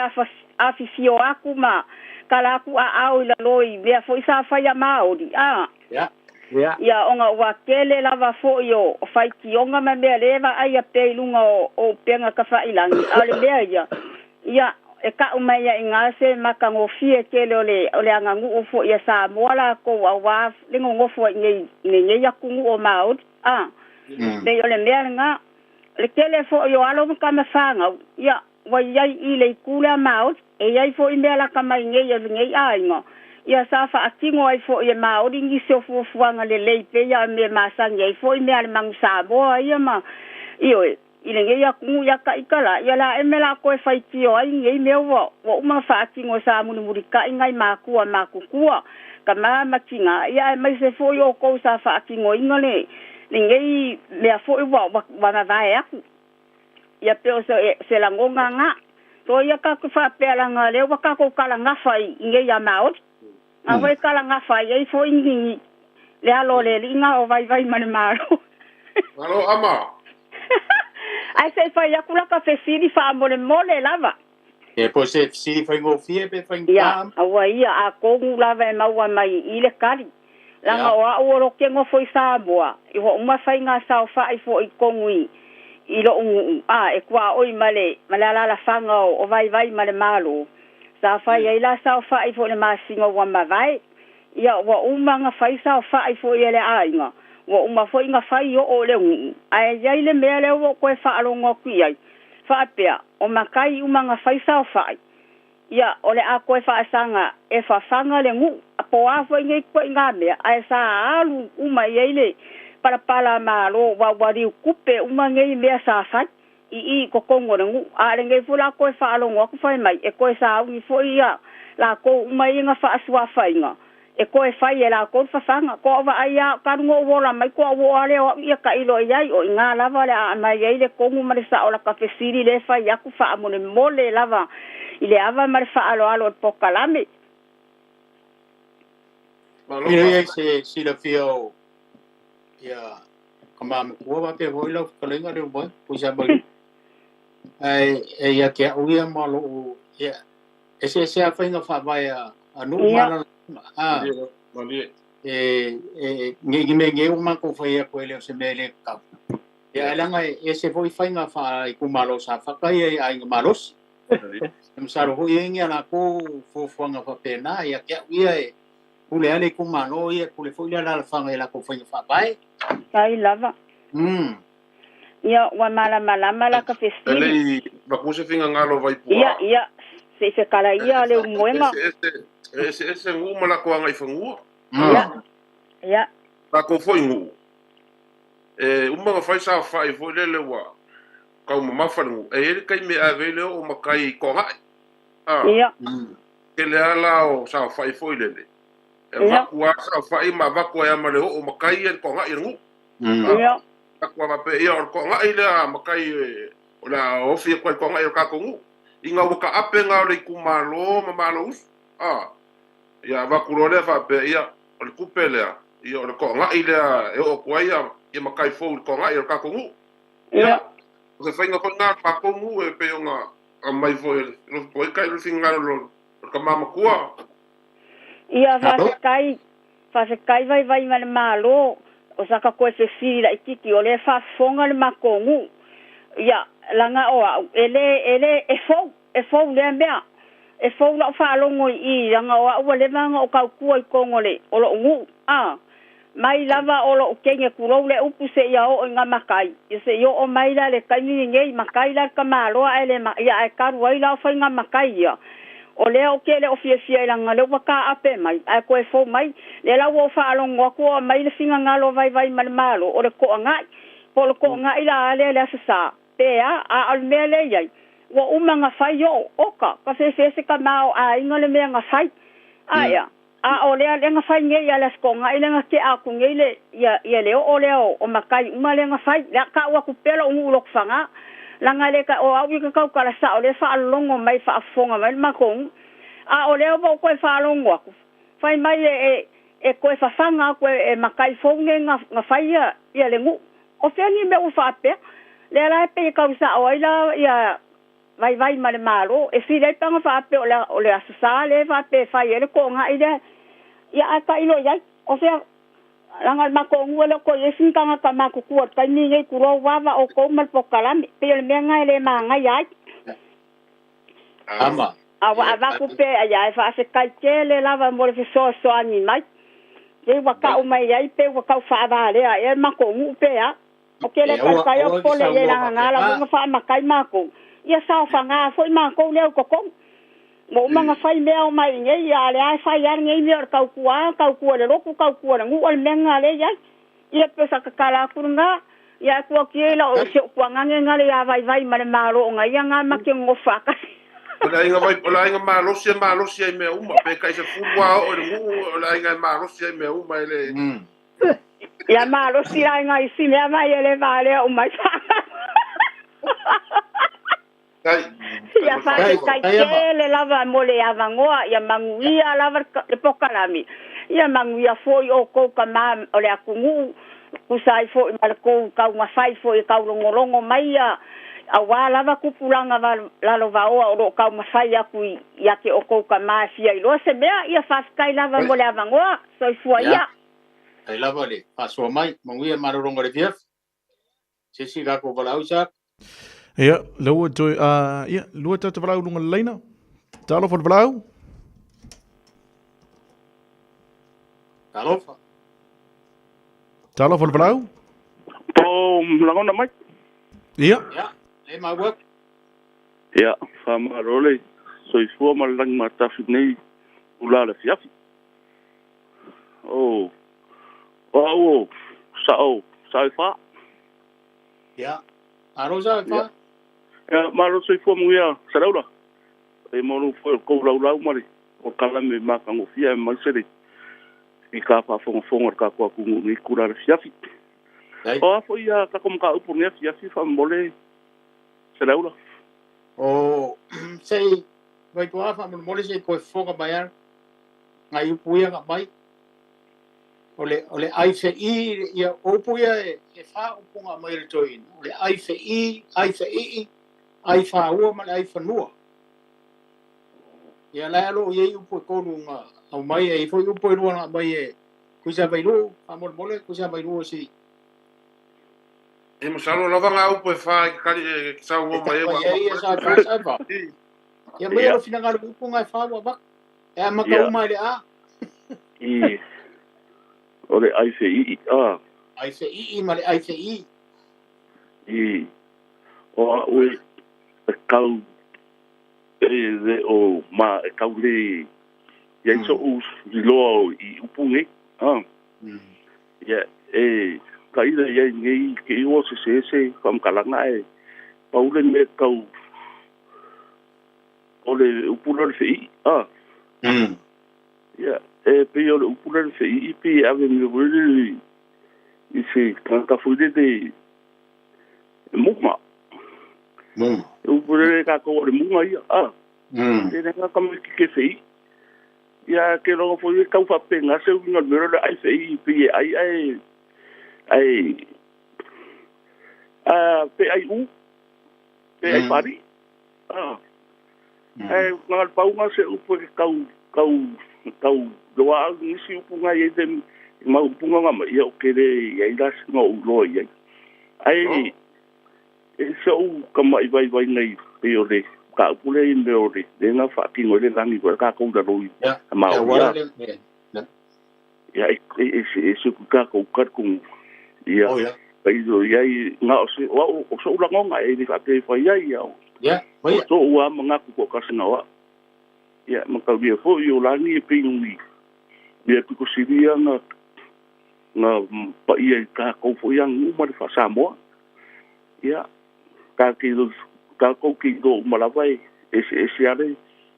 afifio aku ma kala aku a au i lalo i mea foi sa whai a Māori. A. Ia onga ua kele lava foi o whaitionga ma mea lewa ai a pe i lunga o upenga ka whailangi. A le mea ia. Ia e ka umai ia i ngā se makangofie kele o le angangu o fo ia Samoa la ko au wā le ngongofo i nei aku ngu o Māori. A. Nei o le mea ngā le kele fo i o alo maka mawhangau. Ia ua iai i le ikule a Māori. E iai fo i mea laka mai nei o nei ainga. Ia sa whaatingo ai fo i e Māori ngi se o fuafuanga le lei pe ia me masangi ai fo i mea le mangu Samoa ia ma. Ioe. I le ngei aku ia ka ikala ia la e mela koe whaitio ai ngei mea ua uma whaatingo sa mulimuli ka ingai makua makukua ka maa matinga ia e mai se foi o kou sa whaatingo inga le ngei mea foi ua mavae aku ia peo se langonga ngā to ia ka ku whaapea langa leo wa kako kala ngawha i ngei a Māori a wai kala ngawha i ei foi ngi le alo le linga o vai vai ma le malo. Malo ama. Ai se fai aku la ka fesili fa mole mole lava. E po se fesili fai ngofie pe fai Ia, aua ia a kongu lava e maua mai i le kari. Langa o au o roke ngofo i Samoa. I wa uma fai ngā sao fai fo i kongu i lo ungu. A, e kua oi male, male alala whanga o vai vai male malo. Sa fai ai la sao fai fo le masinga ua mawai. Ia, ua uma ngā fai sao fai fo i ele ainga. Ua uma foi ngā whai o le ngu. Ai iai le mea le ua koe whaalongo aku iai. Whaapea, o makai uma ngā whai sao whai. Ia, o le a koe whaasanga e whawhanga le ngu. A po a foi ngei koe ngā mea. Ai sa alu uma iai le parapala malo wa wariu kupe uma ngei mea sa whai. I kokongo le ngu. A le ngei fula koe whaalongo aku whai mai. E koe sa ungi foi ia la ko uma i ngā whaasua whainga. E koe whai e la kou whawhanga. Ko awa ai a karungo o la mai ko awa ale o ia ka ilo i ai o i ngā lava le a mai ai le kongu ma le sa o la ka fesili le whai aku wha amone mole lava i le awa ma le wha alo alo o pokalame. I ia se silafia o ia ka mamakua wape hoi lau whakalenga reo mai puisa mai. Ai e ia ke au ia ma loo ia e se se a whainga whaavae a nuu mana. Ah, e ngi me ngi o mako whai a koe leo se mea le kau. Ia e langa e se foi whainga wha i kumalo sa whakai e ai ngā malosi. E masalo foi e ngia la ko fuafuaga faapena ia ke au ia e pule ale itumālō ia pule foi le alalafaga i lakou faiga faavae. Tai lava. Ia ua malamalama la ka fesili. Lelei maku se fingagalo Vaipua. Ia ia se i fekalaia le umuega. E eseese guu ma lakou agaifanua. Ia ia. Lakou foi guu. E uma ga fai saofa'i foi lele ua kaumamafa le guu. E i ai le taimi e ave ai le oo makai i toaga'i. A. Ia. Tele lava la o saofa'i foi lele. E avatu lava saofa'i ma avatu ai lava ma le oo makai ia i le toaga'i o le guu. Ia. Avatu lava faapea, ia o le toaga'i lea makai o le a ofi atu ai i le toaga'i o le tatou nuu. Ina ua taape ga o le itumālō ma malo usu. A. Ia avatu loa lea faapea, ia o le tupe lea, ia o le toaga'i lea e oo atu ai ia makai fou i le toaga'i o le tatou nuu. Ia. O se faiga foi lena a le matou nuu e pei ona aumai foi e le Lofi i le finagalo o le tama matua. Ia faafetai, faafetai vaivai ma le Malo o saka koe fesili laititi o lea e faafofoga le matou nuu. Ia laga o au e le e le e fou, e fou lea mea. E fou lau faalogo i i laga o au ua leva ona ou tautua i totonu o le o lou nuu. A mai lava o lou teine tulou le upu seia oo i ga matai, ia seia oo mai la le taimi lenei, matai la le tamaloa ae le ia ae talu ai la o faiga matai ia. O lea ou te le o fiafia i laga lea ua taape mai, ae toe fou mai. Lea la ua ou faalogo atu o aumai le finagalo vaivai ma le Malo, o le toaga'i. Po o le toaga'i la a lea i le Aso Sa, pe a, a o le mea lea e i ai, ua uma ona fai oo, oka, ka feseese ka ma o aiga le mea na fai. Aea, a o lea lea na fai nei ia le Aso Toaga'i lea na tea atu nei le, ia, ia le oo lea o, o matai uma lea na fai. Le a ta'u atu pea lo'u nuu i Lotofaga, laga e le ta, o au i ka tautala sa'o lea e faalologo mai faafofoga mai le matou nuu. A o lea ua ou toe faalogo atu, fai mai e, e, e toe fafaga atu e, e matai fou nei na, na fai ia, ia le nuu. O fea ni mea ua faapea? Lea la e pei e tau sa'o ai la ia vaivai ma le Malo, e sili ai pe ana faapea o le, o le Aso Sa lea e faapea e fai ai le toaga'i lea, ia ae tailo i ai. O fea, leaga o le matou nuu e le o toe i ai sina tagata matutua i le taimi lenei, tulou vava outou ma le polokalame, pei o le mea lena e le magaia ai. Ama. A ua avatu pea ia e faafetai tele lava mo le fesoasoani mai. Pei ua tau mai ai pei ua tau faavalea ea le matou nuu pe a. O ke le E aua, taitai o aua e te pole i ai saunoa laga la faapena. ua faamatai matou. Ia saofaga foi matou lea i totonu. Ua uma ona fai mea o mai i nei, a o lea e fai lava lenei mea o le tautua, tautua i le lotu, tautua i le nuu, o le mea lena lea e i ai. Ia pei o sa tatala atu lena, ia ae tuu atu ia i lau si ou tuagane lena le ia vaivai ma le Malo ona ia lena ma te nonofo faatasi. O le aiga vai, o le aiga malosi e malosi ai i mea uma. Pe tai 10 lava oo i le nuu, o le aiga e malosi ai i mea uma e le. Ia malosi la i nai isi mea mai e le valea uma ai fanau. Tai. Ia faafetai tele lava mo le avanoa, ia manuia lava le polokalame, ia manuia foi outou tama o le atunuu, tusa ai foi ma le tou taumafai foi e taulogologo mai ia auā lava tupulaga lalovaoa o lo o taumafai atu ia te outou tama e fia iloa se mea. Ia faafetai lava mo le avanoa. Soifua Ia. ia. Tai lava le faasoa mai, manuia malologa o le afiafi. Se isi tatou valaau Isaac. Ia, lea ua toe, ia, lua tatou valaau i luga o le laina. Talofa le valaau. Talofa. Talofa le valaau. Po lagona mai. Ia. Ia, le maua atu. Ia, faamalo le soifua ma le lagi matafi nei ula o le afiafi. O, o au o sao, sao e wha. Ia, malo sao e wha. Ia, malo soifua manuia Salaula. E molu foi o kou laulau ma le polokalame makagofia e mai se le i ka faafogafoga o le tatou atunuu nei kula le afiafi. O a foi ia tatou mataupu lenei afiafi faamolemole Salaula. O, se i Vaituā faamolemole se i toe fofoga mai ana nai upu ia na aumai. O le, o le ai feʻī, ia, o upu ia e, e fā upu na aumai e le toeaina. O le ai feʻī, ai feʻii, ai fāua ma le ai fanua. Ia la e alo i ai upu e tolu na aumai, e i ai foi upu e lua na aumai e Kuisa Vailuu, faamolemole Kuisa Vailuu se i. E masalo lava ngā upu e whā i kari e saunoa E mai e tau wa mai ai ia sa whā sa whā. Ia maia lou finagalo i upu na e fa ua avatu. E amata uma i le A. I, o le ai feii, a. Ai feii ma le ai feii. I, o a'u e kau e le o ma e kau le i ai so'u iloa o i upu nei, a. Ia, e taʻila i ai nei ke i ua sesē se faamatalaga ae pau le mea tau o le upu lea o le feii, a. Ia, e pei o le upu lea o le feii pei e ave mea foi lele i se tagata foi lele e muga. Muga. E upu lele tatou o le muga ia, a. E le ga tamaiti ke feii. Ia, ke logo foi e tau faapena se uiga o le mea lea o le ai feii pei e ai ae ae a pe ai u pe ai faalii. A. Ae na o le pau na o se upu e tau tau tau loa au nisi upu na i ai le mau upu na mai, ia ou te le i ai la sina ou iloa i ai. Ae E ese ou tama'i vaivaiga i pei o le mataupu lea i mea o le le na faatino ai le lagi foi a tatou i lalo i a Maori a. Ia e ese ese ku tatou talitonuga. Ia tailo i ai na o se o au o so'u lagona e le faapea e fai ai ia o so'u a manatu toatasi na o a'u. Ia mataulia foi o lagi e pei o ni mea pito sili ia na na paia i tatou foi aganuu ma le faa-Samoa. Ia, tatou te iloa uma lava e eseese lava le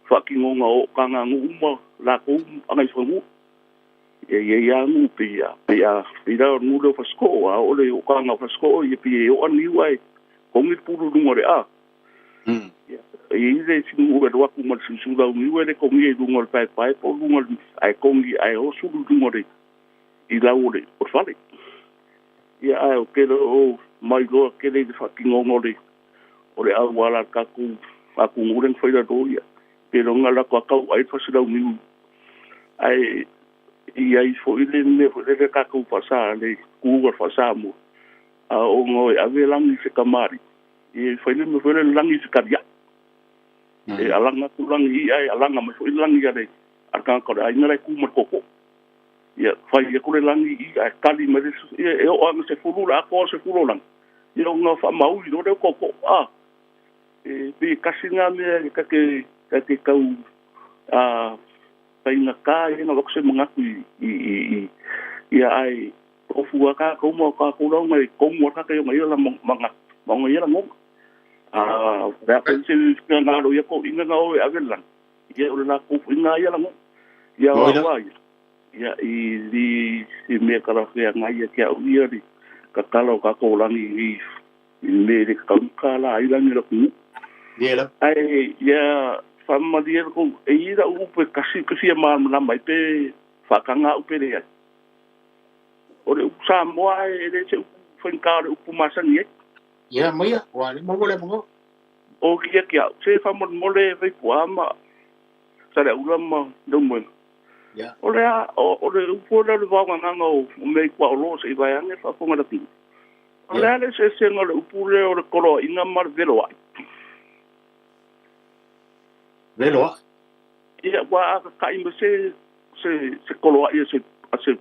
faatinoga o tagaganuu ma latou agaifanua. Ia, e i ai lava nuu pei a, pei a, pei la o le nuu lea o Fasitoo, a oo le ootaga o Fasitoo, ia pei e oa niu ae togi le pulu i luga o le a. Ia, e i ai le isi nuu e alu atu ma le siusiu launiu e le togia i luga o le paepae po o luga o le, ae togi, ae o sulu i luga o le i lau o le fale. Ia, ae ou te le o mailoa tele i le faatinoga o le o le auala a le tatou atunuu lea na fai lalo, ia, pe loga latou a tau ai le fasilauniu. Ae i ai foi le mea foi lele tatou faasa, le tu a le faaSamoa, a ono e ave lagi i se tamalii, ia e fai le mea foi lele lagi i se taliai. E alaga atu lagi i ia, e alaga mai foi lagi a le tagata o le aiga la e tu ma le tootoo. Ia, fai atu le lagi i i, ae tali mai le isi, ia, e oo lava ina 10 le atoa o le 10 o lagi, ia ona faamaui loa lea o tootoo. A, e pei e tasi lena mea e ta te, ta te tau, a, faigata ai ona avatu se manatu i, i, i, i, ia, ae tofu lava tatou ma o tatou lauga e komu lava tatou i ona ia la manatu ma ona ia lagona. A, o le a foi se finagalo ia toeaiina na o e ave le lagi, ia o le latou foi lena ia lagona. Ia o au lava ia, Ia, i li se mea talafeagai ia te au ia le tatala o tatou lagi i i le mea e le tatau ona tala ai lagi o le atunuu. Ae ia faamamalie le tou, e i ai lau upu e tasi ou te fia malamalama ai pe faataga au pe leai. O le upu Samoa e le se upu faigata o le upu masani ai. Ia, maia, ua le maua le avanoa. O kia ki au, se faamolemole Vaipuaa ma Saleaula ma Leulumoega. O le a, o le upu lea o le vaogagaga o mea i tuaoloa se i vaeane le faafofoga a le atunuu. O le a le eseesega o le upu lea o le koloaiga ma le veloai? Veloai? Ia, aua a tata'i ma se, se, se koloai a se, a se,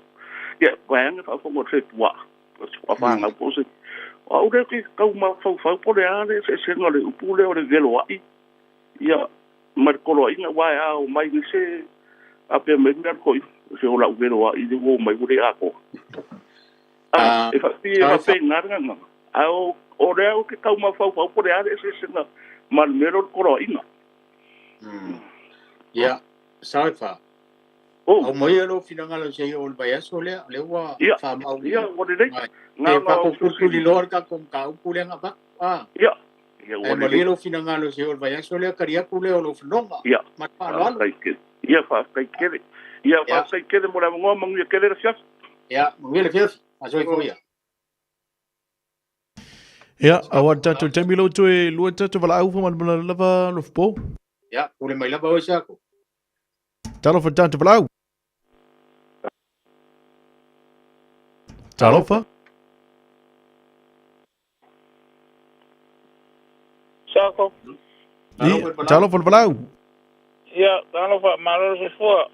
ia, vaeane le faafofoga o se puaa, o se puaa fanau po o se, o au lea ou te tau mafaufau po o le a le eseesega o le upu lea o le veloai, ia, ma le koloaiga, aua e a omai nei se faapea mai mea a le toeaina, se o la'u veloa'i lea ua omai ua le atoa. A, e faapea e faapena le gagana, ae o, o lea ou te tau mafaufau po o le a le eseesega ma le mea lea o le koloaiga. Ia, Saifa, aumaia lou finagalo se i oo i le vaiaso lea, lea ua faamau. Ia, ua lelei. Na ona ou tulituliloa le tatou mataupu lea na avatu. Ia, ia ua lelei. Ae malie lou finagalo se i oo i le vaiaso lea, tali atu lea o lou fanoga. Ia, Ma le faaaloalo. faafetai tele. Ia, faafetai tele. Ia, faafetai tele mo le avanoa, manuia tele le afiafi. Ia, manuia le afiafi. Masoifua ia. Ia, aua le tatou taimi lou toe lua tatou valaau faamalamalamala lava Lofipo. Ia, pule mai lava oe Sako. Talofa le tatou valaau. Talofa. Sako. Talofa le Valaau. Ia, talofa, malo le soifua,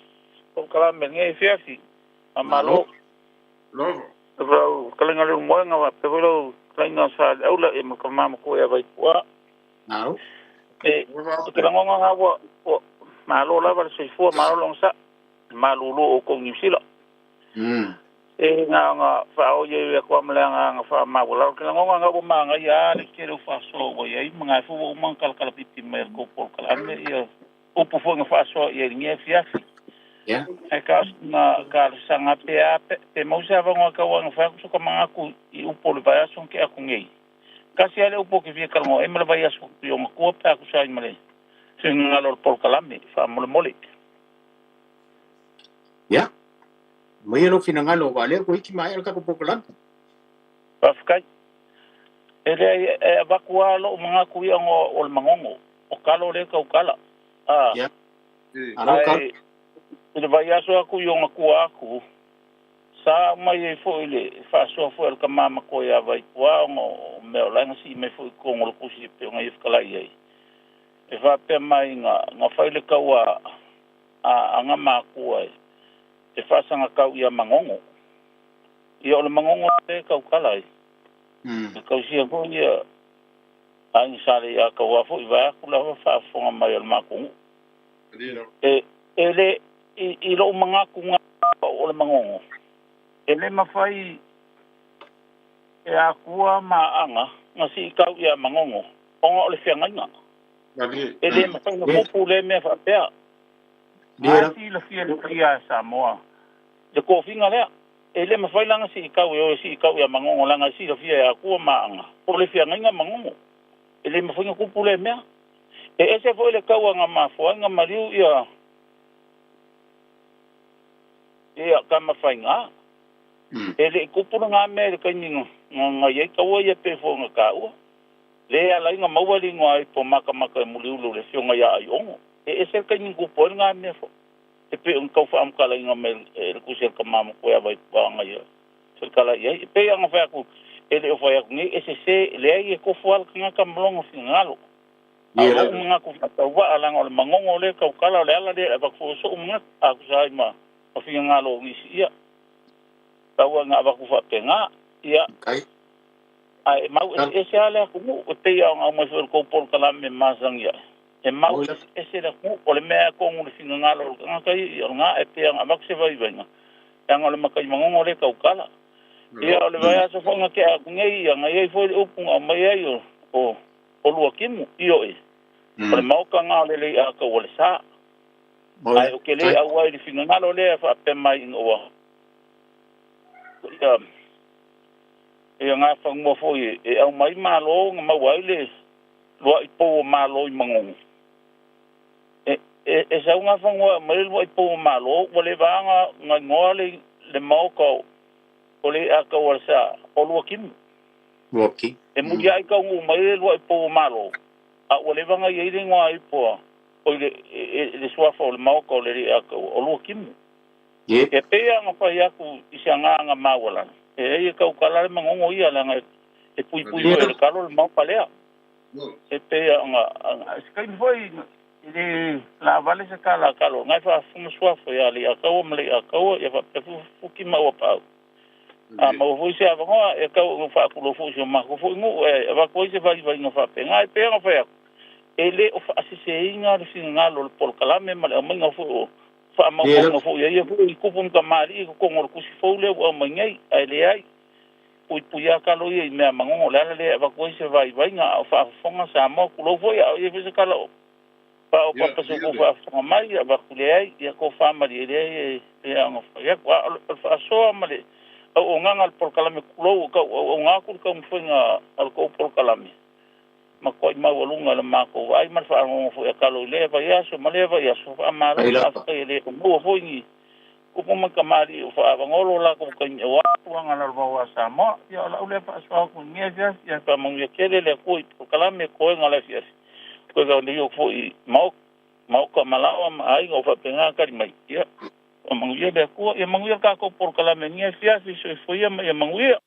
polokalame lenei afiafi. Faamalo. Lava. Lau fetalaiga Leulumoega faapea foi lau fetalaiga Sa Le Aula ia ma le tama matua ia Vaipua. Malo. E, ou te lagona lava ua malo lava le soifua, malo le onosai, le malulu o outou i Niu Sila. E na ona faaoi atu lava ma le agaga faamaualalo. Ou te lagona lava ua manaia lava le tele o faasoa ua i ai, ma na foi ua uma ona talatalapiti mai e le tou polokalame ia upu foi na faasoa i ai i lenei afiafi. Ae na talosaga pe a pe maua se avanoa tau ana fai atu so ka manatu i upu o le vaiaso na tea atu nei. Tasi lava le upu ou te fia talanoa ai ma le vaiaso i ona tua pe a tusa ai ma le finagalo o le polokalame faamolemole. Ia, maia lou finagalo aua o lea ua iti maea le tatou polokalame. Faafetai. E leai, e avatu lava lou manatu ia ona o le manono, o talo lea e tautala. A, Ia. Alau talo. ae i le vaiaso atu i ona tua atu, sa aumai ai foi le faasoa foi a le tama matua ia Vaipua ona o mea o la e na sii mai foi i totonu o le tusi e pei ona ia fetalai ai. E faapea mai na fai le taua a aga matua e faasagatau ia Manono. Ia o le Manono lea e tautala ai. E tausia foi ia aiga sa le ia tauā foi vaeatu lava faafofoga mai a le matou nuu. E le i lou manatu na o le Manono, e le mafai e Atua ma Aga na siitau ia Manono ona o le feagaiga. E le mafai ona tupu lea mea faapea. Na silafia e le paia a Samoa le tofiga lea. E le mafai la ona siitau e o e siitau ia Manono leaga e silafia e Atua ma Aga o le feagaiga Manono. E le mafai ona tupu lea mea. E ese foi le taua na mafua ai ona maliu ia ia Tamafaiga. E le i tupu lena mea i le taimi na i ai taua ia pei foi ona taua. Le ala ai ona maua le igoa ai po Matamata e Muliulu i le afioga ia Aiono. E ese le taimi na tupu ai lena mea foi. E pei ona tau faamatalaina mai e le tusi a le tama matua ia Vaipua ia fetalai i ai. E pei ona fai atu, e le o fai atu nei e sese, leai e tofu lava le tagata ma lona finagalo. A o lou manatu faatauvaa, leaga o le manono lea e tautala, o le ala lea e avatu foi o sou manatu, a tusa ai ma finagalo o nisi ia. Tau ina avatu faapena, ia, ae mau eseese lava le atunuu, e pei lava ona aumai foi e le tou polokalame masani ae. E mau eseese le atunuu, o le mea e tonu i le finagalo o le tagata ia, ia o lena, e pei ona avatu se vaivaiga, leaga o le matai manono lea e tautala. Ia, o le vaiaso foi na tea atu nei, ia, na i ai foi le upu na aumai ai o Luakimu, ioe, o le maota lena o le Lei'atau o le Sa. Ae ou te le auai i le finagalo lea e faapea mai ina ua ia ia gafanua foi e aumai malo na maua ai le lua'i pou o Malo i Manono. E sau gafanua e aumai le lua'i pou o Malo ua leva na igoa le maota o Lei'atau o le Sa o Luakimu. E mulia'i taunuu mai le lua'i pou o Malo, a ua leva na i ai le igoa ipo a, oi le suafa o le maota o le Lei'atau o Luakimu. E pei lava ona fai atu i se agaga maualalo, e ai e tautala le manono ia, leaga e puipui foi e le talo le maota lea. E pei lava ona, se taimi foi e le laavale se tala a talo, na e faafofoga suafa ia Lei'ataua ma Lei'ataua, ia faapea foi Fuki ma Uapaau. A maua foi se avanoa, e tau ina faatulou foi i si o matou foi nuu e avatu ai se vaivaiga faapena. E pei ona fai atu, e le o faaseseina le finagalo o le polokalame ma le aumaiga foi o faamaumauga foi a ia foi i tupu ma tamalii i totonu o le tusi fou lea ua aumai nei, ae leai, puipui lava talo ia i mea manono. O le ala lea e avatu ai se vaivaiga, a o faafofoga Samoa, tulou foi, a o i ai foi se tala o faaopapa se tou faafofoga mai, avatu leai, ia tofa malie leai e pei ona fai atu. A o le faasoa ma le auaunaga a le polokalame, tulou, o tau auauna atu le taumafaiga a le tou polokalame, matuai maualuga i le matou vaai ma le faalogologo foi a talo i lea vaiaso ma lea vaiaso. Faamalo, faafetai e le o maua foi ni upu ma tamalii o faaavagolo latou taimi aua tulaga lalovaoa a Samoa. Ia o lau lea faasoa atu i lenei afiafi, ae faamanuia tele le Atua i polokalame toega o le afiafi. Toe faamanuia foi i maota malaoa ma aiga o faapena tali mai. Ia faamanuia le Atua, ia manuia le tatou polokalame i lenei afiafi, soifua ia ma ia manuia.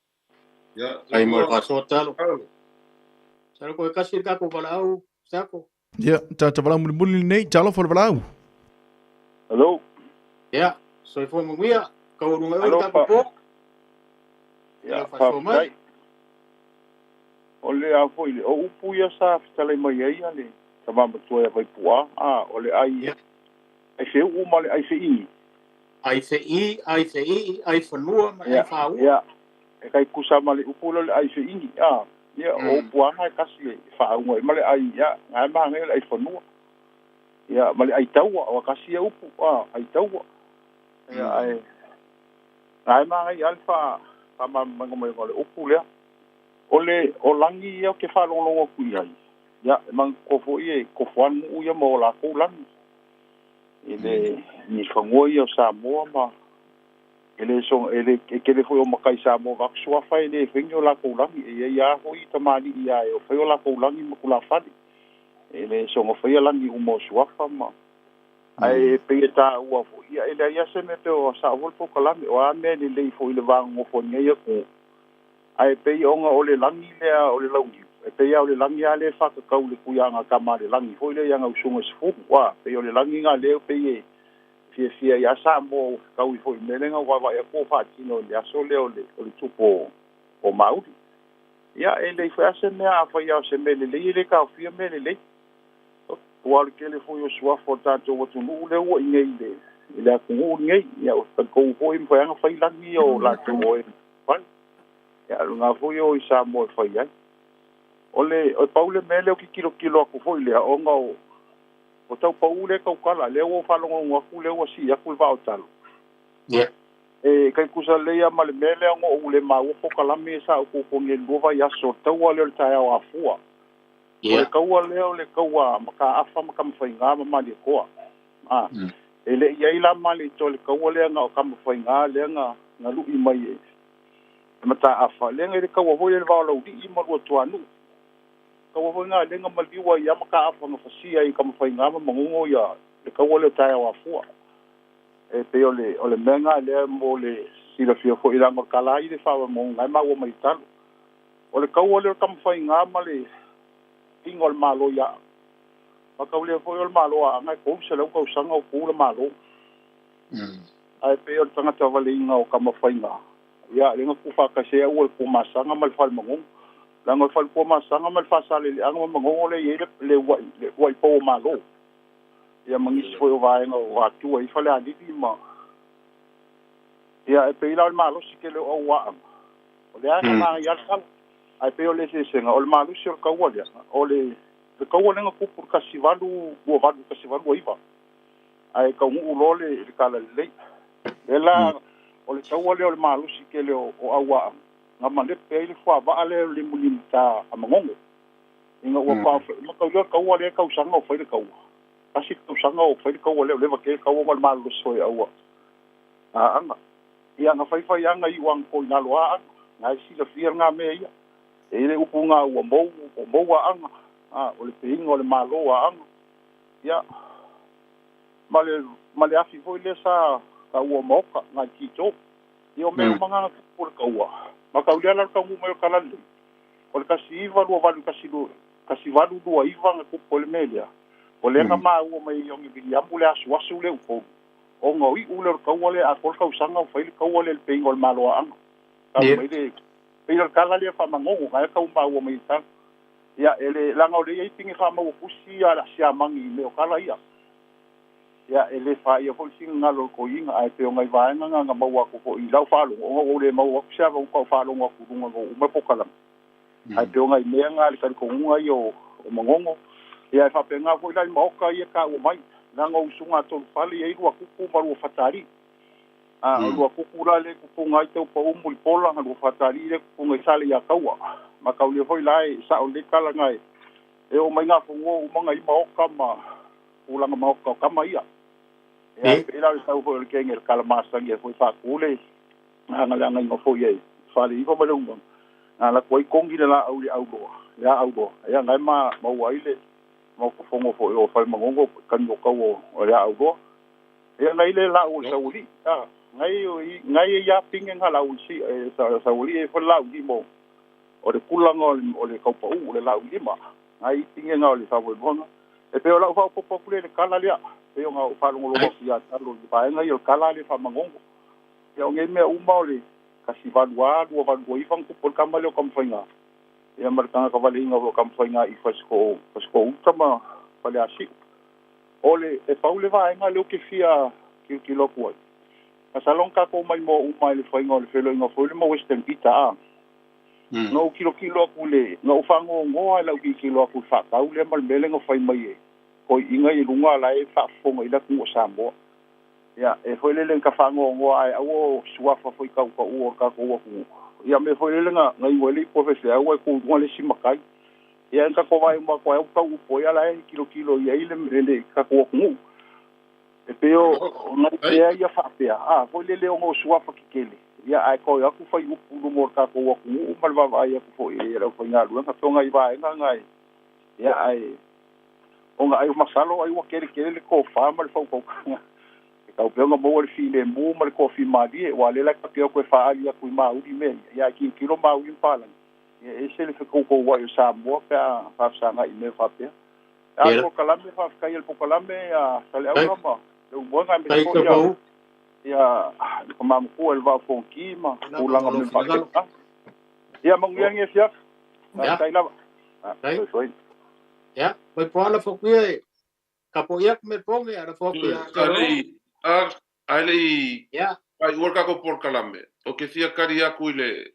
Ai mo le faasoa talo. Salo koe kasi le tatou valaau, Sako. Ia, tata valau mulimuli lenei, talofa le valau. Hello. Ia, soifua manuia, kaualuga oi le tatou po. Ia, faafetai. O le a foi le o upu ia sa fetalai mai ai le tama matua ia Vaipu'a, a o le ai ai feuu ma le ai fe'i. Ai fe'i, ai fe'i, ai fanua ma ai fāua. Ia, e kai kusa ma le upu le ai fe'i, a ia o upu anga e kasi e faaunga ma le ai ia ngai ma ngai le ai fanua. Ia ma le ai taua o kasi e upu a ai taua. Ia ai ngai ma ngai alfa fa ma ma mai le upu lea. O le o langi ia ke whaalongo ku i ai. Ia mang ko fo i ko fo anu ia mo la ko langi. I le ni whangoa ia o Samoa ma ele so ele e kele foi o makai Samoa va sua fa ele whengi o la ko langi e ia ho i tamali ia e o fai o la ko langi ma kula fale. Ele so ngo fai langi o mo suafa ma ai pe ta ua fo ia ele ia se me pe o sa vol po kalame o a me le lei fo i le vango fo nei ko ai pe onga o le langi lea o le launi e pe ia o le langi a le whakakau le kuianga ka ma le langi foi le ianga usunga se fumu wa pe o le langi ngā leo pe e fia fia ia sa mo kau i foi melenga wa e ko whaatino le aso leo le o le tupo o Mauri ia e le foi ase mea a whai au se mele le le ka fia mele le ua le kele foi o suafo tātou watu nuu le ua i ngei le i le akungu ngei ia o takou foi mwhai anga whai langi o lātou o e whai ia lunga foi o i Samoa e whai ai. O le o paule mele o ki kilo kilo aku foi lea onga o tau paule kau kala lea o whalongo aku lea o si aku le vao talo. Yeah. E kai kusa lea ma le mele o o le mau po kalame sa o ko nge luva ia so taua lea o le tae o afua. Yeah. O le kaua lea o le kaua maka afa maka mawhainga ma mali koa. Ah. E le ia ila mali to le kaua lea nga o ka mawhainga lea nga lui mai e. Mata afa lenga le kaua hoi le vao lau i ma lua tuanu. Kaua hoi ngā lenga maliua ia maka afa nga fasia i ka mawhainga ma mangungo ia le kaua leo tae o afua. E pe o le menga lea mo le silafia fo ilanga kala i le whawa mo ngai maua mai talo. O le kaua leo ka mawhainga ma le ingo le malo ia. Ma kau lea foi o le malo a ngai kou se lau kau sanga o kou le malo. Ai pe o le tangata wale inga o ka mawhainga. Ia lenga ku whakasea ua le kōmasanga ma le whale mangongo. Langa le whale kōmasanga ma le whasale le anga ma mangongo le ie le wai pō malo. Ia mangisi foi o vaenga o atua i whale alili ma. Ia e peila o le malosi ke le o waanga. O le anga maa i alkala. Ai pe o le sesenga o le malosi o le kaua lea. O le kaua lenga kupu kasivalu, ua valu kasivalu aiva. Ai kaungu ulo le kala lei. Le la o le taua lea o le malosi ke le o aua ngā malepe ai le wha le o limu ta a mangongo. Inga ua wha ma kau lea kaua lea kausanga o whai le kaua. Kasi kausanga o whai le kaua lea o lewa ke kaua ma le malosi o aua. A anga. Ia ngā whai whai anga i wang ko inalo a anga. Ngā sila fia ngā mea ia. E le upu ngā ua mou, o mou a anga. A, o le pehinga o le malo a anga. Ia, ma le afi foi lea sa ka ua maoka ngā tito. Ia o mea manganga kupu le kaua. Ma kau lea la kaungu mai o kalale. O le kasi iwa lua valu kasi valu lua iwa ngā kupu le mea lea. O le nga maa ua mai o ngi viliamu le asu asu le upou. O ngā ui ule o le kaua le a kol kausanga o whai le kaua le le peinga o le maloa anga. Kau mai le peina le kala lea wha mangongo ngā e kau maa ua mai tanga. Ia ele langa o le ia ipingi wha maua pusi a la sia mangi me o kala ia. Ia ele wha ia foi singa ngalo ko inga ai pe o ngai vaenga ngā maua ko fo i lau whalongo o le maua ku sea vau kau whalongo aku runga ngo ume pokalam. Ai pe o ngai mea ngā le kari kongunga i o mangongo. Ia e whape ngā foi lai maoka ia ka ua mai. Nanga usunga tolu pali ia i rua kuku ma rua whatari. A rua kuku la le kupu ngai tau pa umu i pola ngā rua whatari le kupu ngai sale ia kaua. Ma kau le foi lai sa o le kala ngai. E o mai ngā whango umanga i maoka ma ulanga maoka o kama ia. Ia pe la le tau foi o le kenge le kala masangi e foi whakule. Ngā le anga inga foi e whale iwa ma le unga. Ngā la kua i kongi le la au le au loa. Le au loa. Ia ngai ma maua i le mau kufongo foi o whale mangongo kani o kau o le au loa. Ia ngai le la o le sauli. Ngai ia pinge ngā la o le sauli e whale la u limo. O le kulanga o le kaupau o le la u lima. Ngai pinge ngā o le sauli monga. E pei o lau faaopoopo atu lea i le tala lea, pei ona ou faalogologo atu ia Talo i le vaega ia o le tala lea faamagogo. Ia o nei mea uma o le 18 289 na tupu ai le tama lea o Tamafaiga, ia ma le tagata valeina foi o Tamafaiga i Fasitoouta uta ma Faleasiu. O le, e pau le vaega lea ou te fia tilotilo atu ai, masalo na tatou maimoa uma i le faiga o le feloaiga foi lea ma Western Peter a. Na ou tilotilo atu i le, na ou faanoanoa i lau tilotilo atu i le faatau lea ma le mea lea na fai mai e toeaiina i luga la e faafofoga i le atunuu o Samoa. Ia, e foi lele na ta faanoanoa ae aua o suafa foi tautaua o le tatou atunuu. Ia mea foi lele na na inu ai le ipu a faifeau ae tu i luga le isi matai. Ia na tatou vaai uma atu ai au tau upu ai a la e tilotilo i ai le le tatou atunuu. E pei o nai mea ia faapea, a, foi lele ona o suafa tetele, ia ae toe atu fai upu i luma o le tatou atunuu ma le vaavaai atu foi i le aufaigaluega. Pei o nai vaega na e, ia ae ona ai masalo ai ua tele tele le tofa ma le faautautaga e tatau pea ona maua le filemu ma le toafimalie, aua o lea la e ta te o atu e faaali atu i mauli mea ia, ia ae tilotilo mauli ma palagi, ia e ese le fetoutou ai o Samoa pe a faafesagai i mea faapea. A le polokalame, faafetai i le polokalame a Saleaula ma Leulumoega aemaise foi ia ia le tama matua i le Vaa o Fonoti ma tulaga o mea faapena. Ia manuia lenei afiafi. Faafetai lava. Soifua. Ia, mai po ala fokuia e kapo ia me ponge ala fokuia. Ai a ai le ai ua ka ko polokalame. O ke fia kari aku i le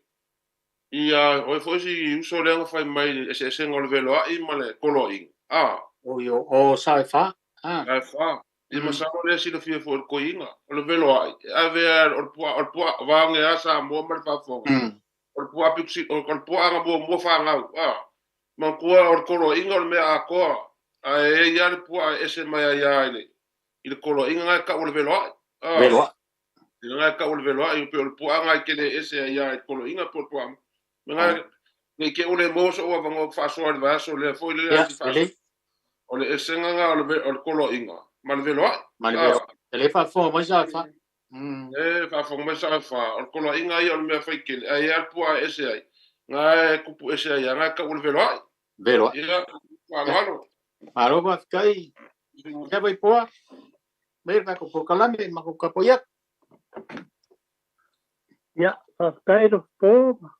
ia o foi si uso le fai mai eseesega o le veloa'i ma le koloaiga. A. O io o sa e fa. A. Sa e fa. Ia masalo lea silafia foi e le koiina. O le veloa'i, e ave a o le puaa o le puaa vaoge a Samoa ma le faafofoga. O le puaa pito o le puaaga muamua fanau. A. Manatua o le koloaiga o le mea atoa. Ae e i ai lava le puaa e ese mai ai lava i le i le koloaiga na e tau o le veloa'i. A. Veloa'i. Ia na e tau o le veloa'i pei o le puaaga e tele ese ai lava i le koloaiga po o le puaa. Me na ne i te i ua le maua so'u avanoa ou te faasoa i le vaiaso lea foi lea Ia, lelei. O le esega na o le o le koloaiga ma le veloa'i. Ma le veloa'i. E le faafofoga mai sa fa. E faafofoga mai sa fa. O le koloaiga ia o le mea faitele, ae i ai lava le puaa e ese ai, na e tupu ese ai lava, na e tau o le veloa'i. Veloa'i. Ia, faaaloalo. Malo faafetai. Ia Vaipoa, mai le tatou polokalame ma kou tapuai atu. Ia, faafetai Lofopo ma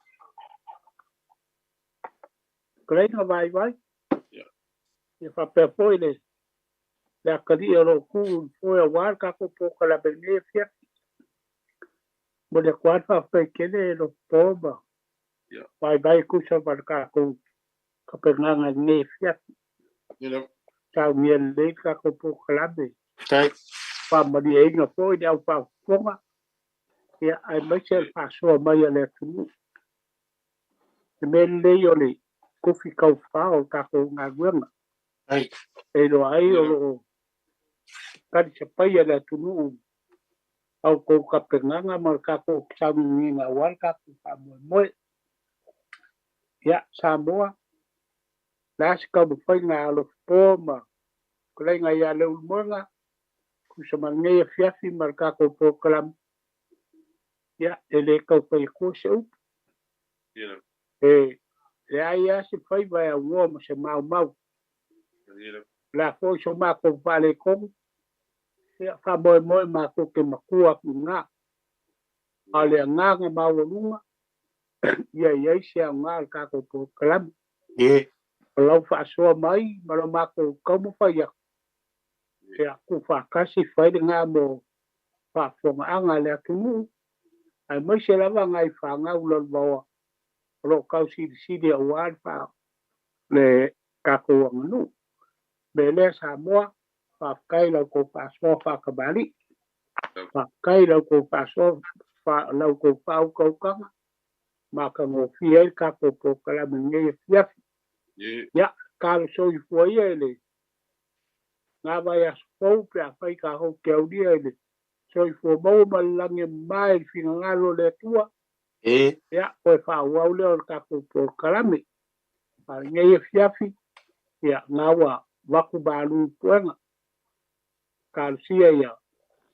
fetalaiga vaivai. Ia faapea foi le le atalii o lo o tu i le foe aua le tatou polokalame i lenei afiafi. Momoli atu lava le faafetai tele e Lofopo ma vaivai e tusa ma le tatou tapenaga i lenei afiafi. Saunia lelei le tatou polokalame. Faamalieina foi le au faafofoga, ia, aemaise o le faasoa mai a le atunuu. Le mea lelei o le tofi taufa o le tatou galuega. E iloa ai o lo o talisapaia le atunuu a outou tapenaga ma le tatou sauniuniga aua le tatou faamoemoe. Ia, Samoa, le a se taumafaiga a Alofapo ma fetalaiga ia Leulumoega, tusa ma lenei afiafi ma le tatou polokalame, ia, e le tau fai atua se upu. E leai lava se faiva e aunoa ma se maumau. O le a foi so matou faaletonu, ia, faamoemoe matou te matua atu i ina. A o le agaga maualuga, ia i ai se aoga o le tatou polokalame. O lau faasoa mai ma lo matou taumafai atu, ia tuufaatasi fai lena mo faafofogaaga a le atunuu, aemaise lava nai fanau lalovaoa o lo o tausilisili aua le le tatou aganuu. O le mea lea Samoa, faafetai i la outou faasoa faatamalii, faafetai i la outou faasoa, la outou faautautaga matagofie ai le tatou polokalame i lenei afiafi. Ia, talo soifua ia i le na vaiaso fou pe afai tatou te aulia i le soifua maua ma le lagi e mama i le finagalo o le Atua. Ia, toe faaauau lea o le tatou polokalame. A o lenei afiafi, ia, na ua avatu malu i puega. Talosia ia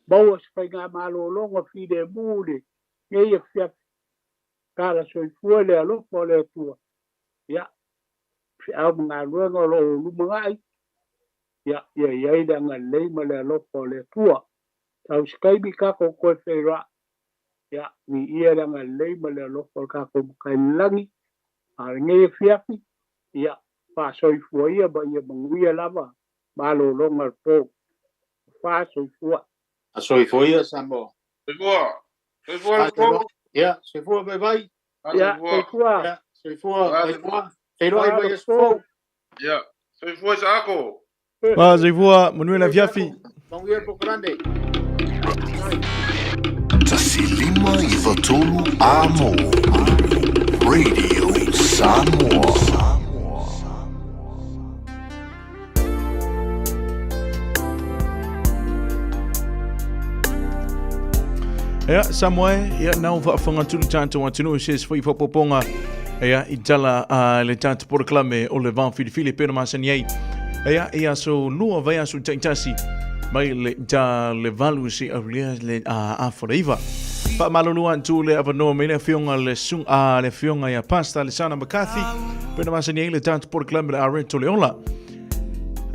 maua se faigamalologa filemu i lenei afiafi. Tala soifua i le alofa o le Atua. Ia, feau ma galuega o lo o lumanai. Ia, ia i ai le agalelei ma le alofa o le Atua. Tau se taimi tatou toe feiloai. Ia, viia le agalelei ma le alofa o le tatou Matai i le Lagi. A o lenei afiafi, ia, faasoifua ia ma ia manuia lava malologa o le po. Faasoifua. Soifua ia Samoa. Soifua. Soifua le po. Ia, soifua vaivai. Ia, soifua. Ia, soifua vaivai. Feiloai mai aso fou. Ia, soifua Isaako. Ah, soifua, manuia le afiafi. Manuia le polokalame. 1 5 93 Amo Radio Samoa. Ia, Samoa e, ia, nau faafofoga atu le tatou atunuu se isi foi faaopoopoga, ia, i tala a le tatou polokalame o le Vaofilifili e pei ona masani ai. Ia, i aso lua vaiaso taitasi mai le ta le 8 se aulia le a 9. Faamalulu atu le avanoa mai le afioga le sung a le afioga ia Pastor Alessandra McCarthy pei ona masani ai le tatou polokalame le Areto le Ola.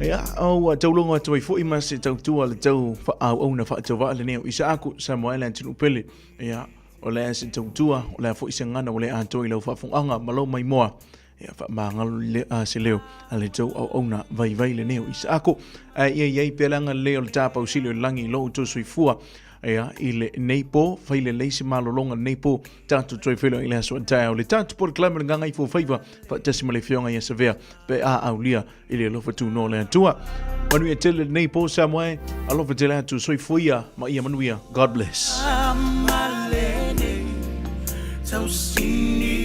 Ia, au ua taulogo atu ai foi ma se tautua le tau faaauauna faatauvaa lenei o Isaaku Samoa le atunuu pele. Ia, o le a se tautua, o le a foi se gana ua le atoa i lau faafogaga ma lou maimoa. Ia, faamagalo le a se leo a le tou auauna vaivai lenei o Isaaku. Ae ia i ai pea le agalelei o le tapausili o le lagi i lou outou soifua. Ia, i lenei po, fai lelei se malologa lenei po, tatou toe feiloai i le aso a taeao. Le tatou polokalame o le Gagaifofaiva, faatasi ma le Afioga ia Savea, pe a aulia i le alofa tunoa o le Atua. Manuia tele lenei po Samoa e, alofa tele atu, soifua ia ma ia manuia. God bless. Amalene, tausini.